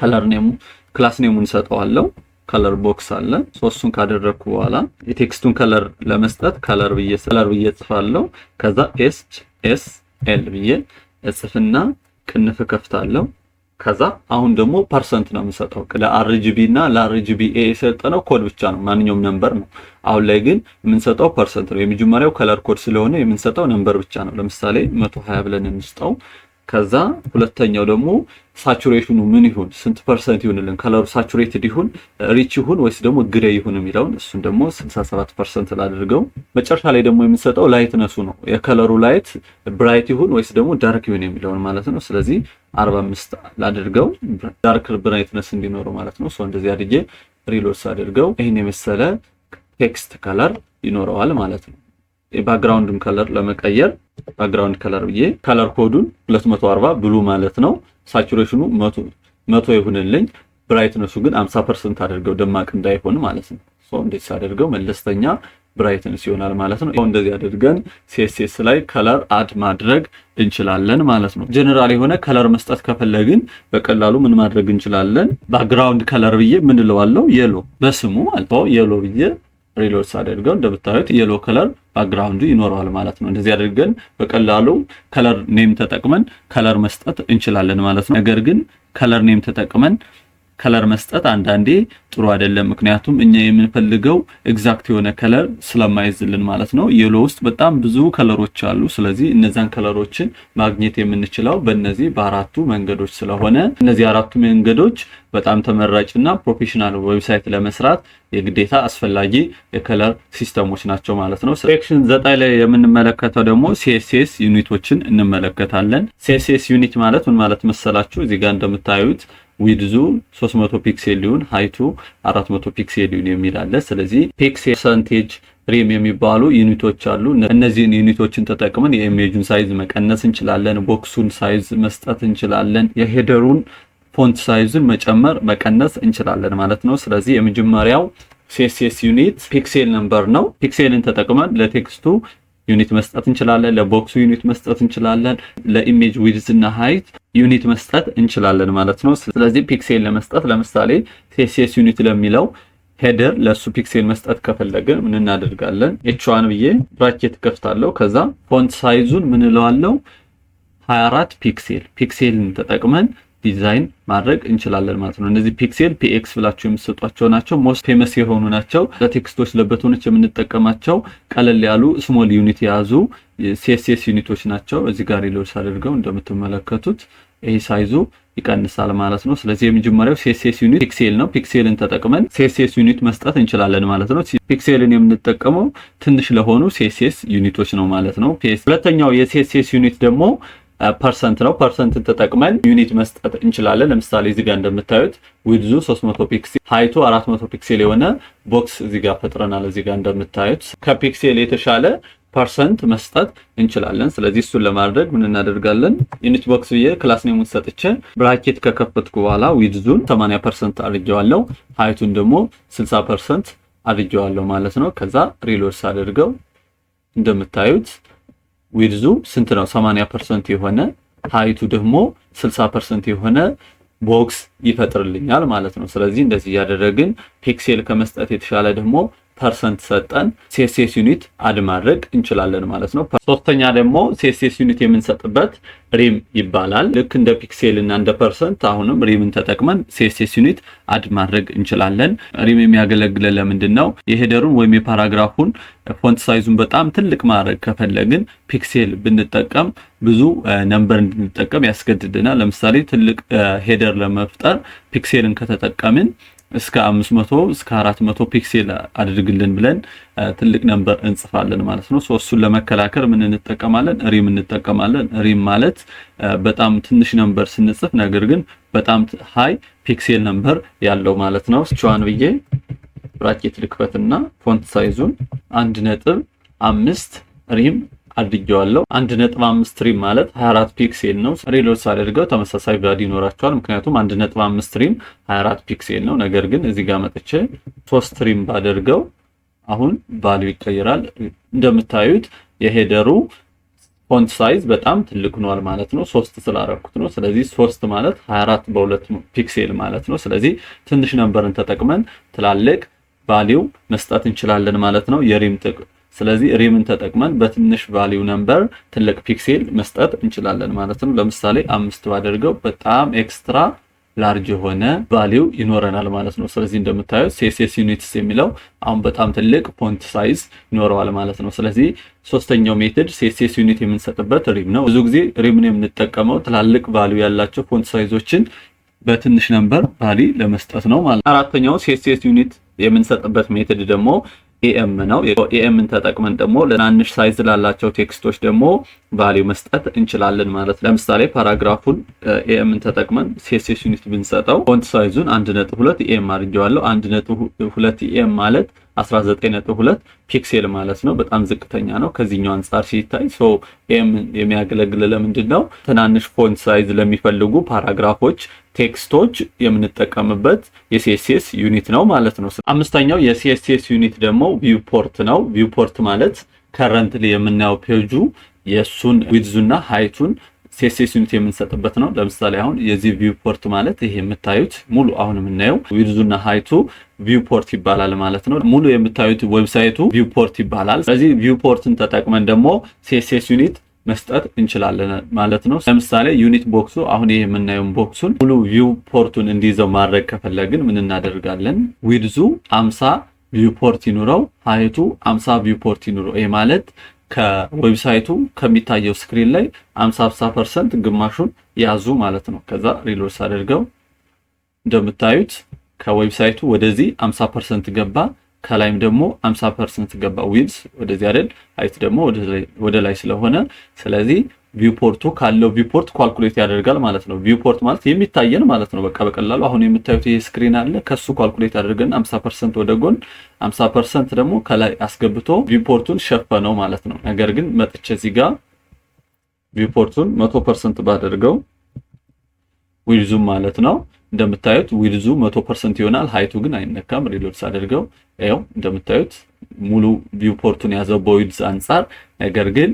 Color name ኡ class name ኡን ሰጠዋለሁ። Color box አለ። ሶስቱን ካደረግኩ በኋላ የ text ኡን color ለመስጠት color ብዬ እጽፋለሁ። ከዛ HSL ብዬ እጽፍና ቅንፍ እከፍታለሁ። ከዛ አሁን ደግሞ percent ነው የምሰጠው። ለ RGB እና ለ RGBA የሰጠነው ኮድ ብቻ ነው፣ ማንኛውም number ነው። አሁን ላይ ግን የምንሰጠው percent ነው። የመጀመሪያው color code ስለሆነ የምንሰጠው number ብቻ ነው። ለምሳሌ 120 ብለን እንስጠው። ከዛ ሁለተኛው ደግሞ saturation ኑ ምን ይሁን፣ ስንት percent ይሁንልን፣ color ኡ saturated ይሁን፣ rich ይሁን ወይስ ደግሞ gray ይሁን የሚለውን እሱን ደግሞ 67% ላድርገው። መጨረሻ ላይ ደግሞ የምንሰጠው lightness ኡ ነው። የ color ኡ light bright ይሁን ወይስ ደግሞ dark ይሁን የሚለውን ማለት ነው። ስለዚህ 45 ላድርገው፣ dark brightness እንዲኖረው ማለት ነው። So እንደዚህ አድርጌ reload ሳደርገው ይህን የመሰለ text color ይኖረዋል ማለት ነው። የ background ን color ለመቀየር background color ብዬ color code ኡን 240 blue ማለት ነው። Saturation ኑ 100 ይሁንልኝ፣ brightness ኡ ግን 50% አድርገው ደማቅ እንዳይሆን ማለት ነው። So እንደዚህ ሳደርገው መለስተኛ Brightness ይሆናል ማለት ነው። እንደዚህ አድርገን CSS ላይ color add ማድረግ እንችላለን ማለት ነው። ጀነራል የሆነ color መስጠት ከፈለግን በቀላሉ ምን ማድረግ እንችላለን? Background color ብዬ ምን እለዋለሁ? Yellow በስሙ ማለት ነው። Yellow ብዬ reload ሳደርገው እንደምታዩት yellow color background ኡ ይኖረዋል ማለት ነው። እንደዚህ አድርገን በቀላሉ color name ተጠቅመን color መስጠት እንችላለን ማለት ነው። ነገር ግን color name ተጠቅመን color መስጠት አንዳንዴ ጥሩ አይደለም። ምክንያቱም እኛ የምንፈልገው exact የሆነ color ስለማይዝልን ማለት ነው። Yellow ውስጥ በጣም ብዙ color ኦች አሉ። ስለዚህ እነዛን color ኦችን ማግኘት የምንችለው በእነዚህ በአራቱ መንገዶች ስለሆነ እነዚህ አራቱ መንገዶች በጣም ተመራጭና professional website ለመስራት የግዴታ አስፈላጊ የ color system ኦች ናቸው ማለት ነው። Section 9 ላይ የምንመለከተው ደግሞ CSS unit ኦችን እንመለከታለን። CSS unit ማለት ምን ማለት መሰላችሁ? እዚህ ጋር እንደምታዩት width ኡ 300 pixel ይሁን፣ height ኡ 400 pixel ይሁን የሚል አለ። ስለዚህ pixel፣ percentage፣ rem የሚባሉ unit ኦች አሉ። እነዚህን unit ኦችን ተጠቅመን የ image ኡን size መቀነስ እንችላለን። Box ኡን size መስጠት እንችላለን። የ header ኡን font size ኡን መጨመር መቀነስ እንችላለን ማለት ነው። ስለዚህ የመጀመሪያው CSS unit pixel number ነው። Pixel ን ተጠቅመን ለ text ኡ unit መስጠት እንችላለን። ለ box ኡ unit መስጠት እንችላለን። ለ image width እና height unit መስጠት እንችላለን ማለት ነው። ስለዚህ pixel ለመስጠት፣ ለምሳሌ CSS unit ለሚለው header ለሱ pixel መስጠት ከፈለግን ምን እናደርጋለን? h1 ብዬ bracket ከፍታለሁ። ከዛ font size ኡን ምን እለዋለሁ? 24 pixel። Pixel ን ተጠቅመን ዲዛይን ማድረግ እንችላለን ማለት ነው። እነዚህ pixel፣ px ብላችሁ የምትሰጧቸው ናቸው። Most famous የሆኑ ናቸው። ለ text ኦች፣ ለ button ኦች የምንጠቀማቸው ቀለል ያሉ small unit የያዙ CSS unit ኦች ናቸው። እዚህ ጋር reload አድርገው እንደምትመለከቱት ይሄ size ኡ ይቀንሳል ማለት ነው። ስለዚህ የመጀመሪያው CSS unit pixel ነው። Pixel ን ተጠቅመን CSS unit መስጠት እንችላለን ማለት ነው። Pixel ን የምንጠቀመው ትንሽ ለሆኑ CSS unit ኦች ነው ማለት ነው። ሁለተኛው የ CSS unit ደግሞ percent ነው። Percent ን ተጠቅመን unit መስጠት እንችላለን። ለምሳሌ እዚህ ጋር እንደምታዩት width ኡ 300 pixel፣ height ኡ 400 pixel የሆነ box እዚህ ጋር ፈጥረናል። እዚህ ጋር እንደምታዩት ከ pixel የተሻለ percent መስጠት እንችላለን። ስለዚህ እሱን ለማድረግ ምን እናደርጋለን? Unit box ብዬ class name ኡን ሰጥቼ bracket ከከፈትኩ በኋላ width ኡን 80% አድርጌዋለሁ፣ height ኡን ደግሞ 60% አድርጌዋለሁ ማለት ነው። ከዛ reload ሳደርገው እንደምታዩት width ኡ ስንት ነው? 80% የሆነ፣ height ኡ ደግሞ 60% የሆነ box ይፈጥርልኛል ማለት ነው። ስለዚህ እንደዚህ እያደረግን pixel ከመስጠት የተሻለ ደግሞ percent ሰጠን CSS unit add ማድረግ እንችላለን ማለት ነው። ሶስተኛ ደግሞ CSS unit የምንሰጥበት rem ይባላል። ልክ እንደ pixel እና እንደ percent አሁንም rem ን ተጠቅመን CSS unit add ማድረግ እንችላለን። Rem የሚያገለግለን ለምንድን ነው? የ header ኡን ወይም የ paragraph ኡን font size ኡን በጣም ትልቅ ማድረግ ከፈለግን pixel ብንጠቀም ብዙ number እንድንጠቀም ያስገድድናል። ለምሳሌ ትልቅ header ለመፍጠር pixel ን ከተጠቀምን እስከ 500፣ እስከ 400 pixel አድርግልን ብለን ትልቅ number እንጽፋለን ማለት ነው። እሱን ለመከላከል ምን እንጠቀማለን? Rem እንጠቀማለን። Rem ማለት በጣም ትንሽ number ስንጽፍ ነገር ግን በጣም high pixel number ያለው ማለት ነው። h1 ብዬ bracket ልክፈትና font size ኡን 1.5 rem አድርጌዋለሁ። 1.5 rem ማለት 24 pixel ነው። Reload ሳደርገው ተመሳሳይ value ይኖራቸዋል። ምክንያቱም 1.5 rem 24 pixel ነው። ነገር ግን እዚህ ጋር መጥቼ 3 rem ባደርገው አሁን value ይቀየራል። እንደምታዩት የ header ኡ font size በጣም ትልቅ ሆኗል ማለት ነው። 3 ስላረኩት ነው። ስለዚህ 3 ማለት 24 በ2 pixel ማለት ነው። ስለዚህ ትንሽ number ን ተጠቅመን ትላልቅ value መስጠት እንችላለን ማለት ነው። የ rem ጥቅም፣ ስለዚህ rem ን ተጠቅመን በትንሽ value number ትልቅ pixel መስጠት እንችላለን ማለት ነው። ለምሳሌ 5 ባደርገው በጣም extra large የሆነ value ይኖረናል ማለት ነው። ስለዚህ እንደምታዩት CSS units የሚለው አሁን በጣም ትልቅ font size ይኖረዋል ማለት ነው። ስለዚህ ሶስተኛው method CSS unit የምንሰጥበት rem ነው። ብዙ ጊዜ rem ን የምንጠቀመው ትላልቅ value ያላቸው font size ኦችን በትንሽ number value ለመስጠት ነው ማለት ነው። አራተኛው CSS unit የምንሰጥበት method ደግሞ em ነው። Em ን ተጠቅመን ደግሞ ለትናንሽ size ላላቸው text ኦች ደግሞ value መስጠት እንችላለን ማለት። ለምሳሌ paragraph ኡን em ን ተጠቅመን CSS unit ብንሰጠው font size ኡን 1.2 em አድርጌዋለሁ። 1.2 em ማለት 19.2 pixel ማለት ነው። በጣም ዝቅተኛ ነው ከዚህኛው አንጻር ሲታይ። So ይህም የሚያገለግል ለምንድን ነው? ትናንሽ font size ለሚፈልጉ paragraph ኦች፣ text ኦች የምንጠቀምበት የ CSS unit ነው ማለት ነው። አምስተኛው የ CSS unit ደግሞ viewport ነው። Viewport ማለት currently የምናየው page ኡ የእሱን width ኡና height ኡን CSS unit የምንሰጥበት ነው። ለምሳሌ አሁን የዚህ viewport ማለት ይሄ የምታዩት ሙሉ አሁን የምናየው width ኡና height ኡ viewport ይባላል ማለት ነው። ሙሉ የምታዩት website ኡ viewport ይባላል። ስለዚህ viewport ን ተጠቅመን ደግሞ CSS unit መስጠት እንችላለን ማለት ነው። ለምሳሌ unit box ኡ አሁን ይሄ የምናየውን box ኡን ሙሉ viewport ኡን እንዲይዘው ማድረግ ከፈለግን ምን እናደርጋለን? Width ኡ 50 viewport ይኑረው፣ height ኡ 50 viewport ይኑረው። ይሄ ማለት ከ website ኡ ከሚታየው screen ላይ 50% ግማሹን ያዙ ማለት ነው። ከዛ reload ሳደርገው እንደምታዩት ከ website ኡ ወደዚህ 50% ገባ፣ ከላይም ደግሞ 50% ገባ። Width ወደዚህ አይደል፣ height ደግሞ ወደ ላይ ስለሆነ ስለዚህ viewport ኡ ካለው viewport calculate ያደርጋል ማለት ነው። Viewport ማለት የሚታየን ማለት ነው። በቃ በቀላሉ አሁን የምታዩት ይሄ screen አለ። ከሱ calculate አድርገን 50% ወደ ጎን፣ 50% ደግሞ ከላይ አስገብቶ viewport ኡን ሸፈነው ማለት ነው። ነገር ግን መጥቼ እዚህ ጋር viewport ኡን 100% ባደርገው width ኡ ማለት ነው፣ እንደምታዩት width ኡ 100% ይሆናል። Height ኡ ግን አይነካም። Reload ሳደርገው ይኸው እንደምታዩት ሙሉ viewport ኡን ያዘው በ width አንጻር፣ ነገር ግን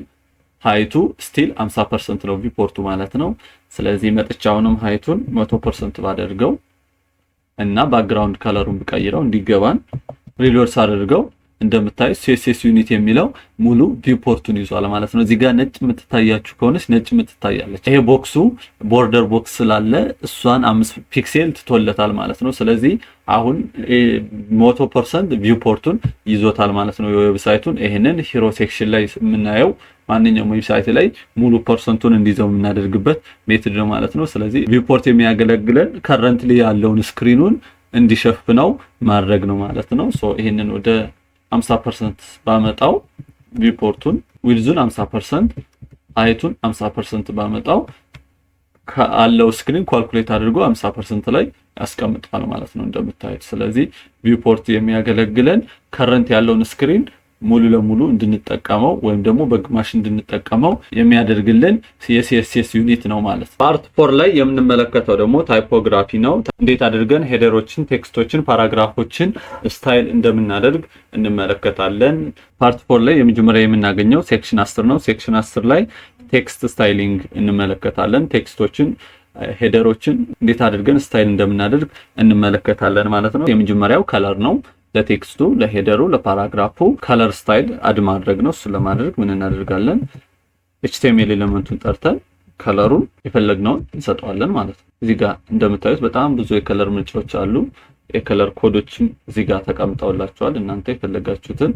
height ኡ still 50% ነው viewport ኡ ማለት ነው። ስለዚህ መጥቼ አሁንም height ኡን 100% ባደርገው እና background color ኡን ብቀይረው እንዲገባን reload ሳደርገው እንደምታዩት CSS unit የሚለው ሙሉ viewport ኡን ይዟል ማለት ነው። እዚህ ጋር ነጭ የምትታያችሁ ከሆነች ነጭ የምትታያለች። ይሄ box ኡ border box ስላለ እሷን 5 pixel ትቶለታል ማለት ነው። ስለዚህ አሁን 100% viewport ኡን ይዞታል ማለት ነው የ website ኡን። ይሄንን hero section ላይ የምናየው ማንኛውም website ላይ ሙሉ percent ኡን እንዲይዘው የምናደርግበት method ነው ማለት ነው። ስለዚህ viewport የሚያገለግለን currently ያለውን screen ኡን እንዲሸፍነው ማድረግ ነው ማለት ነው። So ይሄንን ወደ 50% ባመጣው viewport ኡን፣ width ኡን 50%፣ height ኡን 50% ባመጣው ካለው screen calculate አድርጎ 50% ላይ ያስቀምጣል ማለት ነው እንደምታዩት። ስለዚህ viewport የሚያገለግለን current ያለውን screen ሙሉ ለሙሉ እንድንጠቀመው ወይም ደግሞ በግማሽ እንድንጠቀመው የሚያደርግልን የ CSS unit ነው ማለት ነው። Part 4 ላይ የምንመለከተው ደግሞ typography ነው። እንዴት አድርገን header ኦችን፣ text ኦችን፣ paragraph ኦችን style እንደምናደርግ እንመለከታለን። Part 4 ላይ የመጀመሪያ የምናገኘው section 10 ነው። Section 10 ላይ text styling እንመለከታለን። Text ኦችን፣ header ኦችን እንዴት አድርገን style እንደምናደርግ እንመለከታለን ማለት ነው። የመጀመሪያው color ነው። ለቴክስቱ፣ ለሄደሩ፣ ለፓራግራፉ ከለር ስታይል አድ ማድረግ ነው። እሱን ለማድረግ ምን እናደርጋለን? HTML element ኡን ጠርተን color ኡን የፈለግነውን እንሰጠዋለን ማለት ነው። እዚህ ጋር እንደምታዩት በጣም ብዙ የ color ምርጫዎች አሉ። የ color code ኦችም እዚህ ጋር ተቀምጠውላችኋል። እናንተ የፈለጋችሁትን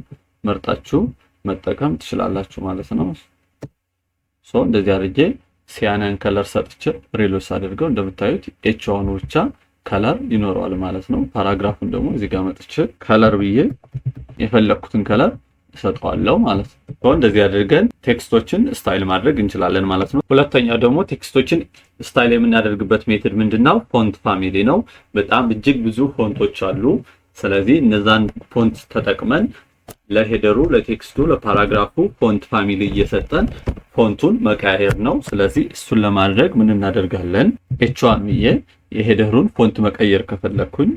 መርጣችሁ መጠቀም ትችላላችሁ ማለት ነው። So እንደዚህ አድርጌ cyan ን color ሰጥቼ reload ሳደርገው እንደምታዩት H1 ብቻ color ይኖረዋል ማለት ነው። Paragraph ኡን ደግሞ እዚህ ጋር መጥቼ color ብዬ የፈለግኩትን color እሰጠዋለሁ ማለት ነው። እንደዚህ አድርገን text ኦችን style ማድረግ እንችላለን ማለት ነው። ሁለተኛው ደግሞ text ኦችን style የምናደርግበት method ምንድነው? Font family ነው። በጣም እጅግ ብዙ font ኦች አሉ። ስለዚህ እነዛን ፎንት ተጠቅመን ለሄደሩ፣ ለቴክስቱ፣ ለፓራግራፉ ፎንት ፋሚሊ እየሰጠን font ኡን መቀያየር ነው። ስለዚህ እሱን ለማድረግ ምን እናደርጋለን? H1 ብዬ የ header ኡን font መቀየር ከፈለግኩኝ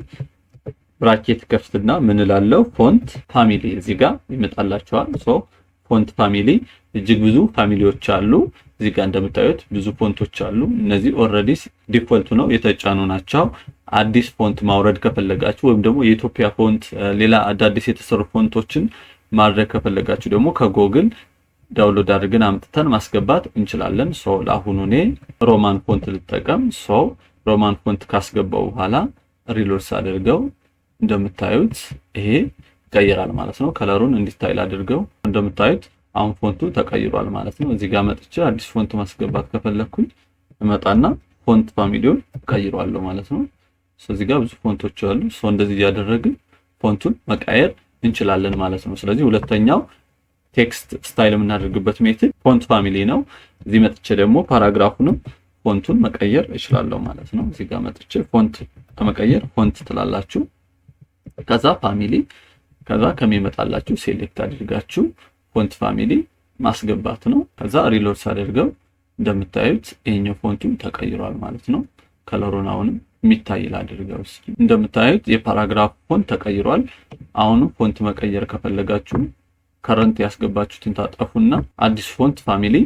bracket ከፍትና ምን እላለሁ? Font family እዚህ ጋር ይመጣላችኋል። So font family እጅግ ብዙ family ዎች አሉ። እዚህ ጋር እንደምታዩት ብዙ font ኦች አሉ። እነዚህ already default ኡ ነው የተጫኑ ናቸው። አዲስ font ማውረድ ከፈለጋችሁ ወይም ደግሞ የኢትዮጵያ font፣ ሌላ አዳዲስ የተሰሩ font ኦችን ማድረግ ከፈለጋችሁ ደግሞ ከ Google download አድርገን አምጥተን ማስገባት እንችላለን። So ለአሁኑ እኔ Roman font ልጠቀም። So Roman font ካስገባው በኋላ reload ሳደርገው እንደምታዩት ይሄ ይቀየራል ማለት ነው። Color ኡን እንዲታይ ላድርገው። እንደምታዩት አሁን font ኡ ተቀይሯል ማለት ነው። እዚህ ጋር መጥቼ አዲስ font ማስገባት ከፈለኩኝ እመጣና font family ውን እቀይረዋለሁ ማለት ነው። እዚህ ጋር ብዙ font ኦች አሉ። So እንደዚህ እያደረግን font ኡን መቀየር እንችላለን ማለት ነው። ስለዚህ ሁለተኛው text style የምናደርግበት method font family ነው። እዚህ መጥቼ ደግሞ paragraph ኡንም font ኡን መቀየር እችላለሁ ማለት ነው። እዚህ ጋር መጥቼ font ለመቀየር font ትላላችሁ። ከዛ family ከዛ ከሚመጣላችሁ select አድርጋችሁ font family ማስገባት ነው። ከዛ reload ሳደርገው እንደምታዩት ይሄኛው font ኡ ተቀይሯል ማለት ነው። Color ኡን አሁንም የሚታይ ላድርገው እስኪ። እንደምታዩት የ paragraph font ተቀይሯል። አሁንም font መቀየር ከፈለጋችሁ current ያስገባችሁትን ታጠፉና አዲስ font family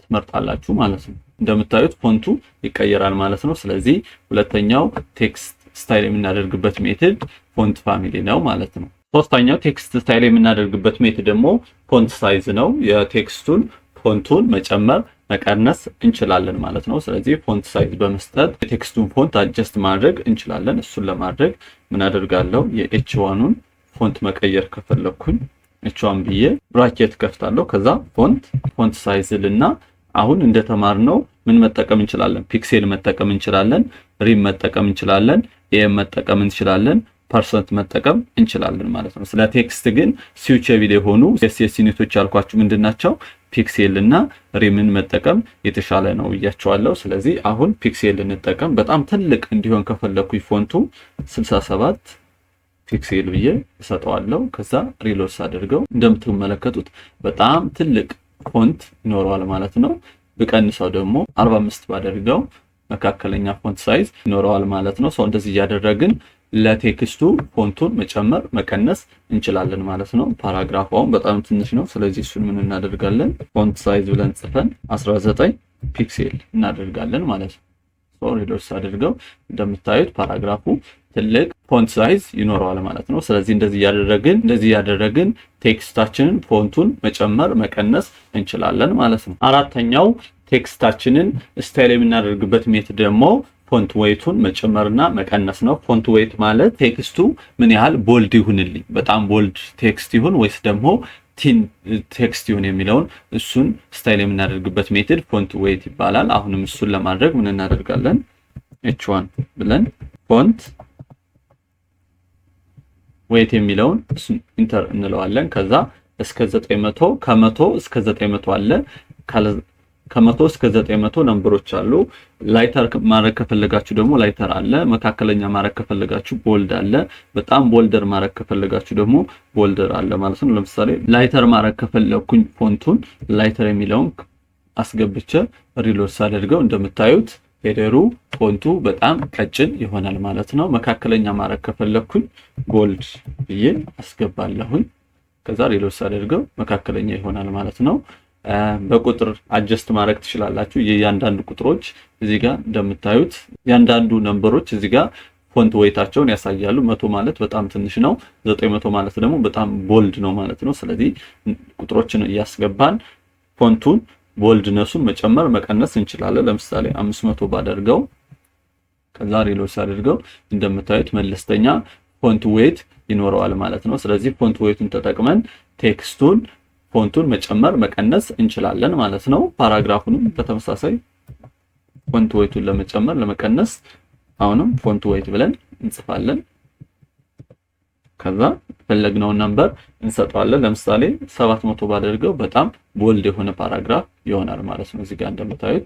ትመርጣላችሁ ማለት ነው። እንደምታዩት font ኡ ይቀየራል ማለት ነው። ስለዚህ ሁለተኛው text style የምናደርግበት method font family ነው ማለት ነው። ሶስተኛው text style የምናደርግበት method ደግሞ font size ነው። የ text ኡን font ኡን መጨመር መቀነስ እንችላለን ማለት ነው። ስለዚህ font size በመስጠት የ text ኡን font adjust ማድረግ እንችላለን። እሱን ለማድረግ ምን አደርጋለሁ? የ H1ኑን font መቀየር ከፈለኩኝ H1 ብዬ bracket ከፍታለሁ። ከዛ font size ልና አሁን እንደተማርነው ምን መጠቀም እንችላለን? Pixel መጠቀም እንችላለን፣ rem መጠቀም እንችላለን፣ em መጠቀም እንችላለን፣ percent መጠቀም እንችላለን ማለት ነው። ስለ text ግን suitable የሆኑ CSS unit ኦች ያልኳችሁ ምንድን ናቸው? Pixel እና rem ን መጠቀም የተሻለ ነው ብያችኋለሁ። ስለዚህ አሁን pixel እንጠቀም። በጣም ትልቅ እንዲሆን ከፈለኩኝ font ኡ 67 pixel ብዬ እሰጠዋለሁ። ከዛ reload ሳደርገው እንደምትመለከቱት በጣም ትልቅ font ይኖረዋል ማለት ነው። ብቀንሰው ደግሞ 45 ባደርገው መካከለኛ font size ይኖረዋል ማለት ነው። So እንደዚህ እያደረግን ለ text ኡ font ኡን መጨመር መቀነስ እንችላለን ማለት ነው። Paragraph አሁን በጣም ትንሽ ነው። ስለዚህ እሱን ምን እናደርጋለን? Font size ብለን ጽፈን 19 pixel እናደርጋለን ማለት ነው። So reload አድርገው እንደምታዩት paragraph ኡ ትልቅ font size ይኖረዋል ማለት ነው። ስለዚህ እንደዚህ እያደረግን text ኣችንን font ኡን መጨመር መቀነስ እንችላለን ማለት ነው። አራተኛው text ኣችንን style የምናደርግበት method ደግሞ font weight ኡን መጨመርና መቀነስ ነው። Font weight ማለት text ኡ ምን ያህል bold ይሁንልኝ፣ በጣም bold text ይሁን ወይስ ደግሞ thin text ይሁን የሚለውን እሱን style የምናደርግበት method font weight ይባላል። አሁንም እሱን ለማድረግ ምን እናደርጋለን? H1 ብለን font weight የሚለውን እሱን enter እንለዋለን። ከዛ እስከ 900፣ ከ100 እስከ 900 አለ። ከ100 እስከ 900 number ኦች አሉ። ላይተር ማድረግ ከፈለጋችሁ ደግሞ ላይተር አለ። መካከለኛ ማድረግ ከፈለጋችሁ bold አለ። በጣም bolder ማድረግ ከፈለጋችሁ ደግሞ bolder አለ ማለት ነው። ለምሳሌ ላይተር ማድረግ ከፈለኩኝ font ኡን lighter የሚለውን አስገብቼ reload ሳደርገው እንደምታዩት header ኡ font ኡ በጣም ቀጭን ይሆናል ማለት ነው። መካከለኛ ማድረግ ከፈለኩኝ bold ብዬ አስገባለሁኝ። ከዛ reload ሳደርገው መካከለኛ ይሆናል ማለት ነው። በቁጥር adjust ማድረግ ትችላላችሁ። የእያንዳንዱ ቁጥሮች እዚህ ጋር እንደምታዩት እያንዳንዱ number ኦች እዚህ ጋር font weight ኣቸውን ያሳያሉ። 100 ማለት በጣም ትንሽ ነው። 900 ማለት ደግሞ በጣም bold ነው ማለት ነው። ስለዚህ ቁጥሮችን እያስገባን font ኡን boldness ኡን መጨመር መቀነስ እንችላለን። ለምሳሌ 500 ባደርገው ከዛ reload ሳደርገው እንደምታዩት መለስተኛ font weight ይኖረዋል ማለት ነው። ስለዚህ font weight ኡን ተጠቅመን text ኡን font ኡን መጨመር መቀነስ እንችላለን ማለት ነው። Paragraph ኡንም በተመሳሳይ font weight ኡን ለመጨመር ለመቀነስ አሁንም font weight ብለን እንጽፋለን። ከዛ የፈለግነውን number እንሰጠዋለን። ለምሳሌ 700 ባደርገው በጣም bold የሆነ paragraph ይሆናል ማለት ነው። እዚህ ጋር እንደምታዩት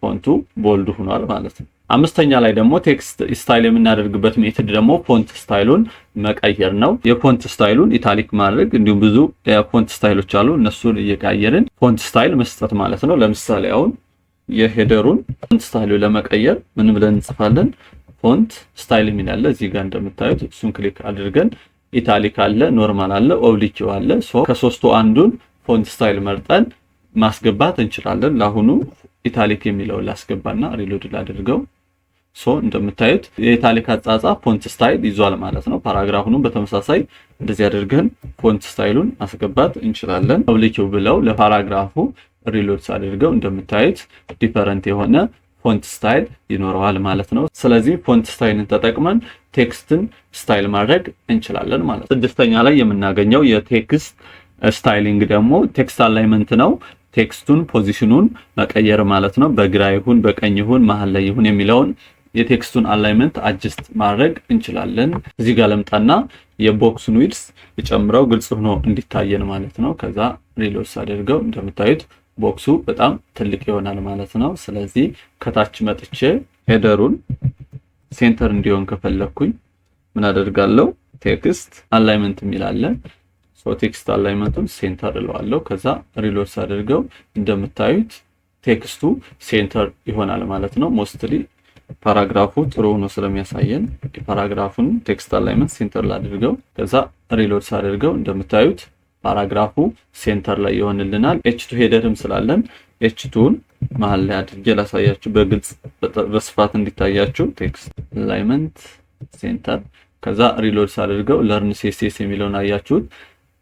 font ኡ bold ሆኗል ማለት ነው። አምስተኛ ላይ ደግሞ text style የምናደርግበት method ደግሞ font style ኡን መቀየር ነው። የ font style ኡን italic ማድረግ እንዲሁም ብዙ የ font style ኦች አሉ። እነሱን እየቀያየርን font style መስጠት ማለት ነው። ለምሳሌ አሁን የ header ኡን font style ኡ ለመቀየር ምን ብለን እንጽፋለን? Font style የሚል አለ እዚህ ጋር እንደምታዩት እሱን click አድርገን italic አለ፣ normal አለ፣ oblique አለ። So ከሶስቱ አንዱን font style መርጠን ማስገባት እንችላለን። ለአሁኑ italic የሚለውን ላስገባና reload ላድርገው። So እንደምታዩት የ italic አጻጻፍ font style ይዟል ማለት ነው። Paragraph ኡንም በተመሳሳይ እንደዚህ አድርገን font style ኡን ማስገባት እንችላለን። Oblique ብለው ለ paragraph ኡ reload ሳደርገው እንደምታዩት different የሆነ font style ይኖረዋል ማለት ነው። ስለዚህ font style ን ተጠቅመን text ን style ማድረግ እንችላለን ማለት ነው። ስድስተኛ ላይ የምናገኘው የ text styling ደግሞ text alignment ነው። Text ኡን position ኡን መቀየር ማለት ነው። በግራ ይሁን በቀኝ ይሁን መሀል ላይ ይሁን የሚለውን የ text ኡን alignment adjust ማድረግ እንችላለን። እዚህ ጋር ለምጣና የ box ኡን width ልጨምረው ግልጽ ሆኖ እንዲታየን ማለት ነው። ከዛ reload ሳደርገው እንደምታዩት box ኡ በጣም ትልቅ ይሆናል ማለት ነው። ስለዚህ ከታች መጥቼ header ኡን center እንዲሆን ከፈለግኩኝ ምን አደርጋለሁ? Text alignment የሚል አለ። So text alignment ኡን center እለዋለሁ። ከዛ reload ሳደርገው እንደምታዩት text ኡ center ይሆናል ማለት ነው። Mostly paragraph ኡ ጥሩ ሆኖ ስለሚያሳየን የ paragraph ኡን text alignment center ላድርገው። ከዛ reload ሳደርገው እንደምታዩት paragraph ኡ center ላይ ይሆንልናል። H2 header ም ስላለን H2 ን መሀል ላይ አድርጌ ላሳያችሁ በግልጽ በስፋት እንዲታያችሁ። Text alignment center። ከዛ reload ሳደርገው learn CSS የሚለውን አያችሁት፣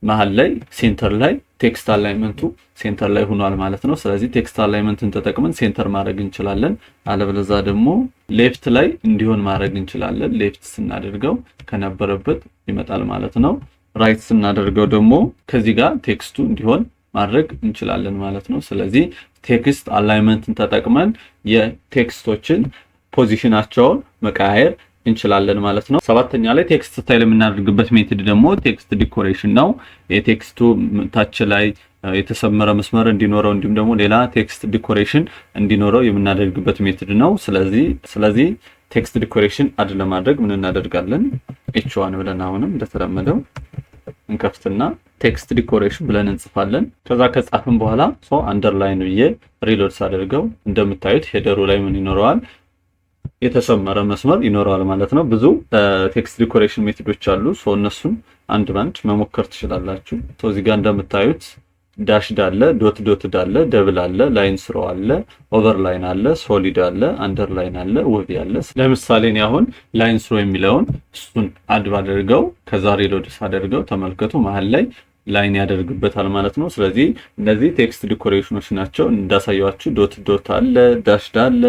መሀል ላይ center ላይ text alignment ኡ center ላይ ሆኗል ማለት ነው። ስለዚህ text alignment ን ተጠቅመን center ማድረግ እንችላለን። አለበለዛ ደግሞ left ላይ እንዲሆን ማድረግ እንችላለን። Left ስናደርገው ከነበረበት ይመጣል ማለት ነው። Right ስናደርገው ደግሞ ከዚህ ጋር text ኡ እንዲሆን ማድረግ እንችላለን ማለት ነው። ስለዚህ text alignment ን ተጠቅመን የ text ኦችን position ኣቸውን መቀያየር እንችላለን ማለት ነው። ሰባተኛ ላይ text style የምናደርግበት method ደግሞ text decoration ነው። የ text ኡ ታች ላይ የተሰመረ መስመር እንዲኖረው እንዲሁም ደግሞ ሌላ text decoration እንዲኖረው የምናደርግበት method ነው። ስለዚህ text decoration add ለማድረግ ምን እናደርጋለን? H1 ብለን አሁንም እንደተለመደው እንከፍትና text decoration ብለን እንጽፋለን። ከዛ ከጻፍን በኋላ so underline ብዬ reload ሳደርገው እንደምታዩት header ኡ ላይ ምን ይኖረዋል? የተሰመረ መስመር ይኖረዋል ማለት ነው። ብዙ text decoration method ኦች አሉ። So እነሱን አንድ ባንድ መሞከር ትችላላችሁ። So እዚህ ጋር እንደምታዩት dashed አለ፣ dot dot አለ፣ double አለ፣ line through አለ፣ overline አለ፣ solid አለ፣ underline አለ፣ wavy አለ። ለምሳሌ እኔ አሁን line through የሚለውን እሱን add ባደርገው ከዛ reload ሳደርገው ተመልከቱ፣ መሀል ላይ line ያደርግበታል ማለት ነው። ስለዚህ እነዚህ text decoration ኦች ናቸው። እንዳሳየኋችሁ dot dot አለ፣ dashed አለ፣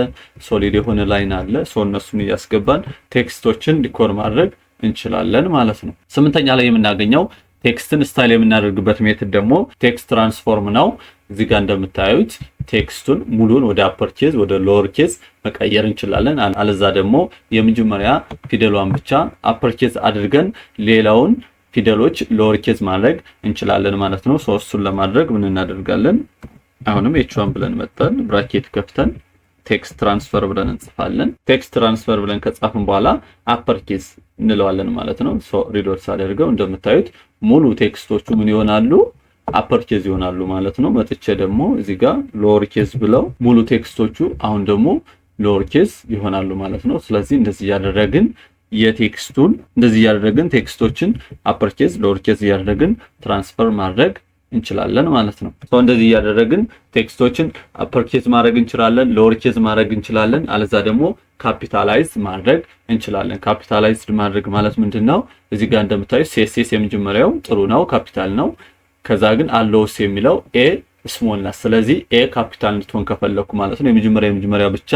solid የሆነ line አለ። So እነሱን እያስገባን text ኦችን decor ማድረግ እንችላለን ማለት ነው። ስምንተኛ ላይ የምናገኘው text ን style የምናደርግበት method ደግሞ text transform ነው። እዚህ ጋር እንደምታዩት text ኡን ሙሉን ወደ upper case ወደ lower case መቀየር እንችላለን። አለዛ ደግሞ የመጀመሪያ ፊደሏን ብቻ upper case አድርገን ሌላውን ፊደሎች lower case ማድረግ እንችላለን ማለት ነው። So እሱን ለማድረግ ምን እናደርጋለን? አሁንም H1 ብለን መጥተን bracket ከፍተን text transform ብለን እንጽፋለን። Text transform ብለን ከጻፍን በኋላ upper case እንለዋለን ማለት ነው። So reload ሳደርገው እንደምታዩት ሙሉ text ኦቹ ምን ይሆናሉ? Upper case ይሆናሉ ማለት ነው። መጥቼ ደግሞ እዚህ ጋር lower case ብለው ሙሉ text ኦቹ አሁን ደግሞ lower case ይሆናሉ ማለት ነው። ስለዚህ እንደዚህ እያደረግን የ text ኡን እንደዚህ እያደረግን text ኦችን upper case lower case እያደረግን transfer ማድረግ እንችላለን ማለት ነው። እንደዚህ እያደረግን text ኦችን upper case ማድረግ እንችላለን፣ lower case ማድረግ እንችላለን። አለዛ ደግሞ capitalize ማድረግ እንችላለን። Capitalized ማድረግ ማለት ምንድን ነው? እዚህ ጋር እንደምታዩ CSS የመጀመሪያው ጥሩ ነው፣ ካፒታል ነው። ከዛ ግን allows የሚለው a small ናት። ስለዚህ A capital እንድትሆን ከፈለኩ ማለት ነው የመጀመሪያ ብቻ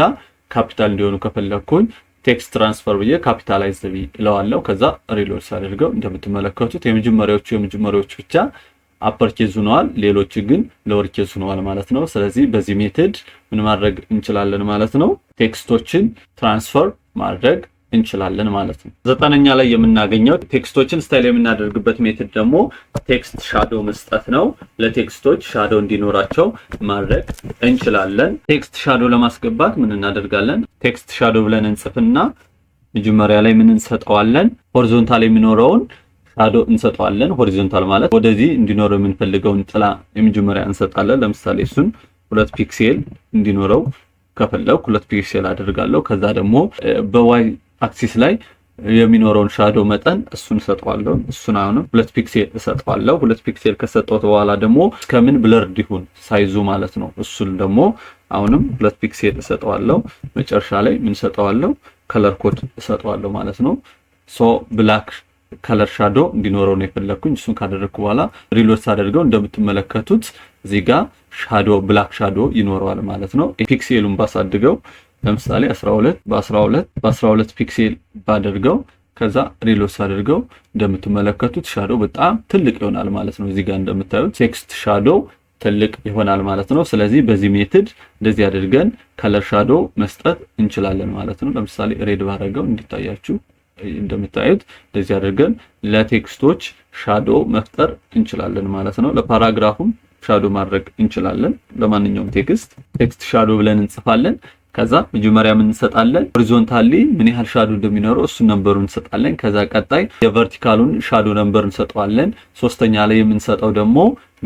ካፒታል እንዲሆኑ ከፈለኩኝ text transform ብዬ capitalize እለዋለሁ። ከዛ reload ሳደርገው እንደምትመለከቱት የመጀመሪያዎቹ ብቻ upper case ሆነዋል፣ ሌሎች ግን lower case ሆነዋል ማለት ነው። ስለዚህ በዚህ method ምን ማድረግ እንችላለን ማለት ነው? Text ኦችን transfer ማድረግ እንችላለን ማለት ነው። ዘጠነኛ ላይ የምናገኘው text ኦችን style የምናደርግበት method ደግሞ text shadow መስጠት ነው። ለ text ኦች shadow እንዲኖራቸው ማድረግ እንችላለን። Text shadow ለማስገባት ምን እናደርጋለን? Text shadow ብለን እንጽፍና መጀመሪያ ላይ ምን እንሰጠዋለን? Horizontal የሚኖረውን shadow እንሰጠዋለን። Horizontal ማለት ወደዚህ እንዲኖረው የምንፈልገውን ጥላ የመጀመሪያ እንሰጣለን። ለምሳሌ እሱን 2 pixel እንዲኖረው ከፈለኩ 2 pixel አደርጋለሁ። ከዛ ደግሞ በ Y axis ላይ የሚኖረውን shadow መጠን እሱን እሰጠዋለሁ። እሱን አሁንም 2 pixel እሰጠዋለሁ። 2 pixel ከሰጠሁት በኋላ ደግሞ እስከምን blurred ይሁን size ኡ ማለት ነው። እሱን ደግሞ አሁንም 2 pixel እሰጠዋለሁ። መጨረሻ ላይ ምን እሰጠዋለሁ? Color code እሰጠዋለሁ ማለት ነው። So black color shadow እንዲኖረው ነው የፈለግኩኝ። እሱን ካደረግኩ በኋላ reload ሳደርገው እንደምትመለከቱት እዚህ ጋር shadow black shadow ይኖረዋል ማለት ነው። Pixel ኡን ባሳድገው ለምሳሌ 12 በ12 በ12 pixel ባደርገው ከዛ reload ሳደርገው እንደምትመለከቱት shadow በጣም ትልቅ ይሆናል ማለት ነው። እዚህ ጋር እንደምታዩት text shadow ትልቅ ይሆናል ማለት ነው። ስለዚህ በዚህ method እንደዚህ አድርገን color shadow መስጠት እንችላለን ማለት ነው። ለምሳሌ red ባደረገው እንዲታያችሁ እንደምታዩት እንደዚህ አድርገን ለ text ኦች shadow መፍጠር እንችላለን ማለት ነው። ለ paragraph ኡም shadow ማድረግ እንችላለን። ለማንኛውም text text shadow ብለን እንጽፋለን። ከዛ መጀመሪያ ምን እንሰጣለን? Horizontally ምን ያህል shadow እንደሚኖረው እሱን number ኡን እንሰጣለን። ከዛ ቀጣይ የ vertical ኡን shadow number እንሰጠዋለን። ሶስተኛ ላይ የምንሰጠው ደግሞ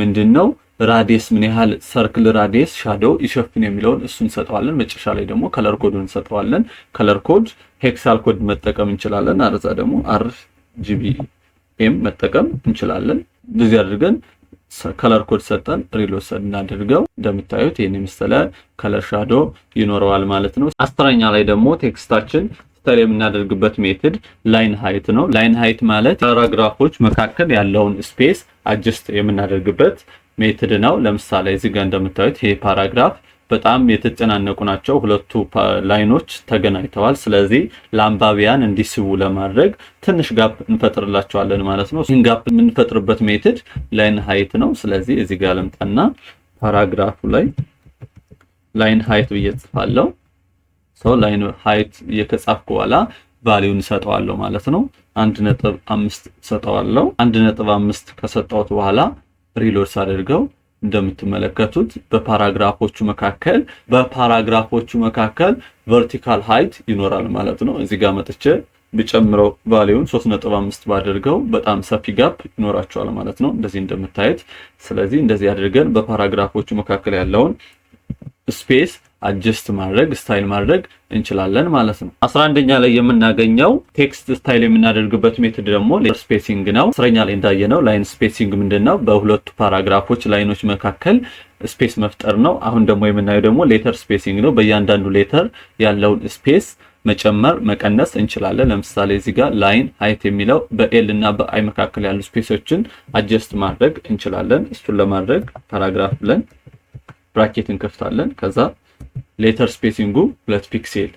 ምንድነው? Radius፣ ምን ያህል circle radius shadow ይሸፍን የሚለውን እሱን እንሰጠዋለን። መጨረሻ ላይ ደግሞ color code ኡን እንሰጠዋለን። Color code hexa code መጠቀም እንችላለን። አለዛ ደግሞ RGBA ም መጠቀም እንችላለን። እንደዚህ አድርገን color code ሰጠን reload እናድርገው። እንደምታዩት ይህን የመሰለ color shadow ይኖረዋል ማለት ነው። 10ኛ ላይ ደግሞ text ኣችን style የምናደርግበት method line height ነው። Line height ማለት paragraph ኦች መካከል ያለውን space adjust የምናደርግበት method ነው። ለምሳሌ እዚህ ጋር እንደምታዩት ይሄ paragraph በጣም የተጨናነቁ ናቸው። ሁለቱ line ኦች ተገናኝተዋል። ስለዚህ ለአንባቢያን እንዲስቡ ለማድረግ ትንሽ gap እንፈጥርላቸዋለን ማለት ነው። ይህን gap የምንፈጥርበት method line height ነው። ስለዚህ እዚህ ጋር ልምጣና paragraph ኡ ላይ line height ብዬ ጽፋለሁ። So line height ብዬ ከጻፍኩ በኋላ value ን እሰጠዋለሁ ማለት ነው። 1.5 ሰጠዋለሁ። 1.5 ከሰጠሁት በኋላ reload ሳደርገው እንደምትመለከቱት በ paragraph ኦቹ መካከል vertical height ይኖራል ማለት ነው። እዚህ ጋር መጥቼ ብጨምረው value ን 3.5 ባደርገው በጣም ሰፊ gap ይኖራቸዋል ማለት ነው፣ እንደዚህ እንደምታዩት። ስለዚህ እንደዚህ አድርገን በ paragraph ኦቹ መካከል ያለውን space adjust ማድረግ፣ style ማድረግ እንችላለን ማለት ነው። 11ኛ ላይ የምናገኘው text style የምናደርግበት method ደግሞ letter spacing ነው። 10ኛ ላይ እንዳየነው line spacing ምንድን ነው? በሁለቱ paragraph ኦች line ኦች መካከል space መፍጠር ነው። አሁን ደግሞ የምናየው ደግሞ letter spacing ነው። በእያንዳንዱ letter ያለውን space መጨመር መቀነስ እንችላለን። ለምሳሌ እዚህ ጋር line height የሚለው በ L እና በ I መካከል ያሉ space ኦችን adjust ማድረግ እንችላለን። እሱን ለማድረግ paragraph ብለን bracket እንከፍታለን። ከዛ letter spacing ኡ 2 pixel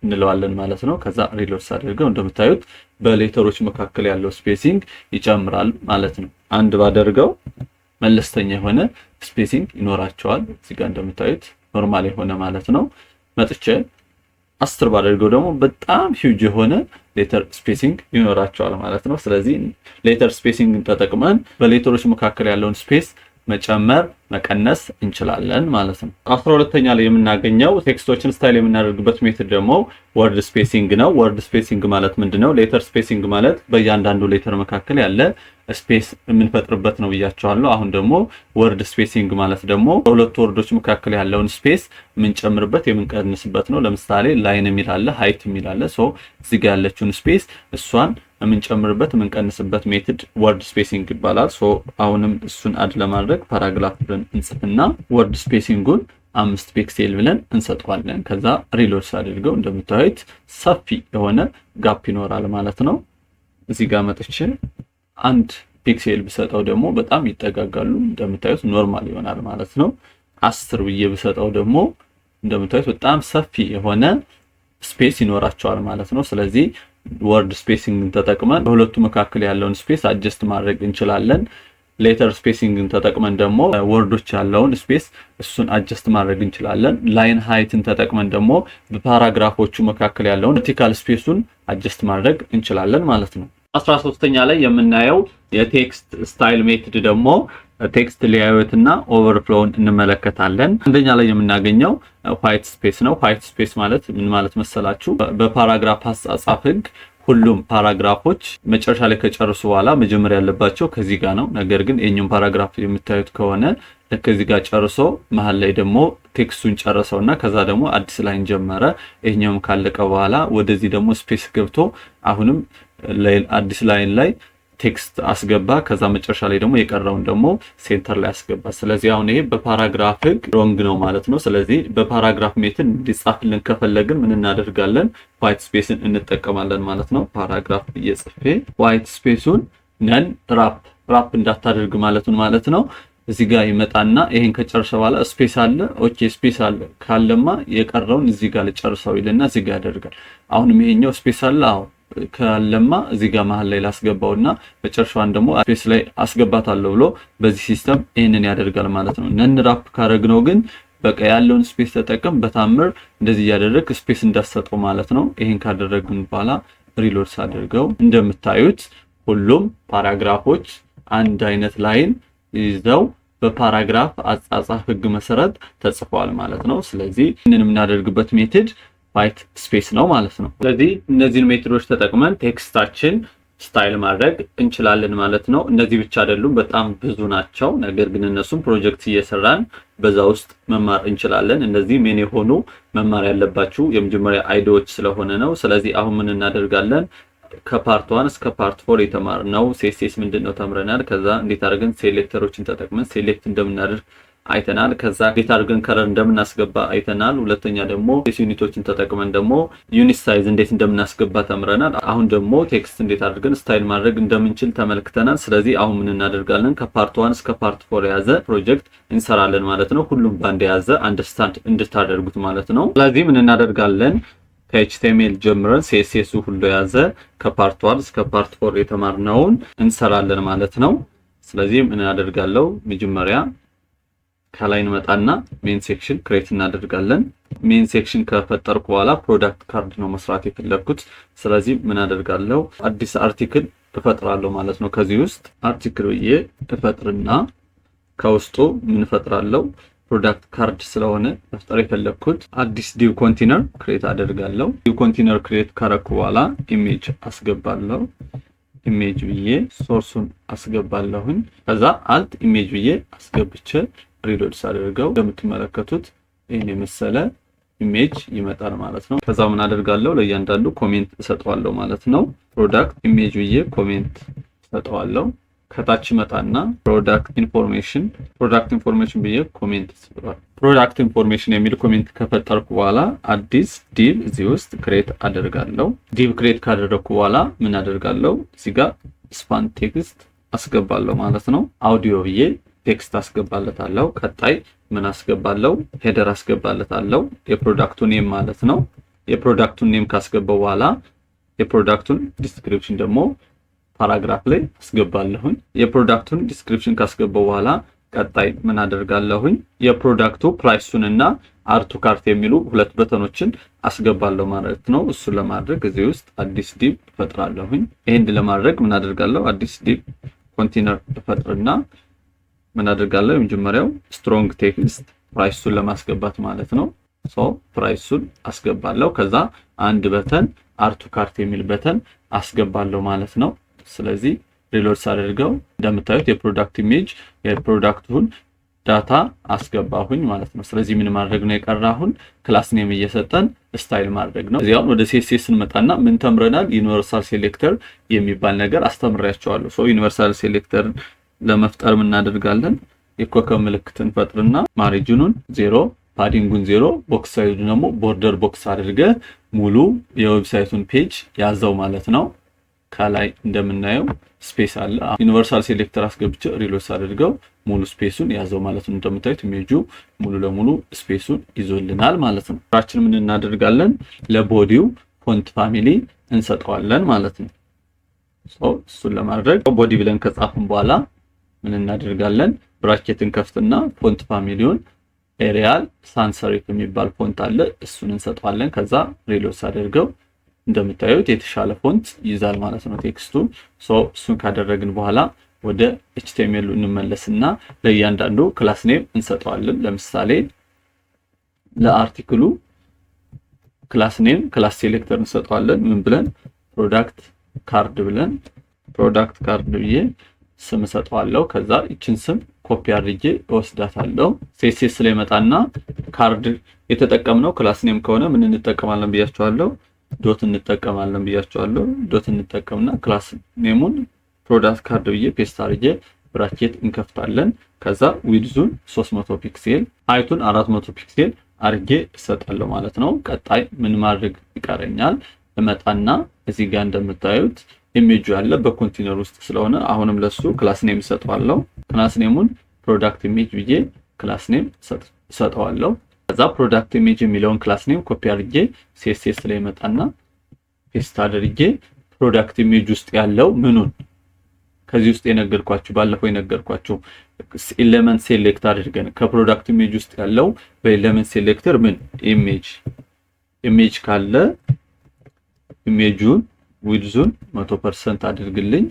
እንለዋለን ማለት ነው። ከዛ reload ሳደርገው እንደምታዩት በ letter ኦች መካከል ያለው spacing ይጨምራል ማለት ነው። 1 ባደርገው መለስተኛ የሆነ spacing ይኖራቸዋል። እዚህ ጋር እንደምታዩት normal የሆነ ማለት ነው። መጥቼ 10 ባደርገው ደግሞ በጣም huge የሆነ letter spacing ይኖራቸዋል ማለት ነው። ስለዚህ letter spacing ተጠቅመን በ letter ኦች መካከል ያለውን space መጨመር መቀነስ እንችላለን ማለት ነው። 12ኛ ላይ የምናገኘው text ኦችን style የምናደርግበት method ደግሞ word spacing ነው። Word spacing ማለት ምንድነው? Letter spacing ማለት በእያንዳንዱ letter መካከል ያለ space የምንፈጥርበት ነው ብያችኋለሁ። አሁን ደግሞ word spacing ማለት ደግሞ በሁለቱ word ኦች መካከል ያለውን space የምንጨምርበት የምንቀንስበት ነው። ለምሳሌ line የሚል አለ፣ height የሚል አለ። So እዚህ ጋር ያለችውን space እሷን የምንጨምርበት የምንቀንስበት method word spacing ይባላል። So አሁንም እሱን add ለማድረግ paragraph ብለን እንጽፍና word spacing ኡን 5 pixel ብለን እንሰጠዋለን። ከዛ reload ሳደርገው እንደምታዩት ሰፊ የሆነ gap ይኖራል ማለት ነው። እዚህ ጋር መጥቼ 1 pixel ብሰጠው ደግሞ በጣም ይጠጋጋሉ። እንደምታዩት normal ይሆናል ማለት ነው። 10 ብዬ ብሰጠው ደግሞ እንደምታዩት በጣም ሰፊ የሆነ space ይኖራቸዋል ማለት ነው። ስለዚህ word spacing ን ተጠቅመን በሁለቱ መካከል ያለውን space adjust ማድረግ እንችላለን። Letter spacing ን ተጠቅመን ደግሞ word ኦች ያለውን space እሱን adjust ማድረግ እንችላለን። Line height ን ተጠቅመን ደግሞ በ paragraph ኦቹ መካከል ያለውን vertical space ኡን adjust ማድረግ እንችላለን ማለት ነው። 13ኛ ላይ የምናየው የ text style method ደግሞ text layout እና overflow ን እንመለከታለን። አንደኛ ላይ የምናገኘው white space ነው። White space ማለት ምን ማለት መሰላችሁ? በ paragraph አጻጻፍ ህግ ሁሉም paragraph ኦች መጨረሻ ላይ ከጨረሱ በኋላ መጀመር ያለባቸው ከዚህ ጋር ነው። ነገር ግን የኛውን paragraph የምታዩት ከሆነ ልክ ከዚህ ጋር ጨርሶ መሀል ላይ ደግሞ text ኡን ጨረሰው እና ከዛ ደግሞ አዲስ line ጀመረ። ይሄኛውም ካለቀ በኋላ ወደዚህ ደግሞ space ገብቶ አሁንም አዲስ line ላይ text አስገባ። ከዛ መጨረሻ ላይ ደግሞ የቀረውን ደግሞ center ላይ አስገባ። ስለዚህ አሁን ይሄ በ paragraph ህግ wrong ነው ማለት ነው። ስለዚህ በ paragraph method እንዲጻፍልን ከፈለግን ምን እናደርጋለን? White space ን እንጠቀማለን ማለት ነው። Paragraph ብዬ ጽፌ white space ኡን none wrap፣ wrap እንዳታደርግ ማለቱን ማለት ነው። እዚህ ጋር ይመጣና ይሄን ከጨረሰ በኋላ space አለ። Okay፣ space አለ፣ ካለማ የቀረውን እዚህ ጋር ልጨርሰው ይልና እዚህ ጋር ያደርጋል። አሁንም ይሄኛው space አለ። አዎ፣ ካለማ እዚህ ጋር መሀል ላይ ላስገባውና መጨረሻዋን ደግሞ space ላይ አስገባታለሁ ብሎ በዚህ system ይህንን ያደርጋል ማለት ነው። None wrap ካረግነው ግን በቃ ያለውን space ተጠቀም፣ በታምር እንደዚህ እያደረግ space እንዳሰጠው ማለት ነው። ይህን ካደረግን በኋላ reload ሳደርገው እንደምታዩት ሁሉም paragraph ኦች አንድ አይነት line ይዘው በ በ paragraph አጻጻፍ ህግ መሰረት ተጽፏል ማለት ነው። ስለዚህ ይህንን የምናደርግበት method white space ነው ማለት ነው። ስለዚህ እነዚህን method ኦች ተጠቅመን text ኣችን style ማድረግ እንችላለን ማለት ነው። እነዚህ ብቻ አይደሉም፣ በጣም ብዙ ናቸው። ነገር ግን እነሱም ፕሮጀክት እየሰራን በዛ ውስጥ መማር እንችላለን። እነዚህ main የሆኑ መማር ያለባችሁ የመጀመሪያ idea ዎች ስለሆነ ነው። ስለዚህ አሁን ምን እናደርጋለን? ከ part 1 እስከ part 4 የተማርነው CSS ምንድን ነው ተምረናል። ከዛ እንዴት አድርገን selector ኦችን ተጠቅመን select እንደምናደርግ አይተናል። ከዛ እንዴት አድርገን color እንደምናስገባ አይተናል። ሁለተኛ ደግሞ unit ኦችን ተጠቅመን ደግሞ unit size እንዴት እንደምናስገባ ተምረናል። አሁን ደግሞ text እንዴት አድርገን style ማድረግ እንደምንችል ተመልክተናል። ስለዚህ አሁን ምን እናደርጋለን? ከ part 1 እስከ part 4 የያዘ ፕሮጀክት እንሰራለን ማለት ነው። ሁሉም ባንድ የያዘ understand እንድታደርጉት ማለት ነው። ስለዚህ ምን እናደርጋለን? ከ HTML ጀምረን CSS ኡ ሁሉ የያዘ ከ part 1 እስከ part 4 የተማርነውን እንሰራለን ማለት ነው። ስለዚህ ምን እናደርጋለሁ? መጀመሪያ ከላይ እንመጣና main section create እናደርጋለን። Main section ከፈጠርኩ በኋላ product card ነው መስራት የፈለግኩት። ስለዚህ ምን አደርጋለሁ? አዲስ article እፈጥራለሁ ማለት ነው። ከዚህ ውስጥ article ብዬ እፈጥርና ከውስጡ ምን እፈጥራለሁ? Product card ስለሆነ መፍጠር የፈለግኩት አዲስ div container create አደርጋለሁ። Div container create ካረኩ በኋላ image አስገባለሁ። Image ብዬ source ኡን አስገባለሁኝ። ከዛ alt image ብዬ አስገብቼ reload ሳደርገው እንደምትመለከቱት ይህን የመሰለ image ይመጣል ማለት ነው። ከዛ ምን አደርጋለሁ? ለእያንዳንዱ comment እሰጠዋለሁ ማለት ነው። Product image ብዬ comment እሰጠዋለሁ። ከታች መጣና product information፣ product information ብዬ comment እሰጠዋለሁ። Product information የሚል comment ከፈጠርኩ በኋላ አዲስ div እዚህ ውስጥ create አደርጋለሁ። Div create ካደረግኩ በኋላ ምን አደርጋለሁ? እዚህ ጋር span text አስገባለሁ ማለት ነው። አውዲዮ ብዬ text አስገባለታለሁ። ቀጣይ ምን አስገባለሁ? Header አስገባለታለሁ። የ product ኡ name ማለት ነው። የ product ኡን name ካስገባው በኋላ የ product ኡን description ደግሞ paragraph ላይ አስገባለሁኝ። የ product ኡን description ካስገባው በኋላ ቀጣይ ምን አደርጋለሁኝ? የ product ኡ price ኡን እና add to cart የሚሉ ሁለት button ኦችን አስገባለሁ ማለት ነው። እሱን ለማድረግ እዚህ ውስጥ አዲስ div እፈጥራለሁኝ። ይሄን ለማድረግ ምን አደርጋለሁ? አዲስ div container እፈጥርና ምን አደርጋለሁ? የመጀመሪያው strong text price ኡን ለማስገባት ማለት ነው። So price ኡን አስገባለሁ። ከዛ አንድ button add to cart የሚል button አስገባለሁ ማለት ነው። ስለዚህ reload ሳደርገው እንደምታዩት የ product image፣ የ product ኡን data አስገባሁኝ ማለት ነው። ስለዚህ ምን ማድረግ ነው የቀረ? አሁን class name እየሰጠን style ማድረግ ነው። እዚህ አሁን ወደ CSS ስንመጣና ምን ተምረናል? Universal selector የሚባል ነገር አስተምሬያችኋለሁ። So universal selector ለመፍጠር ምን እናደርጋለን? የኮከብ ምልክት እንፈጥርና margin ኑን 0፣ padding ኡን 0፣ box size ኡ ደግሞ border box አድርገ ሙሉ የ website ኡን page ያዘው ማለት ነው። ከላይ እንደምናየው space አለ። Universal selector አስገብቼ reload አድርገው ሙሉ space ኡን ያዘው ማለት ነው። እንደምታዩት ኢሜጁ ሙሉ ለሙሉ space ኡን ይዞልናል ማለት ነው። ራችን ምን እናደርጋለን? ለ body ው font family እንሰጠዋለን ማለት ነው። እሱን ለማድረግ body ብለን ከጻፍን በኋላ ምን እናደርጋለን? Bracket ን ከፍትና font family ውን Arial sans serif የሚባል font አለ፣ እሱን እንሰጠዋለን። ከዛ reload ሳደርገው እንደምታዩት የተሻለ font ይይዛል ማለት ነው text ኡ። እሱን ካደረግን በኋላ ወደ HTML እንመለስና ለእያንዳንዱ class name እንሰጠዋለን። ለምሳሌ ለ article ኡ class name class selector እንሰጠዋለን። ምን ብለን? Product card ብለን፣ product card ብዬ ስም እሰጠዋለሁ። ከዛ ይችን ስም ኮፒ አድርጌ እወስዳታለሁ። CSS ላይ መጣና ካርድ የተጠቀምነው class name ከሆነ ምን እንጠቀማለን ብያችኋለሁ? Dot እንጠቀማለን ብያችኋለሁ። Dot እንጠቀምና class name ኡን product card ብዬ paste አድርጌ bracket እንከፍታለን። ከዛ width ኡን 300 pixel፣ height ኡን 400 pixel አድርጌ እሰጣለሁ ማለት ነው። ቀጣይ ምን ማድረግ ይቀረኛል? እመጣና እዚህ ጋር እንደምታዩት ኢሜጁ ያለ በኮንቴነር ውስጥ ስለሆነ አሁንም ለሱ class name እሰጠዋለሁ። Class name ኡን product image ብዬ class name እሰጠዋለሁ። ከዛ product image የሚለውን class name copy አድርጌ CSS ላይ መጣና paste አድርጌ product image ውስጥ ያለው ምኑን ከዚህ ውስጥ የነገርኳችሁ፣ ባለፈው የነገርኳችሁ element select አድርገን ከ product image ውስጥ ያለው በ element selector ምን image፣ image ካለ image ኡን width ኡን 100% አድርግልኝ፣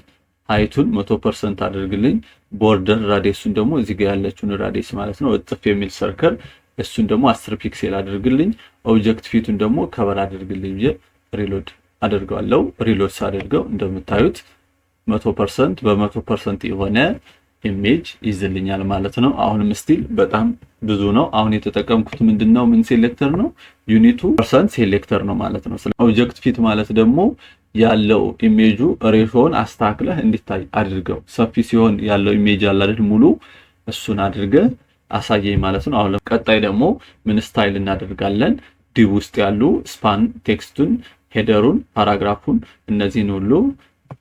Height ኡን 100% አድርግልኝ። Border radius ኡን ደግሞ እዚህ ጋር ያለችውን radius ማለት ነው፣ እጥፍ የሚል circle፣ እሱን ደግሞ 10 pixel አድርግልኝ። Object fit ኡን ደግሞ cover አድርግልኝ ብዬ reload አደርገዋለሁ። Reload ሳደርገው እንደምታዩት 100% በ100% የሆነ image ይዝልኛል ማለት ነው። አሁንም still በጣም ብዙ ነው። አሁን የተጠቀምኩት ምንድነው? ምን selector ነው? Unit ኡ percent selector ነው ማለት ነው። Object fit ማለት ደግሞ ያለው image ኡ ratio ውን አስተካክለህ እንዲታይ አድርገው። ሰፊ ሲሆን ያለው image አለ አይደል? ሙሉ እሱን አድርገህ አሳየኝ ማለት ነው። አሁን ቀጣይ ደግሞ ምን style እናደርጋለን? Div ውስጥ ያሉ span text ኡን፣ header ኡን፣ paragraph ኡን እነዚህን ሁሉ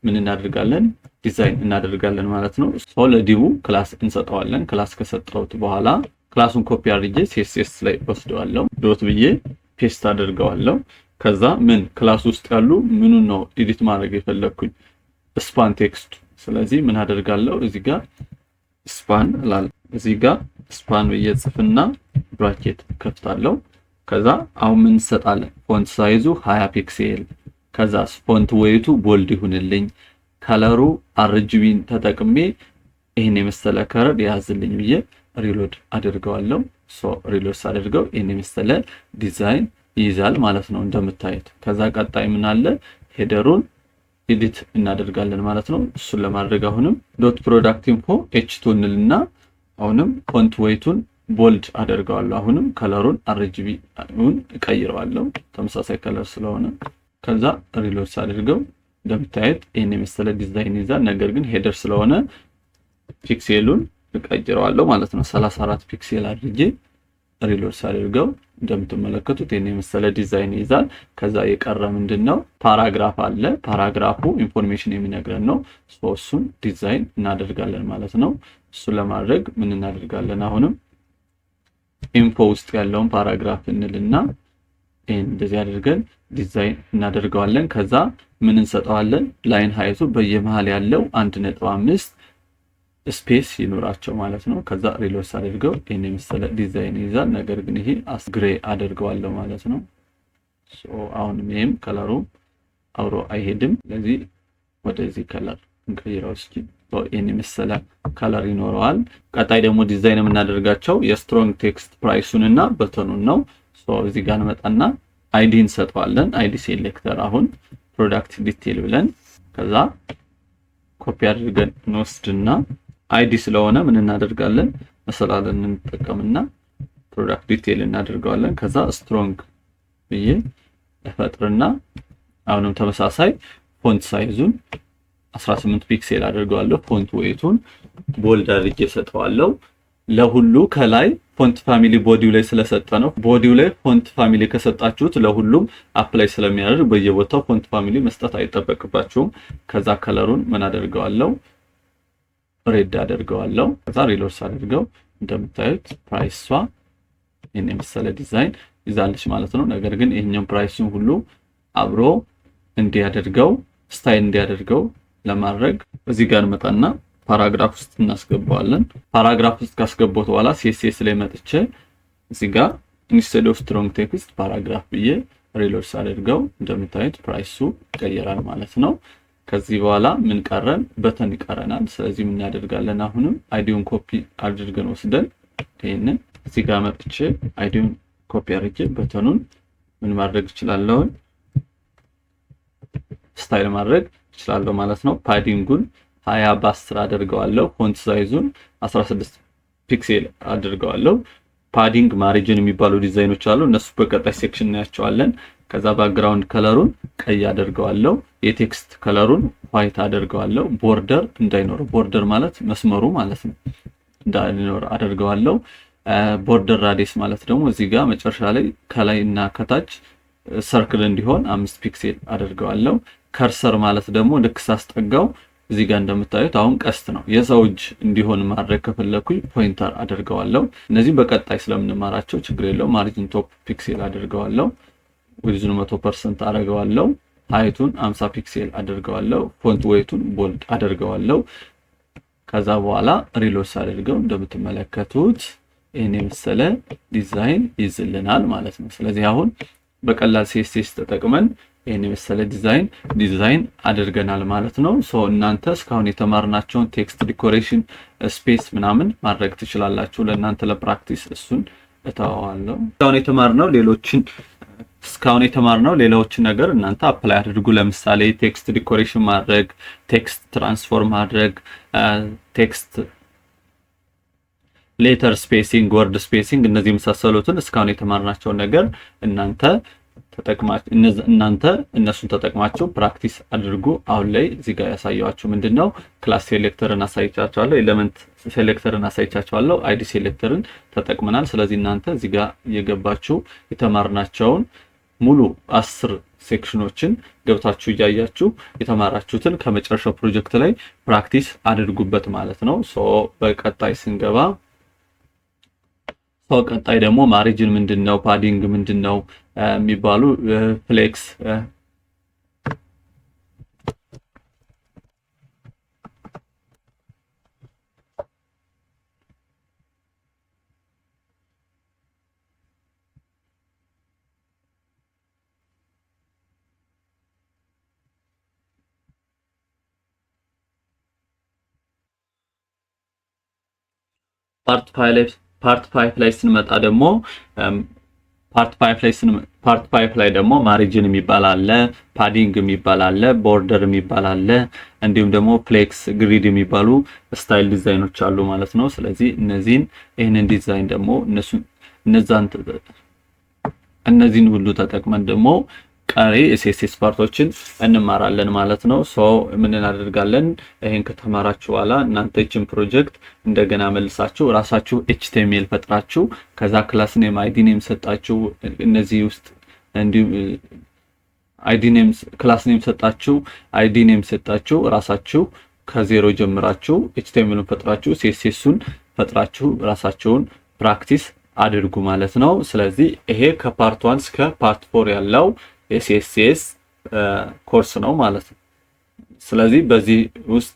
ምን እናደርጋለን? ዲዛይን እናደርጋለን ማለት ነው። So ለ div class እንሰጠዋለን። Class ከሰጠሁት በኋላ class ኡን copy አድርጌ CSS ላይ ወስደዋለሁ። Dot ብዬ paste አድርገዋለሁ። ከዛ ምን class ውስጥ ያሉ ምኑን ነው edit ማድረግ የፈለግኩኝ? Span text ኡ። ስለዚህ ምን አደርጋለሁ? እዚህ ጋር span እላለሁ። እዚህ ጋር span ብዬ ጽፍና bracket ከፍታለሁ። ከዛ አሁን ምን እንሰጣለን? Font size ኡ 20 pixel፣ ከዛ font weight ኡ bold ይሁንልኝ፣ color ኡ RGB ን ተጠቅሜ ይህን የመሰለ color ያዝልኝ ብዬ reload አድርገዋለሁ። So reload ሳደርገው ይህን የመሰለ ዲዛይን ይይዛል ማለት ነው እንደምታዩት። ከዛ ቀጣይ ምን አለ? Header ኡን edit እናደርጋለን ማለት ነው። እሱን ለማድረግ አሁንም dot product info h2 እንልና አሁንም font weight ኡን bold አደርገዋለሁ። አሁንም color ኡን RGB ውን እቀይረዋለሁ ተመሳሳይ color ስለሆነ። ከዛ reload ሳደርገው እንደምታዩት ይህን የመሰለ ዲዛይን ይዛል። ነገር ግን header ስለሆነ pixel ኡን እቀይረዋለሁ ማለት ነው። 34 pixel አድርጌ reload ሳደርገው እንደምትመለከቱት ይህን የመሰለ ዲዛይን ይይዛል። ከዛ የቀረ ምንድን ነው? Paragraph አለ። Paragraph ኡ information የሚነግረን ነው። እሱን ዲዛይን እናደርጋለን ማለት ነው። እሱን ለማድረግ ምን እናደርጋለን? አሁንም info ውስጥ ያለውን paragraph እንልና ይህን እንደዚህ አድርገን ዲዛይን እናደርገዋለን። ከዛ ምን እንሰጠዋለን? Line height ኡ በየመሃል ያለው 1.5 space ይኖራቸው ማለት ነው። ከዛ reload አድርገው ይህን የመሰለ ዲዛይን ይይዛል። ነገር ግን ይሄ gray አደርገዋለሁ ማለት ነው። አሁንም ይሄም color ኡ አብሮ አይሄድም። ስለዚህ ወደዚህ color እንቀይረው እስኪ። ይህን የመሰለ color ይኖረዋል። ቀጣይ ደግሞ ዲዛይን የምናደርጋቸው የ strong text price ኡን እና button ኡን ነው። እዚህ ጋር እንመጣና ID እንሰጠዋለን። ID selector አሁን product detail ብለን ከዛ ኮፒ አድርገን እንወስድና ID ስለሆነ ምን እናደርጋለን? መሰላልን እንጠቀምና product detail እናደርገዋለን። ከዛ strong ብዬ እፈጥርና አሁንም ተመሳሳይ font size ኡን 18 pixel አድርገዋለሁ። Font weight ኡን bold አድርጌ ሰጠዋለሁ። ለሁሉ ከላይ font family body ው ላይ ስለሰጠ ነው። Body ው ላይ font family ከሰጣችሁት ለሁሉም apply ስለሚያደርግ በየቦታው font family መስጠት አይጠበቅባችሁም። ከዛ color ኡን ምን አደርገዋለሁ? Red አደርገዋለሁ። ከዛ reload አድርገው እንደምታዩት price ኧ ይህን የመሰለ ዲዛይን ይዛለች ማለት ነው። ነገር ግን ይህኛው price ኡን ሁሉ አብሮ እንዲያደርገው style እንዲያደርገው ለማድረግ እዚህ ጋር እንመጣና paragraph ውስጥ እናስገባዋለን። Paragraph ውስጥ ካስገባሁት በኋላ CSS ላይ መጥቼ እዚህ ጋር instead of strong text paragraph ብዬ reload ሳደርገው እንደምታዩት price ኡ ይቀየራል ማለት ነው። ከዚህ በኋላ ምን ቀረን? Button ይቀረናል። ስለዚህ ምን እናደርጋለን? አሁንም ID ውን copy አድርገን ወስደን ይህንን እዚህ ጋር መጥቼ ID ውን copy አድርጌ button ኡን ምን ማድረግ እችላለሁ? Style ማድረግ እችላለሁ ማለት ነው። Padding ኡን 20 በ10 አድርገዋለሁ። Font size ኡን 16 pixel አድርገዋለሁ። Padding፣ margin የሚባሉ ዲዛይኖች አሉ። እነሱ በቀጣይ section እናያቸዋለን። ከዛ background color ኡን ቀይ አደርገዋለሁ። የ text color ኡን white አደርገዋለሁ። Border እንዳይኖረው፣ border ማለት መስመሩ ማለት ነው፣ እንዳይኖር አደርገዋለሁ። Border radius ማለት ደግሞ እዚህ ጋር መጨረሻ ላይ ከላይ እና ከታች circle እንዲሆን 5 pixel አደርገዋለሁ። Cursor ማለት ደግሞ ልክ ሳስጠጋው እዚህ ጋር እንደምታዩት አሁን ቀስት ነው። የሰው እጅ እንዲሆን ማድረግ ከፈለኩኝ pointer አደርገዋለሁ። እነዚህም በቀጣይ ስለምንማራቸው ችግር የለው። Margin top pixel አደርገዋለሁ። Width ኡን 100% አደርገዋለሁ። Height ኡን 50 pixel አደርገዋለሁ። Font weight ኡን bold አደርገዋለሁ። ከዛ በኋላ reload አድርገው እንደምትመለከቱት ይህን የመሰለ ዲዛይን ይዝልናል ማለት ነው። ስለዚህ አሁን በቀላል CSS ተጠቅመን ይህን የመሰለ ዲዛይን አድርገናል ማለት ነው። So እናንተ እስካሁን የተማርናቸውን text decoration፣ space ምናምን ማድረግ ትችላላችሁ። ለእናንተ ለ practice እሱን እተዋዋለሁ። እስካሁን የተማርነው ሌላዎችን ነገር እናንተ apply አድርጉ። ለምሳሌ text decoration ማድረግ፣ text transform ማድረግ፣ text letter spacing፣ word spacing እነዚህ የመሳሰሉትን እስካሁን የተማርናቸውን ነገር እናንተ እነሱን ተጠቅማችሁ practice አድርጉ። አሁን ላይ እዚህ ጋር ያሳየኋችሁ ምንድን ነው? Class selector ን አሳይቻችኋለሁ፣ element selector ን አሳይቻችኋለሁ፣ ID selector ን ተጠቅመናል። ስለዚህ እናንተ እዚህ ጋር እየገባችሁ የተማርናቸውን ሙሉ 10 section ኦችን ገብታችሁ እያያችሁ የተማራችሁትን ከመጨረሻው ፕሮጀክት ላይ practice አድርጉበት ማለት ነው። So በቀጣይ ስንገባ፣ so ቀጣይ ደግሞ margin ምንድን ነው፣ padding ምንድን ነው የሚባሉ፣ flex፣ part 5 ላይ ስንመጣ ደግሞ part 5 ላይ ደግሞ margin የሚባል አለ፣ padding የሚባል አለ፣ border የሚባል አለ፣ እንዲሁም ደግሞ flex፣ grid የሚባሉ style ዲዛይኖች አሉ ማለት ነው። ስለዚህ እነዚህን ይህንን ዲዛይን ደግሞ እነዛን እነዚህን ሁሉ ተጠቅመን ደግሞ ቀሪ የ CSS part ኦችን እንማራለን ማለት ነው። So ምን እናደርጋለን? ይሄን ከተማራችሁ በኋላ እናንተ ይችን ፕሮጀክት እንደገና መልሳችሁ ራሳችሁ HTML ፈጥራችሁ፣ ከዛ class name፣ ID name ሰጣችሁ፣ እነዚህ ውስጥ እንዲሁ ID name፣ class name ሰጣችሁ፣ ID name ሰጣችሁ፣ ራሳችሁ ከዜሮ ጀምራችሁ HTML ኡን ፈጥራችሁ CSS ኡን ፈጥራችሁ ራሳችሁን practice አድርጉ ማለት ነው። ስለዚህ ይሄ ከ part 1 እስከ part 4 ያለው የ CSS course ነው ማለት ነው። ስለዚህ በዚህ ውስጥ